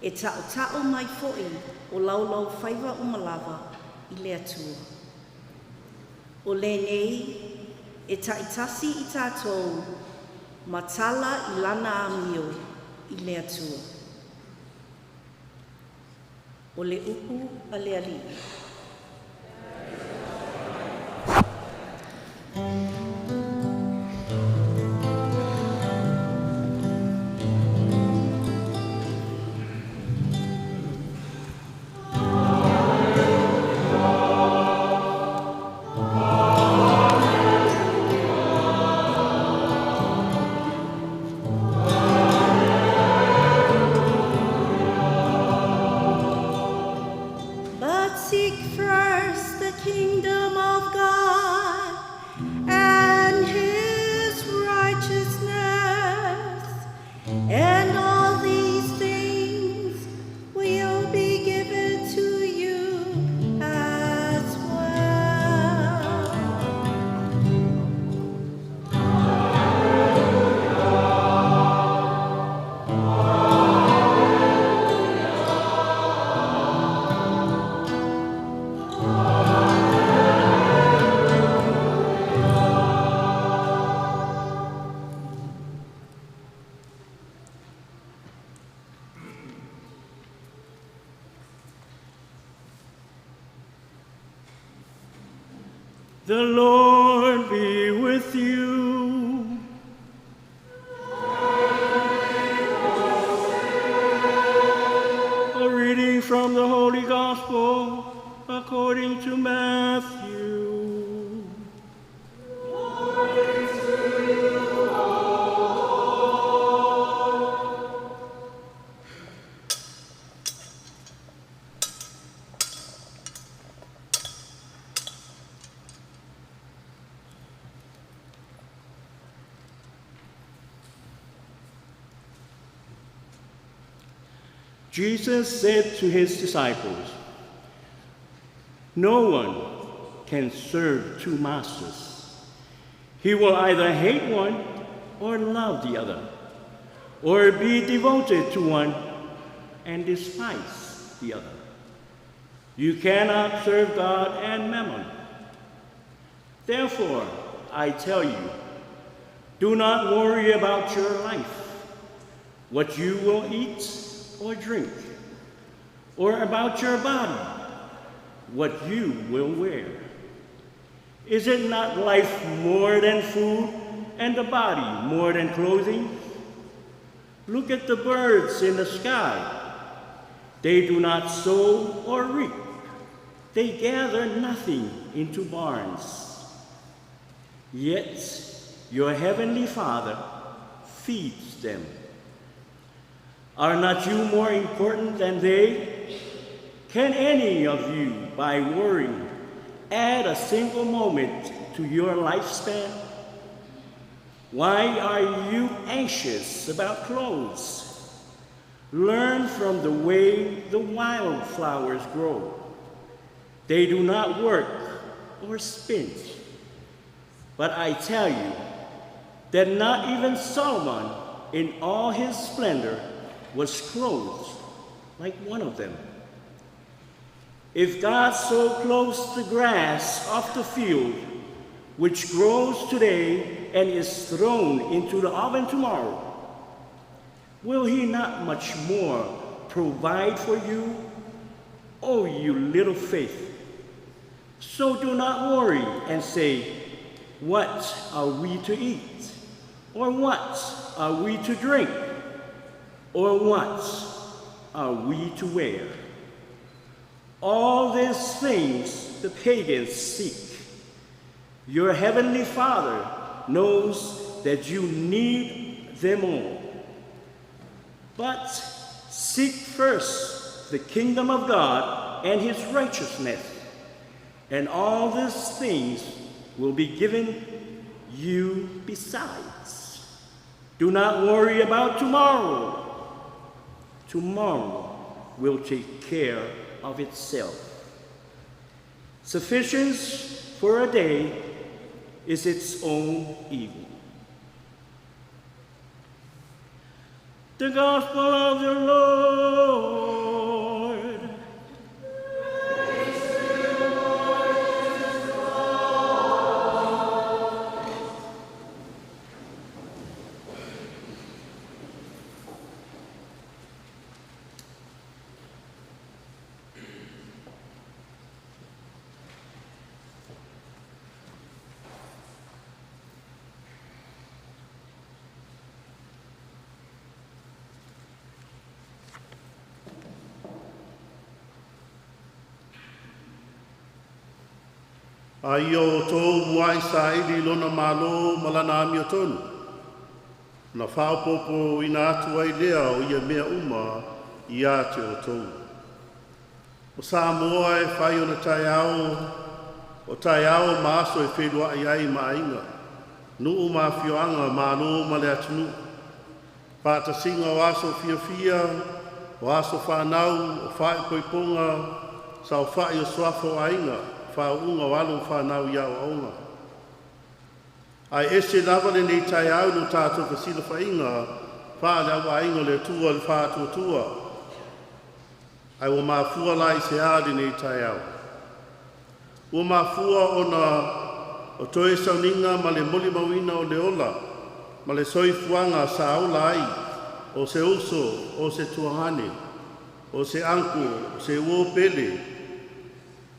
E taʻotaʻo mai foʻi o laulaufaiva uma lava i le Atua. O lenei, e taʻitasi i tatou ma tala i lana amio i le Atua. O le upu a le Alii. But seek first the kingdom of God and his righteousness, and all these things will be given to you as well. The Lord be with you. A reading from the Holy Gospel according to Matthew. Jesus said to his disciples, No one can serve two masters. He will either hate one or love the other, or be devoted to one and despise the other. You cannot serve God and mammon. Therefore, I tell you, do not worry about your life, what you will eat or drink, or about your body, what you will wear. Is it not life more than food, and the body more than clothing? Look at the birds in the sky. They do not sow or reap. They gather nothing into barns. Yet your heavenly Father feeds them. Are not you more important than they? Can any of you, by worrying, add a single moment to your lifespan? Why are you anxious about clothes? Learn from the way the wildflowers grow. They do not work or spin. But I tell you that not even Solomon in all his splendor was clothed like one of them. If God so clothes the grass of the field, which grows today and is thrown into the oven tomorrow, will he not much more provide for you, O you little faith? So do not worry and say, What are we to eat? Or what are we to drink? Or what are we to wear? All these things the pagans seek. Your heavenly Father knows that you need them all. But seek first the kingdom of God and his righteousness, and all these things will be given you besides. Do not worry about tomorrow. Tomorrow will take care of itself. Sufficient for a day is its own evil. The Gospel of the Lord. A ia outou muaʻi saili i lona Mālō ma lana amiotonu, ona faaopoopoina atu ai lea o ia mea uma iā te outou. O Samoa e fai ona taeao, o taeao ma aso e feiloai ai ma aiga, nuu ma afioaga, Malo ma le atunuu. Faatasiga o aso fiafia, o aso fanau, o faaipoipoga, saofai o suafa o aiga, faauuga o alo ma fanau i aoaoga. Ae ese lava lenei taeao i lo tatou fesilafaiga faaleauaiga o le Atua le Faatuatua. Ae ua mafua la i se a lenei taeao? Ua mafua ona o toe sauniga ma le molimauina o le ola ma le soifuaga sa ola ai o se uso, o se tuagane, o se uncle, o se uo pele,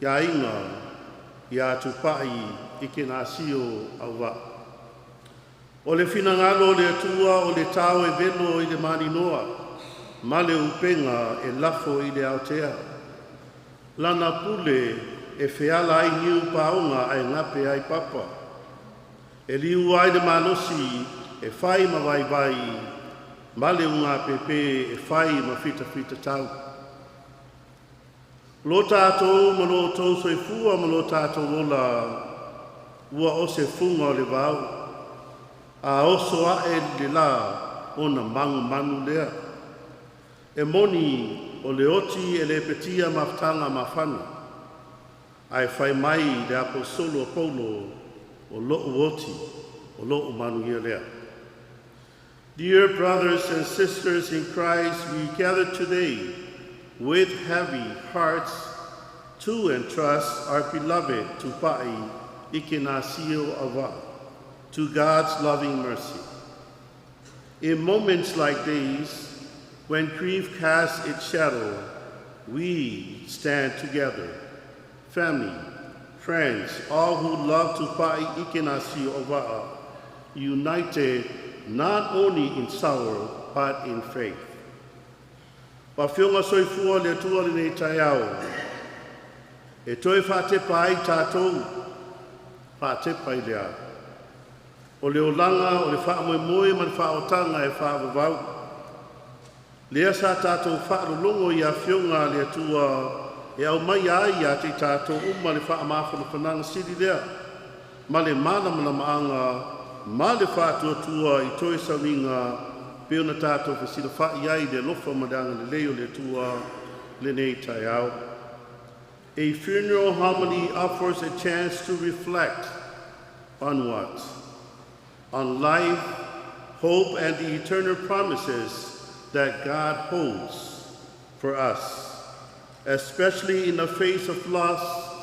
ia iga ia Tupai Ikenasio Auva'a. O le finagalo o le Atua o le tao e velo i le maninoa, ma le upega e lafo i le aotea. Lana pule e feala ai niu paoga ae gape ai papa. E liu ai le malosi e fai ma vaivai, ma le ugāpēpē e fai ma fitafitatau. Lo tātou ma lo outou soifua ma lo tātou ola, ua o se fuga o le vao. A oso aʻe le lā ona manumanu lea. E moni o le oti e lepetia mafutaga mafana. Ae fai mai le aposolo o Paulo o lo'u oti, o lo'u manuia lea. Dear brothers and sisters in Christ, we gather today with heavy hearts to entrust our beloved Tupai Ikenasio Auva'a to God's loving mercy. In moments like these, when grief casts its shadow, we stand together, family, friends, all who love Tupai Ikenasio Auva'a, united not only in sorrow, but in faith. Afioga soifua le Atua lenei taeao. E toe faatepa ai tātou, faatepa i le a. O le olaga o le faamoemoe ma le faaotaga e faavavau. Lea sa tātou faalologo i afioga a le Atua e aumai ai ia te tātou uma le faamafanafanaga sili lea ma le malamalamaga. ma le faatuatua i toe sauniga pei ona tatou fesilafa'i ai i le alofa ma le agalelei o le Atua lenei taeao. A funeral homily offers a chance to reflect on what? On life, hope, and the eternal promises that God holds for us. Especially in the face of loss,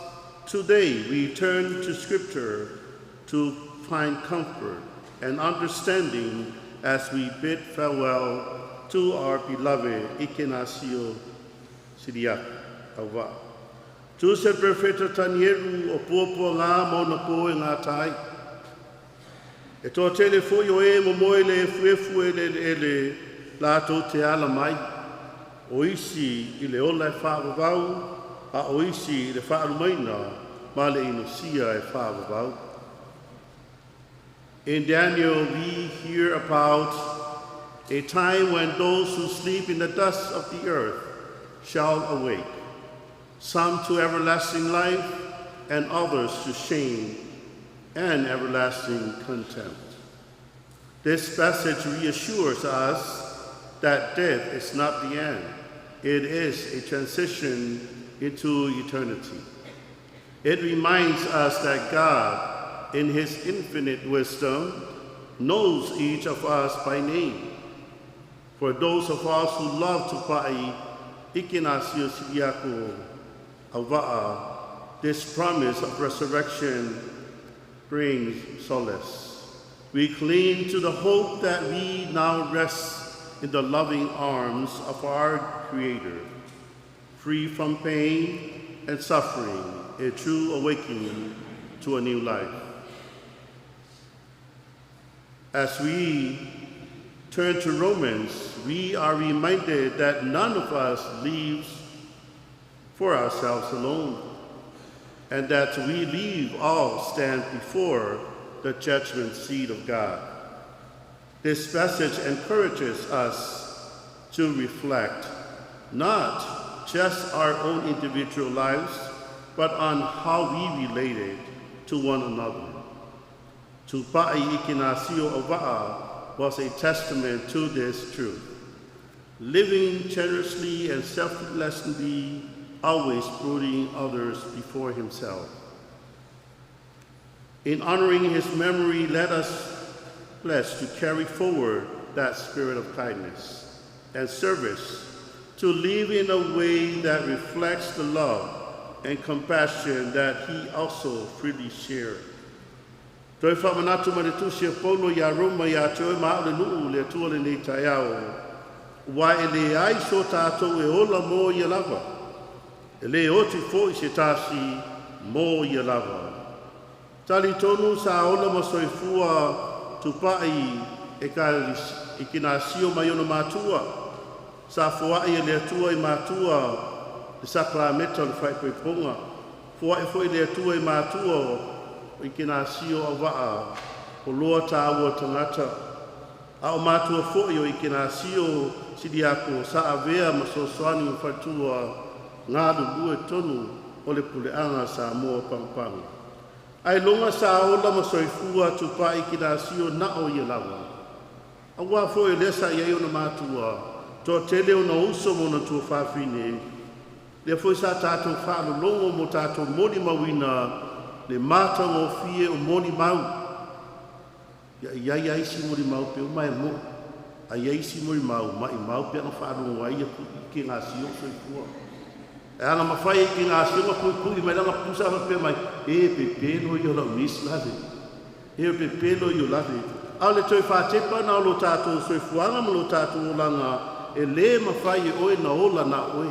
today we turn to Scripture to find comfort and understanding as we bid farewell to our beloved Ikenasio Siliaku Auva'a. Tusi le perofeta Tanielu o puapua gā ma ona po e gata ai. E toatele foi o e momoe i le efuefu eleele latou te ala mai. O isi i le ola e faavavau, a o isi i le faalumaina ma le inosia e faavavau. In Daniel, we hear about a time when those who sleep in the dust of the earth shall awake, some to everlasting life and others to shame and everlasting contempt. This passage reassures us that death is not the end. It is a transition into eternity. It reminds us that God, in His infinite wisdom, knows each of us by name. For those of us who love Tupai Ikenasio Siliaku Auva'a, this promise of resurrection brings solace. We cling to the hope that we now rest in the loving arms of our Creator, free from pain and suffering, a true awakening to a new life. As we turn to Romans, we are reminded that none of us lives for ourselves alone, and that we leave all stand before the judgment seat of God. This passage encourages us to reflect not just our own individual lives, but on how we related to one another. Tupai Ikenasio Auva'a was a testament to this truth. Living generously and selflessly, always putting others before himself. In honoring his memory, let us pledge to carry forward that spirit of kindness and service, to live in a way that reflects the love and compassion that he also freely shared. Toe faamanatu ma le tusi a Paulo iā Roma ia te oe ma au le nuu le Atua lenei taeao. Uā e leai so tātou e ola mo ia lava. E lē oti foi se tasi mo ia lava. Talitonu sa ola ma soifua Tupai e ka Ikenasio mai ona matua. Sa foai e le Atua i matua le sakarameta o le faaipoipoga. Foai foi le Atua i matua o Ikenasio Auva'a o loa tāua tagata. A o matua foi o Ikenasio Siliaku sa avea ma fesoasoani ma faletua galulue tonu o le puleaga Samoa Pagopago. Ailoga sa ola ma soifua Tupai Ikenasio na o ia lava. Auā foi o lea sa i ai ona matua, toatele ona uso ma ona tuafafine, lea foi sa tatou faalologo ma tatou molimauina le matagofie o molimau. Ia i ai ai isi molimau pe uma e mo'i, a i ai isi molimau maʻimau pe ana faalogo ai ia Ikenasio o soifua. E ana mafai e Ikenasio ma puipui mai lana pusa faapea mai, e pepelo ia o lau nisi lale. E pepelo ia o lale. A o le toe faatepa na o lo tatou soifuaga ma lo tatou olaga e lē mafai e oe na ola na oe.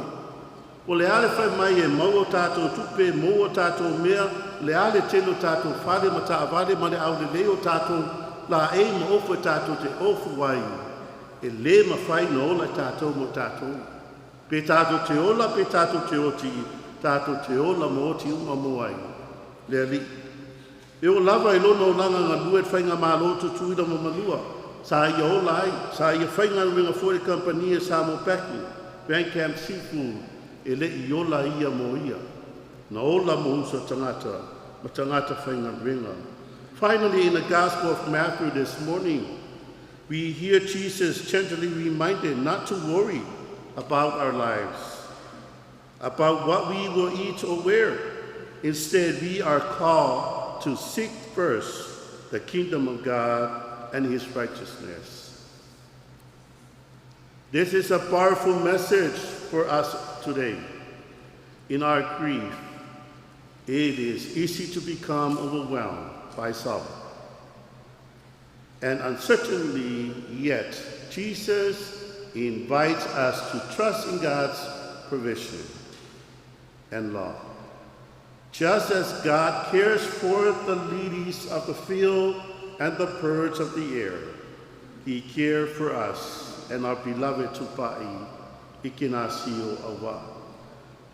O le a le fai mai e maua o tatou tupe, maua o tatou mea, le a le tele o tatou fale ma taavale ma le aulelei o tatou laei ma ofu e tatou te ofu ai, e lē mafai na ola e tatou mo tatou. Pe tatou te ola pe tatou te oti, tatou te ola ma oti uma mo ai. Le Alii. E oo lava i lona olaga galue i le faigamalo Tutuila ma Manua, sa ia ola ai, sa ia faigaluega foi i le kamupani a Samoa Packing, Van Camp Seafood, e le i ola ia mo ia. Na ola mo uso tagata ma tagata faigaluega. Finally, in the Gospel of Matthew this morning, we hear Jesus gently reminded not to worry about our lives, about what we will eat or wear. Instead, we are called to seek first the kingdom of God and his righteousness. This is a powerful message for us today. In our grief, it is easy to become overwhelmed by sorrow and uncertainty, yet Jesus invites us to trust in God's provision and love. Just as God cares for the lilies of the field and the birds of the air, he cares for us and our beloved Tupai, Ikenasio Auva'a.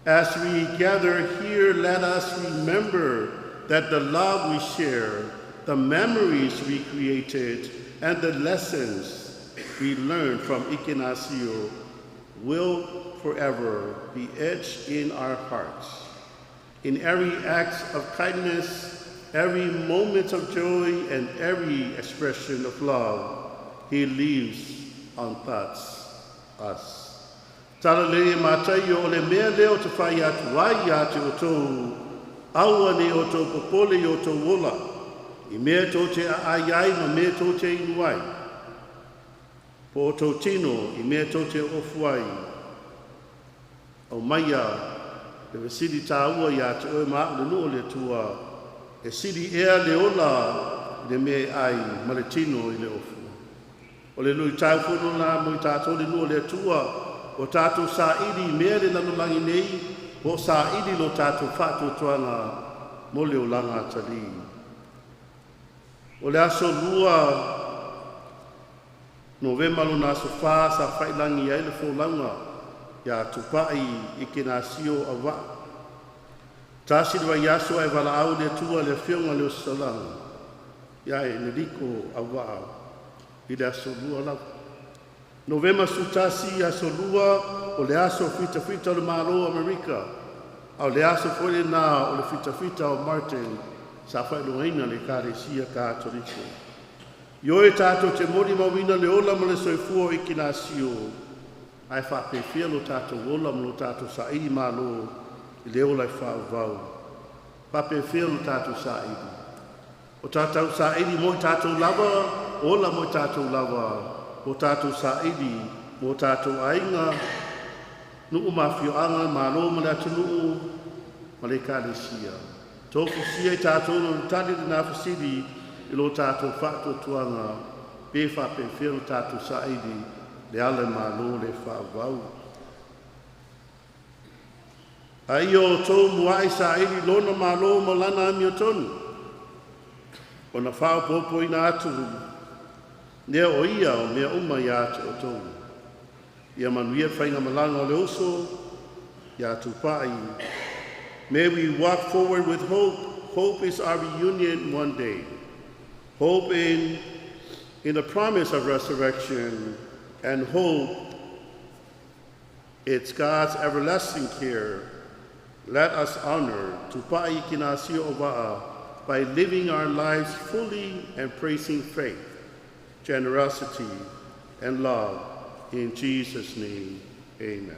As we gather here, let us remember that the love we share, the memories we created, and the lessons we learned from Ikenasio will forever be etched in our hearts. In every act of kindness, every moment of joy, and every expression of love, he lives on thoughts us. Tala le matai o le mea leo te whai atu ai ia te o tō aua ne o tō popole i o tō ola. I mea tō te a ai ai ma mea tō te inu ai. Po o tō tino i mea tō te ofu ai. Au maia le vesili tāua ia te oe maa le nuu le tua e sili ea le ola le mea ai ma le tino i le ofu. O le lui tau fono la mo i tātou le nuu le tua o tātou sa ili mea le lanolangi nei o sa ili lo tātou whaatuatuanga mo le olanga tali. O le aso lua Novema lo na aso whā sa whailangi ai le fōlanga ia Tupai i ke nā sio a waa. Tasi le wai aso ai wala au le tua le whionga le o salanga ia e Neliko Auva'a i le aso lua lava. Novema sutasi aso lua o le aso fita fita o le Malo Amerika a o le aso foi le na o le fita fita o Martin sa whailoaina le Ekalesia Katoliko. I oe tātou te mori mawina le ola ma le soifua o Ikenasio, ai whapewhia lo tātou ola ma lo tātou saili malo i le ola i whauvau. Whapewhia lo tātou saili. O tātou saili mo i tātou lava, ola mo i tātou lava, o tātou saili mo tātou ainga, nuu mawhioanga, malo ma le atunuu, ma le Ekalesia. Tōku sia i tātou no tali le nā whasili i lo tātou whaatuatuanga, pe whapewhia lo tātou saili, le ala malo le whaavau. A ia o tō muai saili lona malo ma lana amio tonu. O na whaopopo ina atu, nea o ia o mea uma ia atu o tō. Ia manuia whainga malanga o le oso, ia Tupai. May we walk forward with hope. Hope is our reunion one day. Hope in the promise of resurrection, and hope it's God's everlasting care. Let us honor Tupai Ikenasio Auva'a by living our lives fully and praising faith, generosity, and love. In Jesus' name, amen.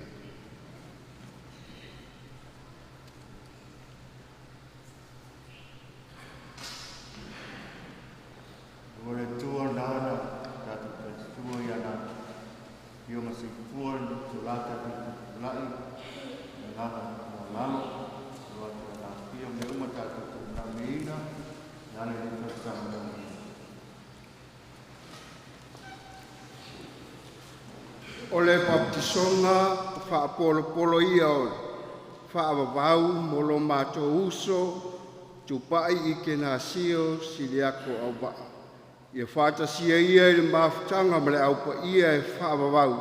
O le tua nana, tātou te tua ia nā. Ia ma se tua ni tō lata ki te lai, na nana mō lalo, tō atu nā pia me uma tātou tō nā meina, nana i tō taha mō mea. O le baptisonga whaapolopolo ia o whaavavau mo lo mātou uso, Tupai Ikenasio Siliako Auva'a. Ia whaatasia ia i le mafutanga ma le aupa ia e whaavavau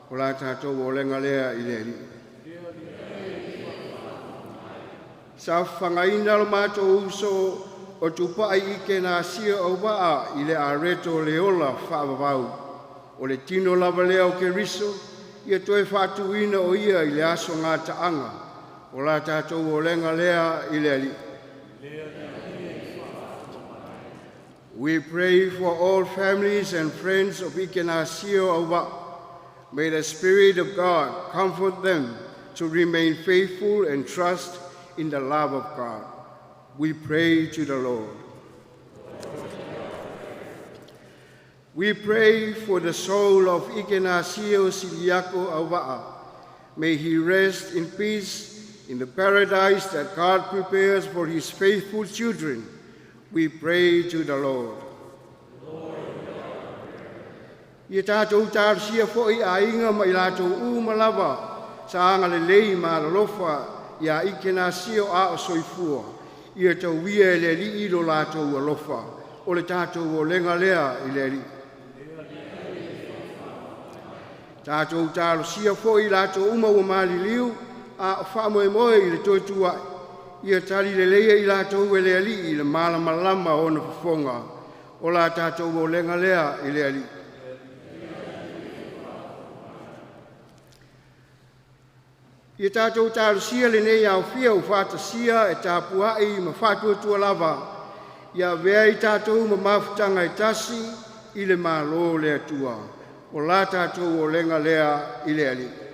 o la tātou o lenga lea i le alii. Sa whangaina lo mātou uso o Tupai Ikenasio Auva'a i le areto le ola whaavavau. O le tino lava lea o Keriso, ia toe whaatuina o ia i le aso ngā taanga o la tātou o lenga lea i le alii. We pray for all families and friends of Ikenasio Auva'a. May the Spirit of God comfort them to remain faithful and trust in the love of God. We pray to the Lord. We pray for the soul of Ikenasio Siliako Auva'a. May he rest in peace in the paradise that God prepares for his faithful children. We pray to the Lord. Ia tatou talosia fo'i aiga ma i latou uma lava sa agalelei ma alolofa iā Ikenasio a o soifua. Ia tauia e le Alii lo latou alofa. O le tatou olega lea i le Alii. Tatou talosia fo'i i latou uma ua maliliu a o faamoemoe i le toe tuua'i. Ia tali lelei i latou e le Alii i le malamalama o ona fofoga. O la tatou olega lea i le Alii. Ia tatou talosia lenei aofia ua faatasia e tapuai ma faatuatua lava, ia avea i tatou ma mafutaga e tasi i le Malo o le Atua. O la tatou olega lea i le Alii.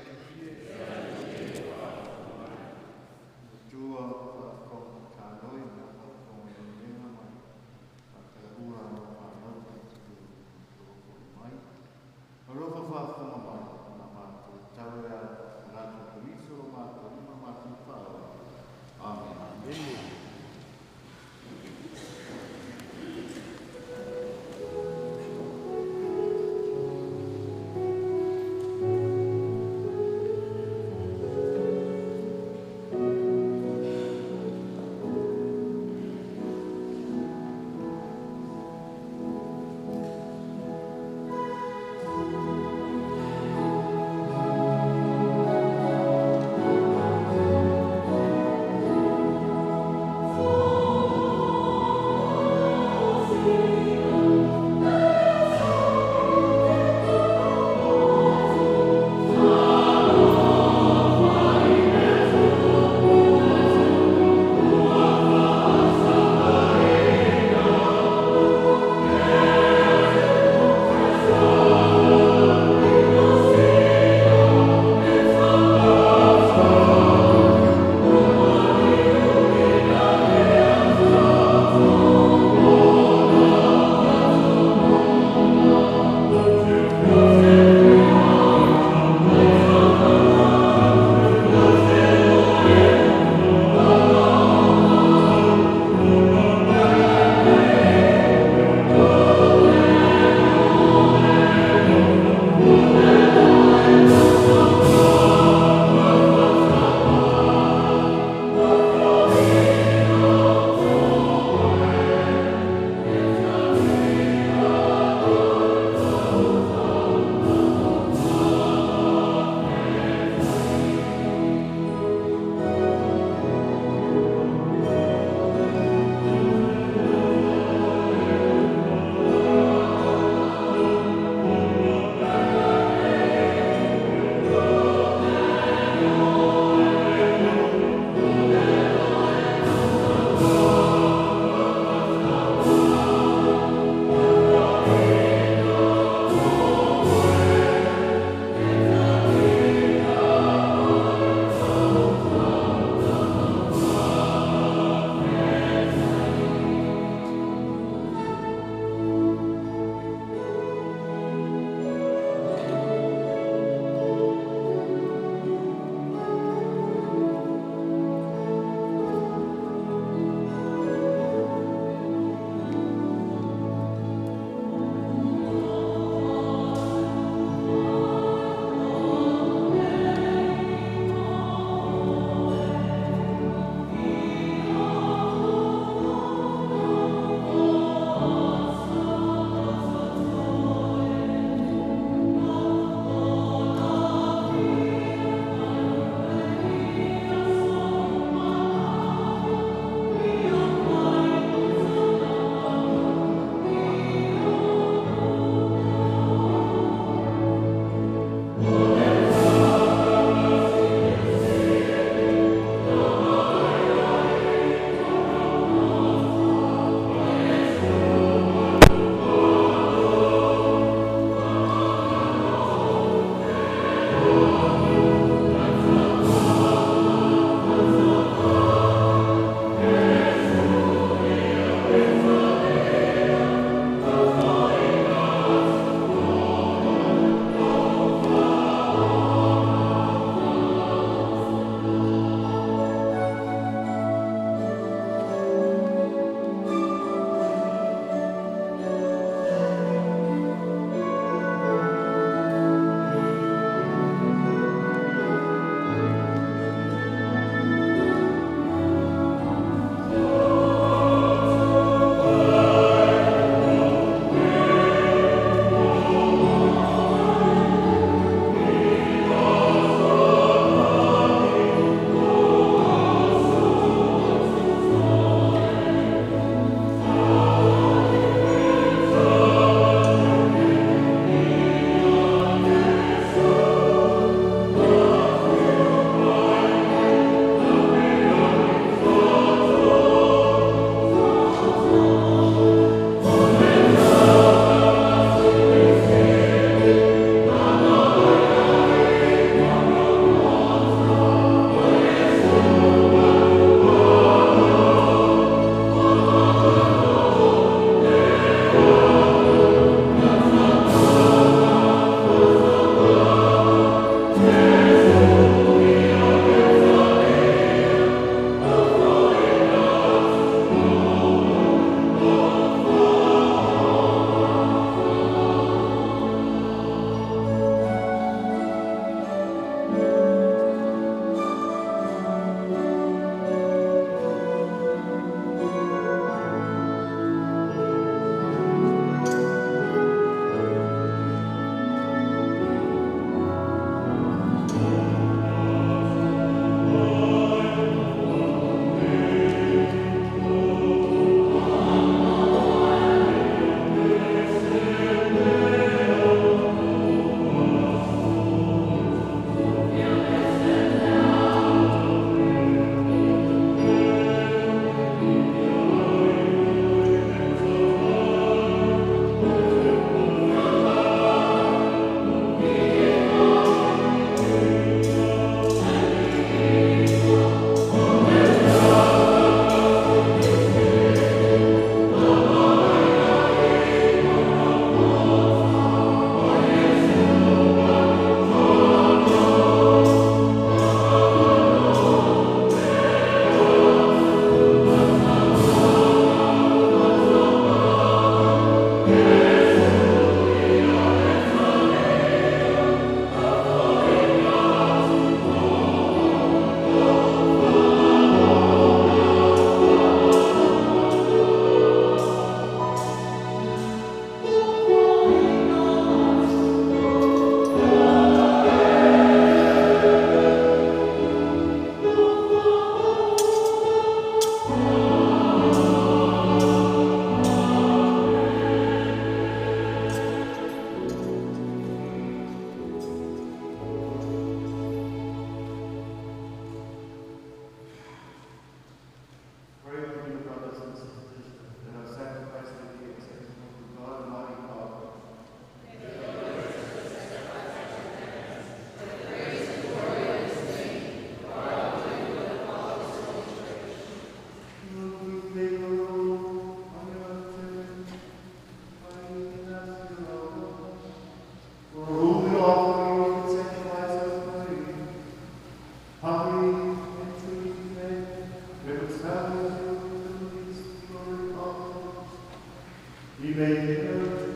Amen.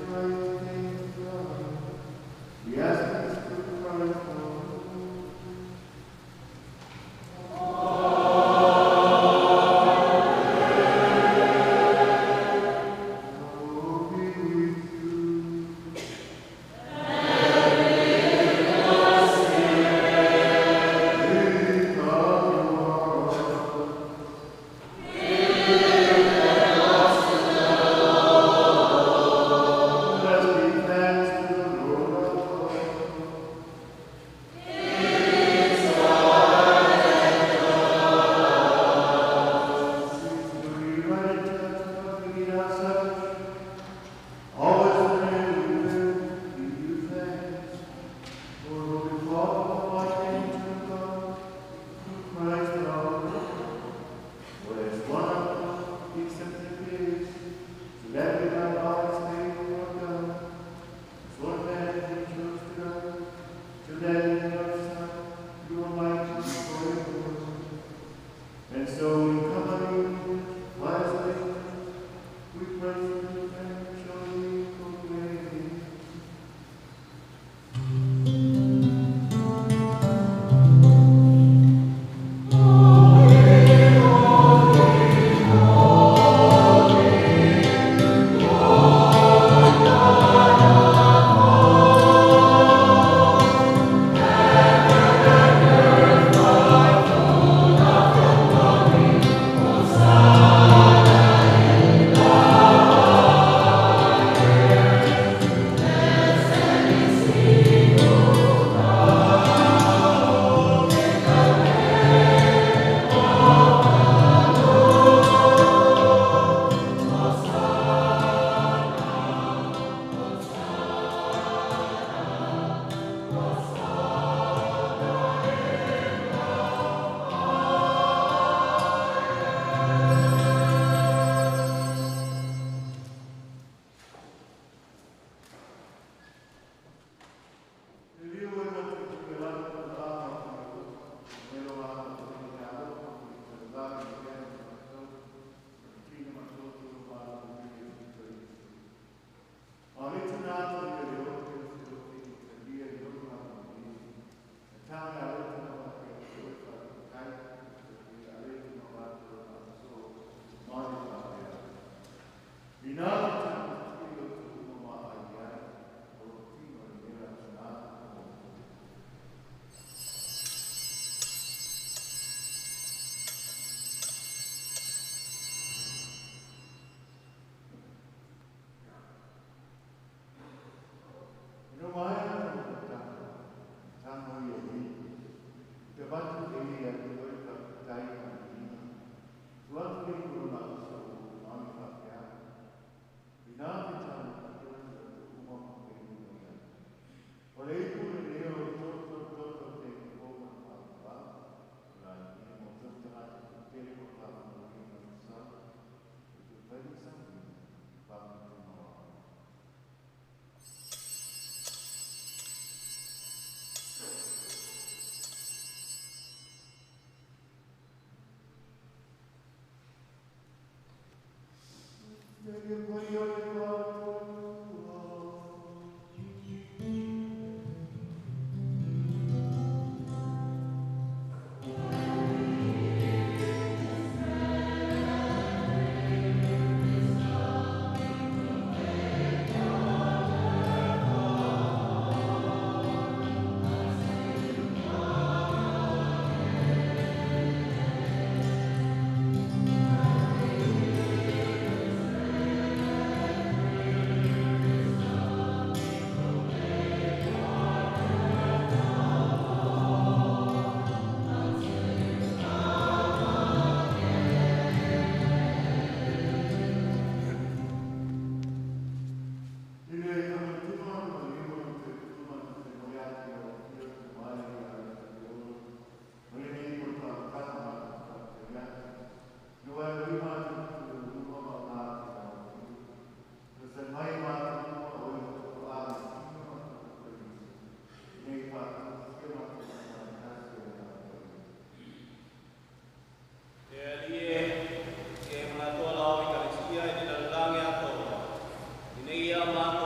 Thank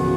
you.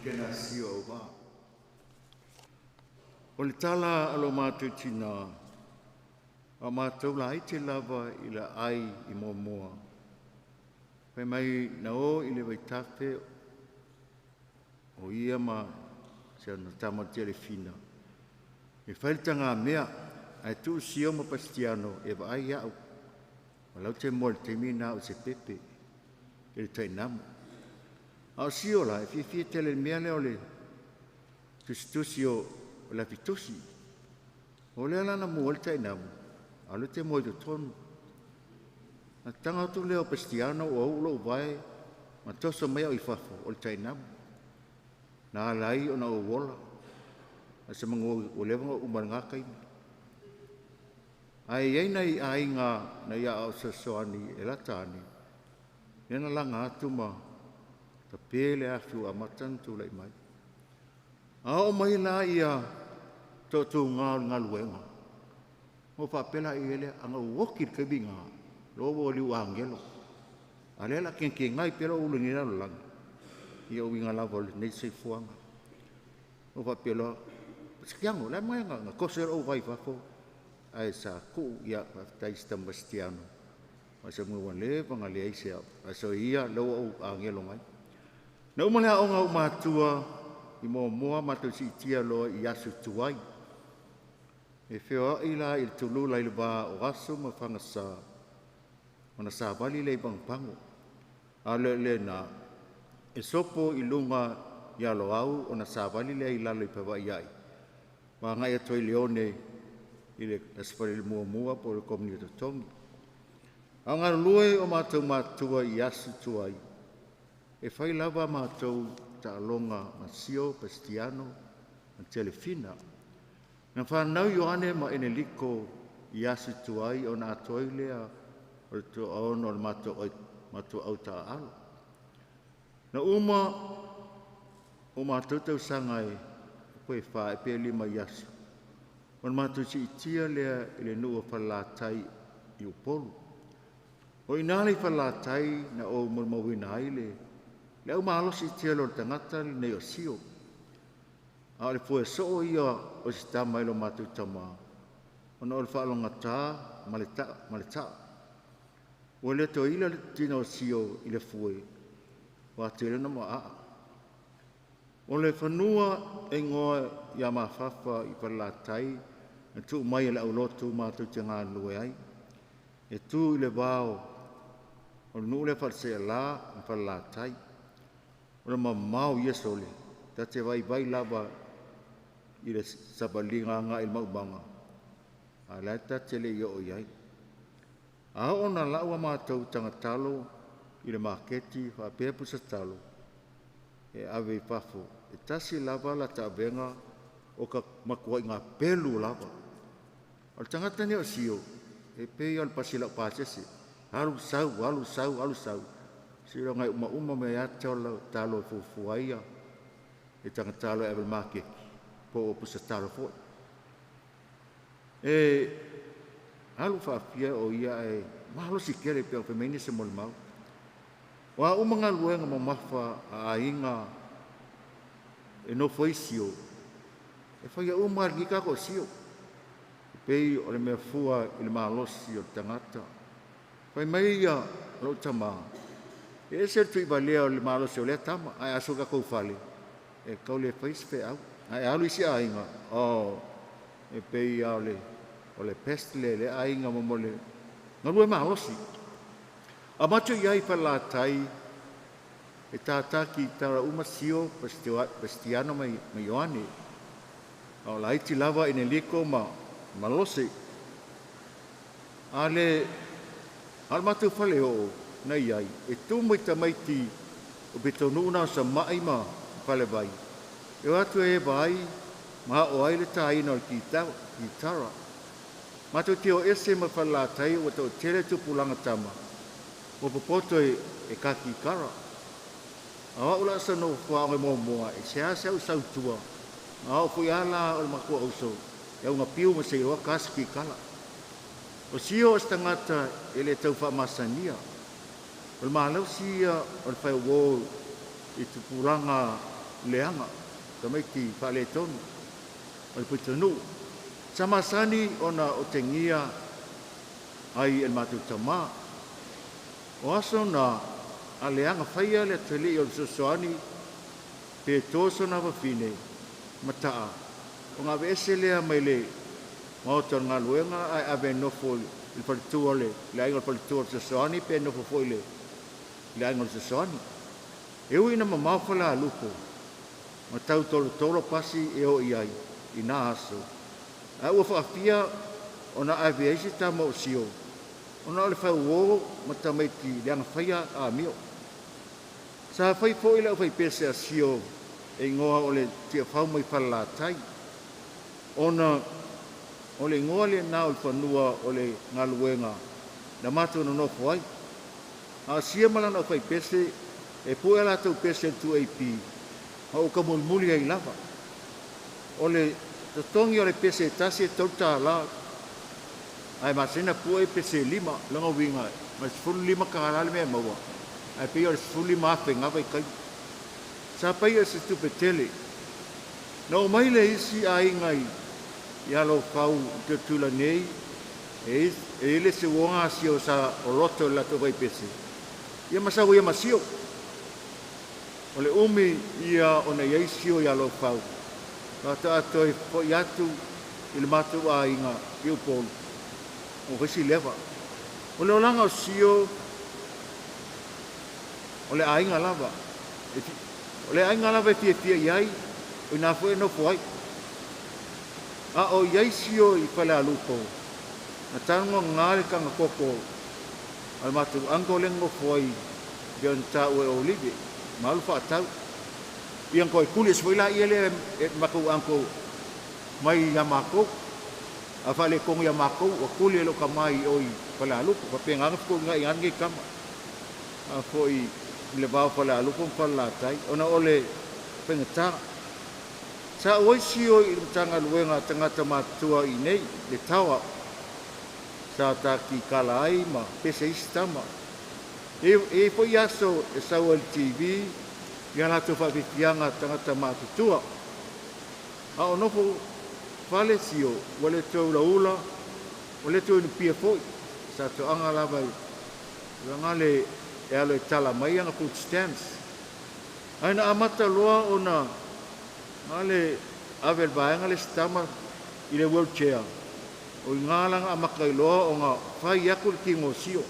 Kena sio au vā. O le tala a lo mātou tina, a mātou la te lava i la ai i moa. Pai mai na o i le vaitafe o ia ma se ana tama te le fina. E whailitanga mea Ae tuu Sio ma Pasitiano e vaai ia'u, ma lau te moe i le taimi lena o se pepe i le tainamu. A o Sio la, e fiafia tele i le mea lea o le tusitusi o le afitusi. O lea la na mua ai le tainamu, a o lea te moe i totonu. Na taga atu lea o Pasitiano ua uu lou vae ma toso mai au i fafo o le tainamu. Na ala ai ona ou ola, a se manu ua leva ona ou uma i lena taimi. Ae i ai nai aiga nai aao fesoasoani e lata ane, lea na laga atu ma tape le afi ua amata ona tulai mai. A oo mai la ia toatuga o le galuega, ona ou faapea laia lea, ana ou oti i le taimi lena, loa ua liu agelo. A o lea o le a kegakegai pea lou ulu i lenei lalolagi, ia o uiga lava o lenei soifuaga. Ona ou faapea loa, Pasitiano, o le a le mea na toso ai lou vae i fafo ae sa tuu, ia faafetai i si tama Pasitiano, aua se mea ua leva ona leai se au, ae soia lea ua ou agelo mai. Na uma le aoga a ou matua i Moamoa matou siitia loa i aso tuai. E feoai la i le tulula i le va o aso ma fagasa ona savali lea i Pagopago. A o le lena, e sopo i luga i Aloau ona savali lea i lalo i Pava'ia'i ma agai atu ai i Leone i le Aso Faraile muamua po o le Komunio Totogi. A o galulue o matou matua i aso tuai, e fai lava matou taaloga ma Sio, Pasitiano ma Telefina. Na fanau Ioane ma Eneliko i aso tuai ona atoa ai lea o le toaono o le matou au taaalo. Na uma o matou tausaga e pe fa ea pe lima i aso, ona matou siitia lea i le nuu o Falelatai i Upolu. O i ina le i Falelatai na ou molimauina ai le le au malosi tele o le tagata lenei o Sio. A o le foe soo ia o se tama i lo matou tama, ona o le faalogogata ma le ma le taa. Ua le toe ila le tino o Sio i le fue, ua tele ona maaa. O le fanua e igoa ia Mafafa i Falelatai na tuu mai e le aulotu matou te galulue ai. E tu i le vao o le nuu lea Faleseela ma Falelatai. O le mamao ia sole, ta te vaivai lava i le savaliga agai i le maumaga, a o la e ta te le i oo i ai. A oo ona lau a matou tagatalo i le maketi faapea pusatalo e ave i fafo, e tasi lava la taavega o ka matuaiga pelu lava. O le tagata lenei o Sio, e pei lava o le pasi laupasese, alu sau, alu sau, alu sau, seiloga e umauma mai ata o lau talo e fuafua ai ia e tagatalo e ave i le maketi, po o pusatalo foi. E alu faafia o ia ae malosi tele pei ona fai mai nisi o molimau. O a uma galuega mamafa a aiga e nofo ai Sio, e faia uma lava e lenei tagata o Sio. E pei o le mea fua i le malosi o le tagata. Fai mai ia lou tama, e ese le tuivalea o le malosi o lea tama, ae a so tatou fale, e tau le fai se feau. Ae alu i isi aiga, oh, e pei lava o le, o le pest lea i lea aiga mo mo le galue malosi. A matou i ai i Falelatai, e tātā kitara uma Sio, Pasitiano ma Ioane, a o laiti lava Eneliko ma Malose. A le, a o le matou faleoo na i ai, e tumu i tamaiti o pitonuu na o Sama'i ma Falevai, e o atu e eva ai ma aʻo ai le tāina o le kitara. Matou te o ese ma Falelatai ua toatele tupulaga tama ua popoto e ka kikara. A o a'u la sa nofo aoga i Moamoa, e seasea au sau i tua, a oo foi a la o le matua uso e auga piu ma se iloa ka se kikala. O Sio o se tagata e le tau faamasania. O le malausi ia o le fai-uō i tupulaga leaga, tamaiti faaletonu o le pitonuu. Sa masani ona otegia ai e le matou tama. O aso na, a leaga faia le atalii o le fesoasoani pe to sona afafine ma taa, ona aveese lea mai le maota o le galuega ae ave e nofo i le faletua o le le aiga o le faletua o le fesoasoani pe nofo foi i le le aiga o le fesoasoani. E ui ina mamao Falealupo ma tau tolotolo pasi e oo i ai i na aso, ae ua faafia ona ave ai se tama o Sio ona o le fauō ma tamaiti leaga faia amio. Sa fai foi le aufaipese a Sio e igoa o le Tiafau mai Falelatai, ona o le igoa lenā o le fanua o le galuega na matou nonofo ai. A o Sio ma lana aufaipese e pue a latou pese i le 2AP ma ou taumulimuli ai lava. O le totogi o le pese e tasi e $3, ae masani ona pue pese e lima, o lona uiga ma le $15 le mea e maua, ae pei o le $15,000 i na vaitaimi. Sa paia i se tupe tele. Na oo mai le isi aiga i Alofau i Tutuila nei, e i ai le isi uoga asia sa o loto i le latou vaipese, ia ma sau ia ma sio. O le umi ia ona i ai sio i Alofau, faatoa toe foi atu i le matou aiga i Upolu, ua fai si leva. O le olaga o sio, o le aiga lava, o le aiga lava e fiafia i ai, o inā foi e nofo ai. A o i ai sio i Falealupo, na tago gā le tagakoko a le matou uncle lea na nofo ai pei ona taua e Olive, ma alu faatau. Ia na toe tuli ese foi laia lea e le matou uncle mai ia matou. A faaletonu ia matou, ua tuli e lou tama i o i Falealupo. Faapena ona fetuunai ai lenei tama a foi i le va o Falealupo ma Falelatai ona o le faigata. Sa ou ai sio i le Matagaluega a Tagata Matutua i inei, le Taoa, sa takikala ai ma pese isi tama. E i ai foi aso e sau ai i le TV i a latou faafiafiaga tagata matutua. A o nofo fale sio, ua le toe ulaula, ua le toe inupia foi. Sa toaga lava i lagale e alo e tala mai ana food stamps. Ae na amata loa ona gale ave e le vaega le isi tama i le wheelchair, o i ina la na amata ai loa ona fai atu le tino o Sio.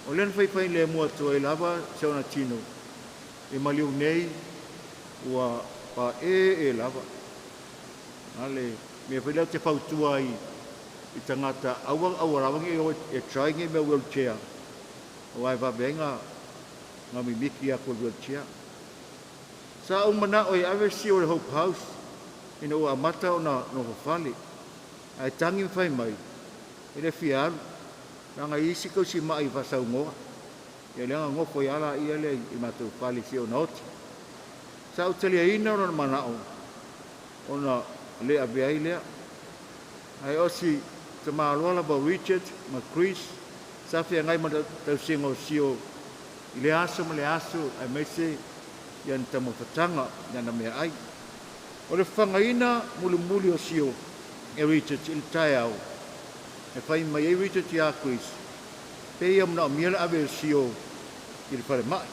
O lea na faifai lemu atu ai lava si ona tino e maliu nei ua pae'e lava. A le mea foi lea ou te fautua ai i tagata, aua aua lava ne i o e try nei mea wheelchair, aua e vave ai na mimiki atu e le wheelchair. Sa ou mana'o e ave sio i le Hope House ina ua amata ona nofo fale, ae tagi ma fai mai e le fia alu, leaga i isi tausima'i i faasaunoa, ia lea na nofo ai lava laia lea i matou fale i si ona oti. Sa ou taliaina lona mana'o ona le avea ai lea. Ae o si tamaloa lava o Richard ma Chris sa feagai ma le tausiga o Sio i lea aso ma lea aso aemaise i ana taumafataga i ana meaai. O le fagaina mulimuli o Sio e Richard i le taeao, e fai mai ai Richard iā Chris, pe ia manaomia le ave o Sio i le falemai.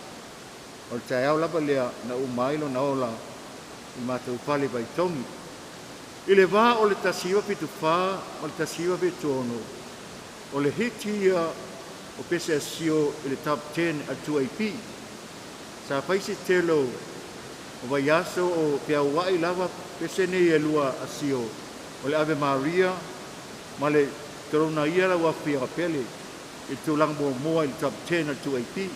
O le taeao lava lea na uma ai lona ola i le matou fale i Vaitogi. I le va o le 1974 ma le 1976, o le hit ia o pese a Sio i le Top Ten a le 2AP. Sa fai se tele o vaiaso o feaua'i lava pese nei e lua a Sio, o le Ave Maria ma le Tolona Ia Lau Afioga Pele i le tulaga muamua i le Top Ten a le 2AP.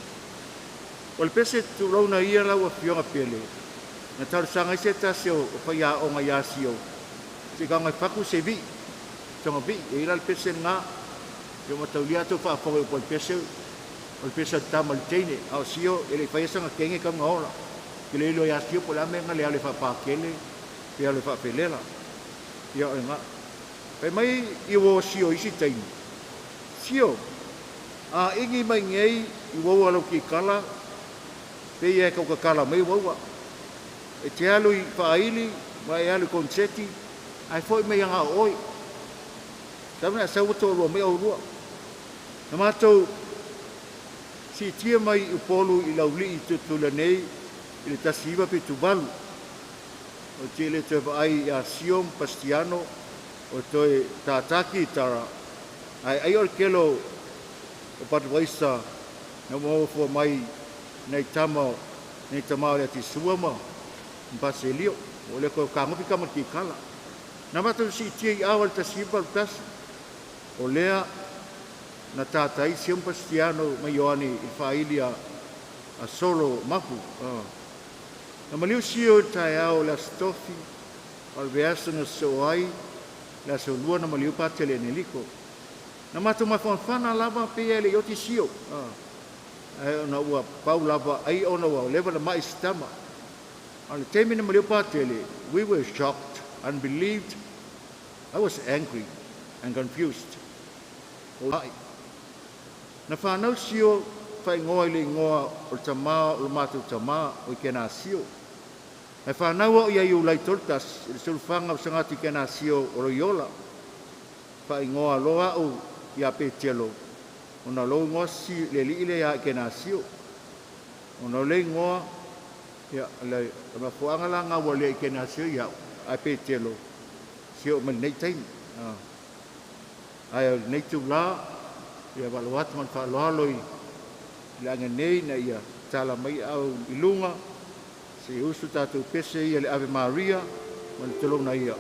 O le pese Tulouna Ia Lau Afioga Pele, na talosaga ai se tasi o faiaoga iā Sio, se i taga e fatu se vi'i, sona vi'i, e i ai la le pese lena, ia ua mataulia atu faafofoga i upu a le pese, o le pese a le tama i le teine, a o Sio e le i faia sana teine talu ona ola. Ke le iloa iā Sio po o le a mea na le alu e faapakele pe alu e faafelela. Ia o lena. Fai mai i uo o Sio i isi taimi, Sio, a igi mai nei i uaua lau kikala, pe ia e tau tatala mai uaua. E te alu i faaili ma e alu i koniseti, ae fo'i mai aga o oe. Talu ona e sau ua toalua mai oulua. Na matou siitia mai i Upolu i Laulii i Tutuila nei i le 1978. Ou te le toe vaai iā Sio ma Pastiano O toe tātā kitara, ai ai o le kelo o Budweiser na maua fua mai nei tama nei tama o le ati sua ma Baselio o le ko kagofi ka ma kikala. Na matou siitia i awa le 1981 o lea na tātai Sio ma Pasiano ma Ioane i le faaili a solo mapu. Na maliu Sio i le taeao o le Aso Tofi a o le vaiaso na sosoo ai le aso lua na maliu Patele Eneliko. Na matou mafanafana lava pei e le i oti Sio. Ae ona ua pau lava ai ona ua leva na mai se tama. A o le taimi na maliu Patele, we were shocked, unbelieved, I was angry and confused. O ai. Na whanau Sio whaingoa i le ingoa o le tamā o le matou tamā o Ikena Sio. Ae whanau au ia Iulai 31 i le sulufaga o Sagatu Ikena Sio o Loiola. Whaingoa loa au ia Petelo ona lou ingoa si le alii lea ia Ikena Sio. Ona o le ingoa ia le mafuaaga la gaua lea Ikena Sio ia'u ae Petelo sio mai lenei taimi. Ae o lenei itulā ia faalogo atu ma le faaaloalo i le aga nei ina ia tatala mai aao i luga seia usu tatou pese ia le Ave Maria ma le tolouna ia.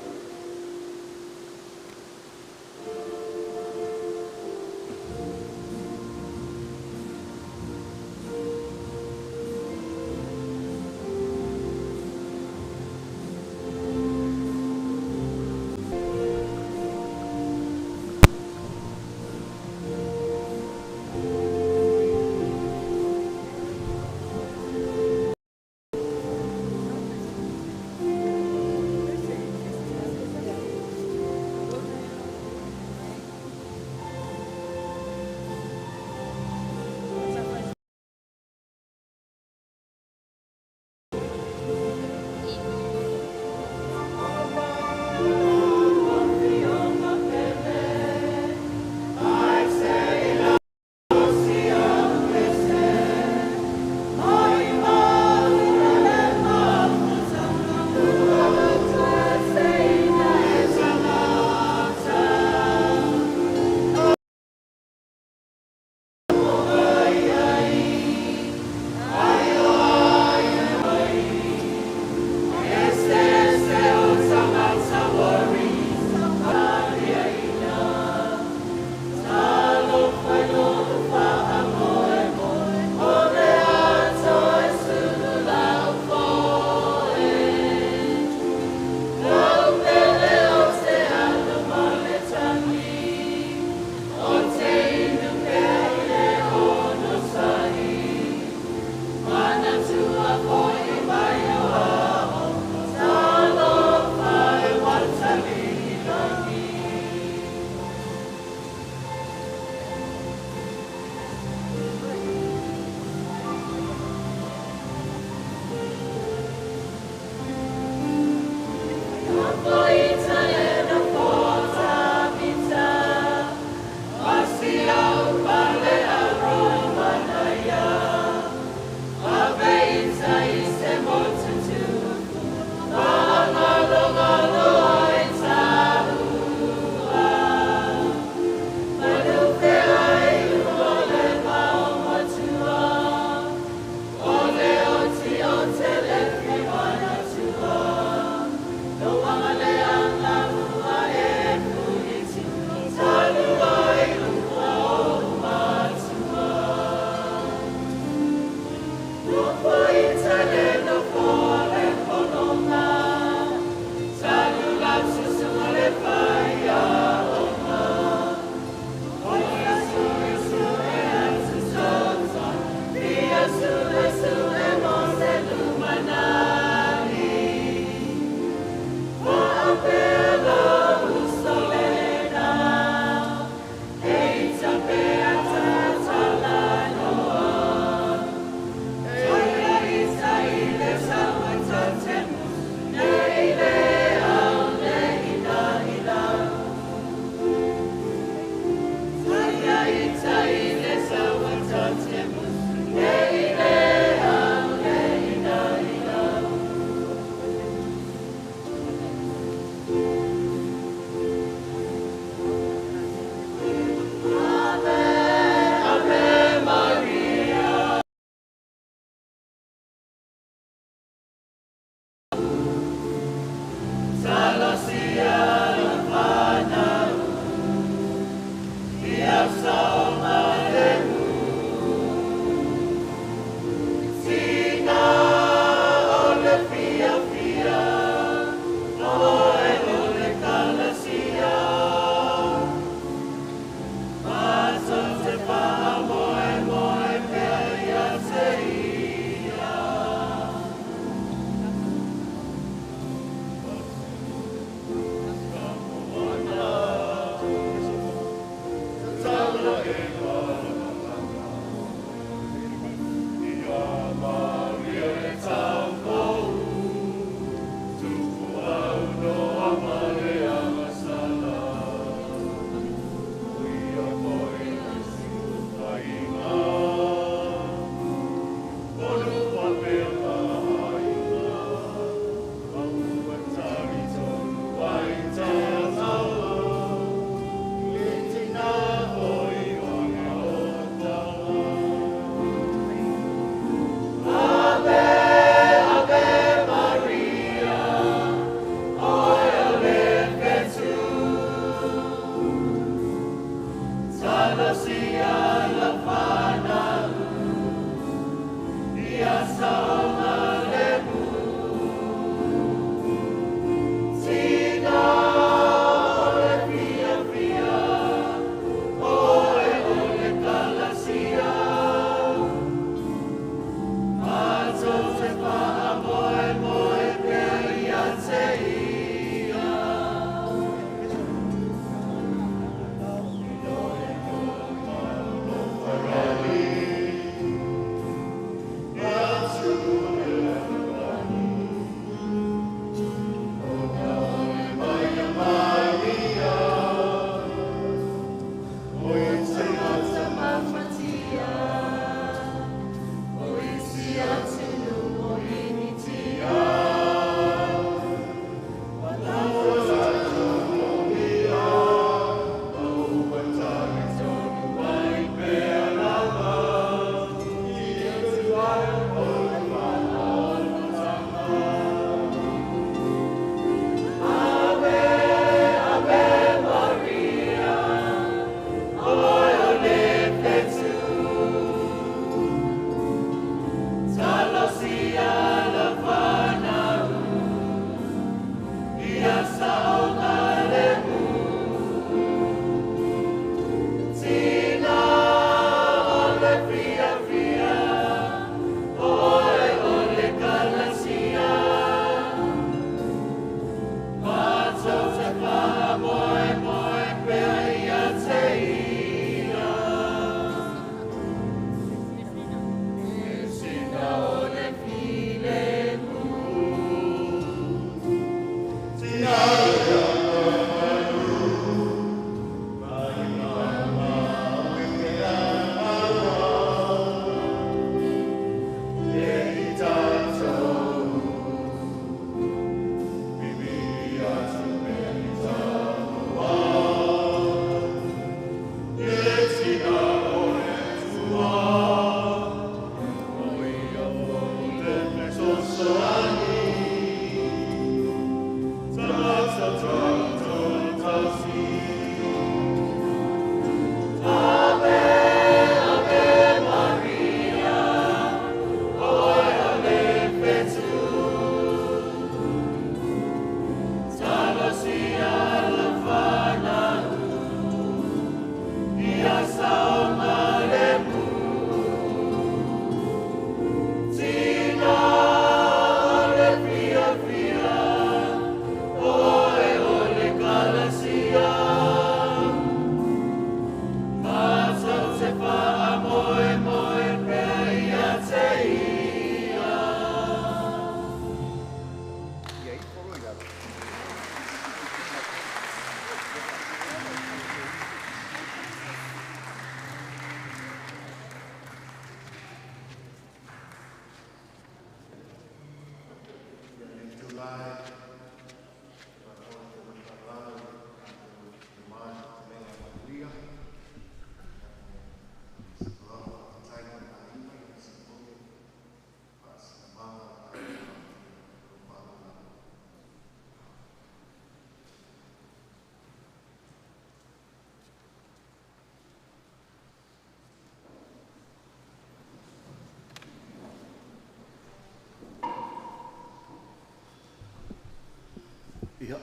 Ia.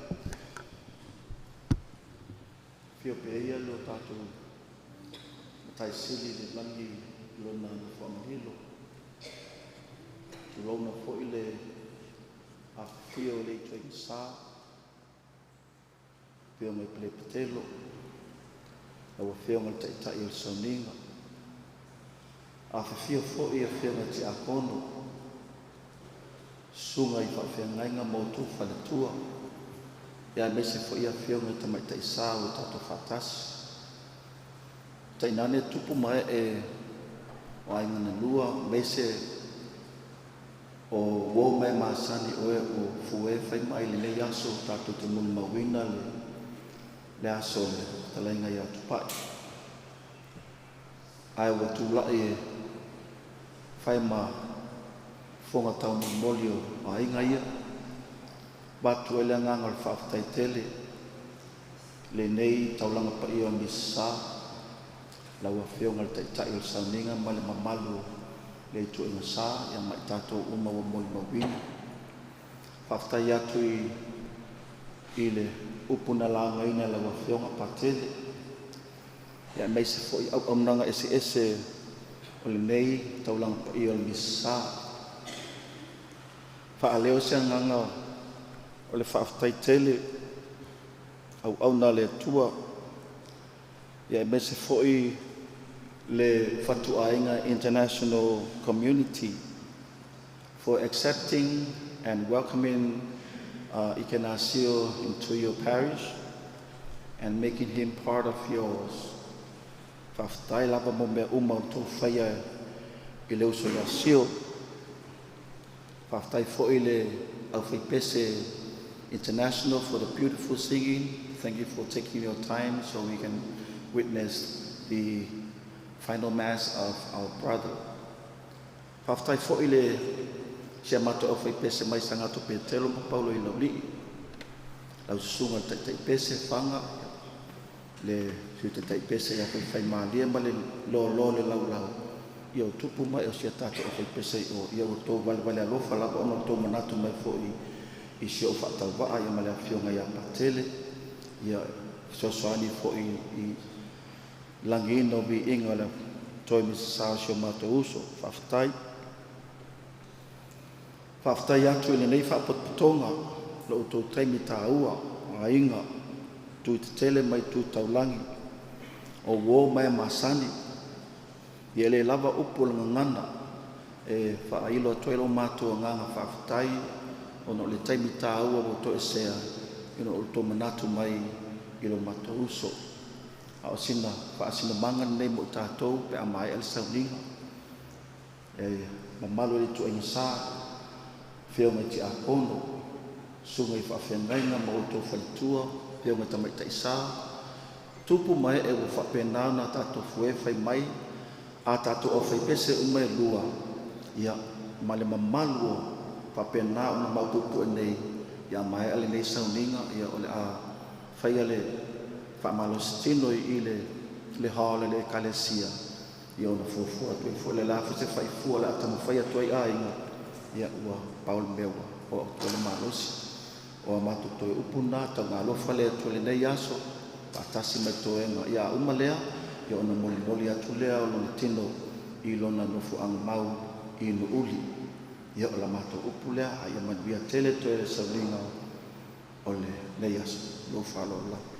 Fia pe ia lo tātou matai sili le langi lona nofoaga Tulona foi le afifio o le ituaiga sa, afioga i Pelepatelo, lau afioga i le Taitai o le Sauniga, afifio foi afioga i Tiakono, susuga i faafeagaiga ma outou faletua, ia aemaise foi afioga i tamaitai sa ua tatou faatasi. Tainane tupu ma ee o aiga na lua, aemaise o uo ma e masani o e o fue fai mai lenei aso tatou te molimauina le aso o le fetalaiga ia Tupai. Ae ua tulai e fai ma fofoga taumolimoli o aiga ia. Avatu ai le agaga o le faafetai tele lenei taulaga paia o Misasa, lau afioga i le Taitai o le Sauniga ma le mamalu o le ituaiga sa, ia ma i tatou uma ua molimauina. Faafetai atu i le upu na lagaina e lau afioga Patele, ia aemaise foi auaunaga eseese o lenei taulaga paia o le Misasa. Faaleo se agaga o le faafetai tele auauna a le Atua, ia aemaise foi le Fatuaiga International Community for accepting and welcoming Ikenasio into your parish and making him part of yours. Faafetai lava mo mea uma o tou faia i le uso ia Sio. Faafetai foi le Aufaipese International for the beautiful singing. Thank you for taking your time so we can witness the final mass of our brother. Faafetai foi le si a matou aufaipese mai Sagato Petelo ma Paulo i Laulii. Lau susuga le Taitai Pese Faga, le Sui Taitai Pese ia Faifaimalie ma le lolo le laulau. Ia o tupu mai o si a tatou aufaipese i o. Ia ua tou valevale alofa lava ona o tou manatu mai foi i si ou faatauvaa ia ma le afioga ia Patele. Ia fesoasoani foi i lagiina o viiga o le toe misasa o si o matou uso. Faafetai. Faafetai atu i lenei faapotopotoga lo outou taimi taua, aiga, tui tetele mai tu taulagi, o uo ma e masani. Ia le lava upu o le gagana e faailo atu ai lo matou agaga faafetai ona o le taimi taua ua toesea ina o outou manatu mai i lo matou uso. A o sina faasinomaga lenei mo i tatou pe a maea le sauniga. E mamalu i le ituaiga sa, afioga i tiakono, susuga i faafeagaiga ma outou faletua, afioga i tamaitai sa, tupu ma ee ua faapena ona tatou fue fai mai a tatou aufaipese uma e lua, ia ma le mamalu o faapena ona maopoopoe nei, ia maea lenei sauniga, ia o le a faia le faamalositino i le hall e le ekalesia, ia ona fuafua atu ai foi le la foi se faifua o le a taumafai atu ai aiga, ia ua pau le mea ua oo atu ai le malosi. O a matou toe upu na, taugalofa le Atua i lenei aso, faatasi mai toega. Ia a uma lea, ia ona molimoli atu lea o lona tino i lona nofoaga mau i Nuuuli. Ia o la matou upu lea, a ia manuia tele toe le sauniga o lenei aso. Lou faaaloalo lava.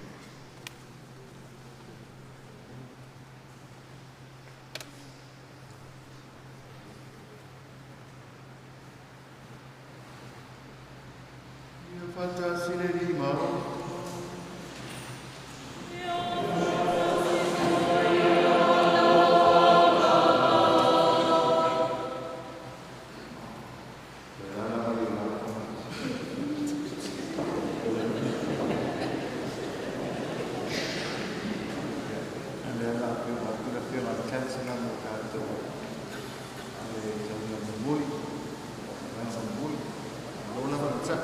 Ia faatasi le Alii ma oe. Lea la afioga atu le afioga i le Chancellor mo tatou le sauniga mulimuli, vaega mulimuli. Malo lava le onosai.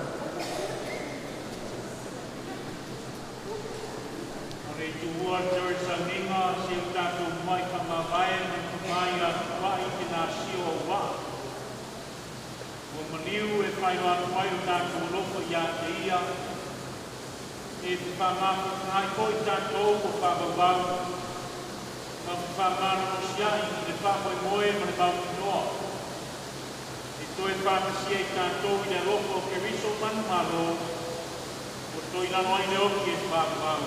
O le tuua le toe sauniga si o tatou mai whamavae me tama ia Tupai te nā sio o waa. Ua maliu e whailoa atu ai o tatou alofa ia te ia. E whamāwhai koi tātou o whāwawau. Ma whamārosia i le whāmoe moe ma le mautinoa. E toe whākasia i tātou i le alofa o Keriso manu malo. O toi lano ai le oki e whāwawau.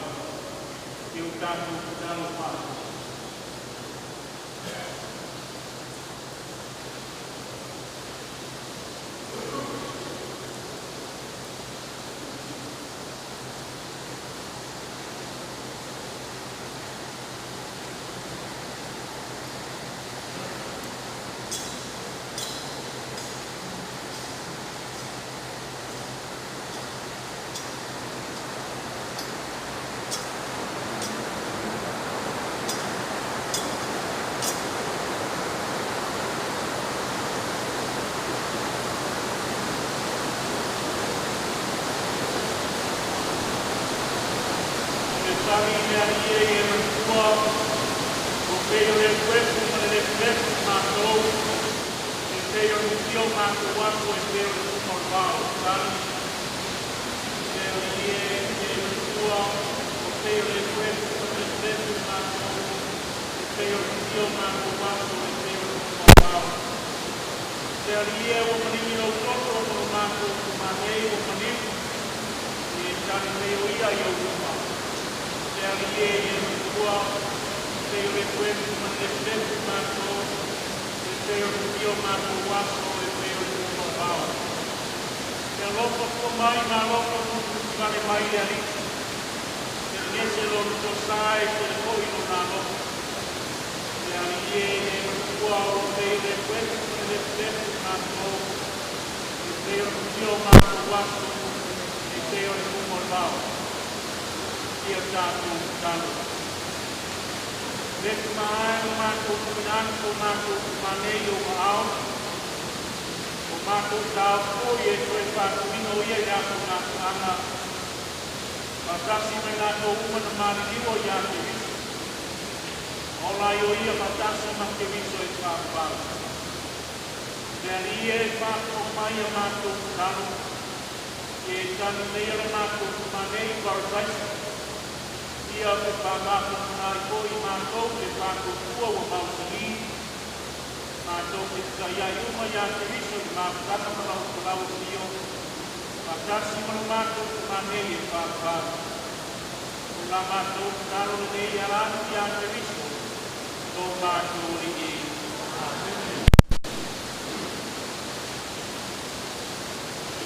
E o tātou kutalo whāwawau.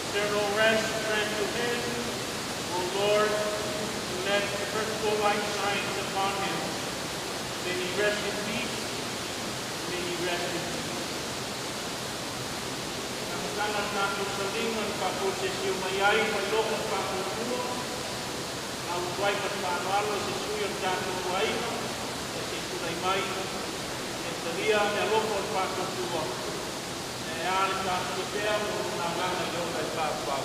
Eternal rest grant to him, O Lord, and let the merciful light shine upon him. May he rest in peace. May he rest in peace. Namutangan nato sa lingon paposesyo mayay palokon papupuo. Nautuay patpaanwalo sa suyon dato kuhaino sa tunay may entalia me alokon papupuo. E ale tātou pea mo nā nganga i o kai pāpau.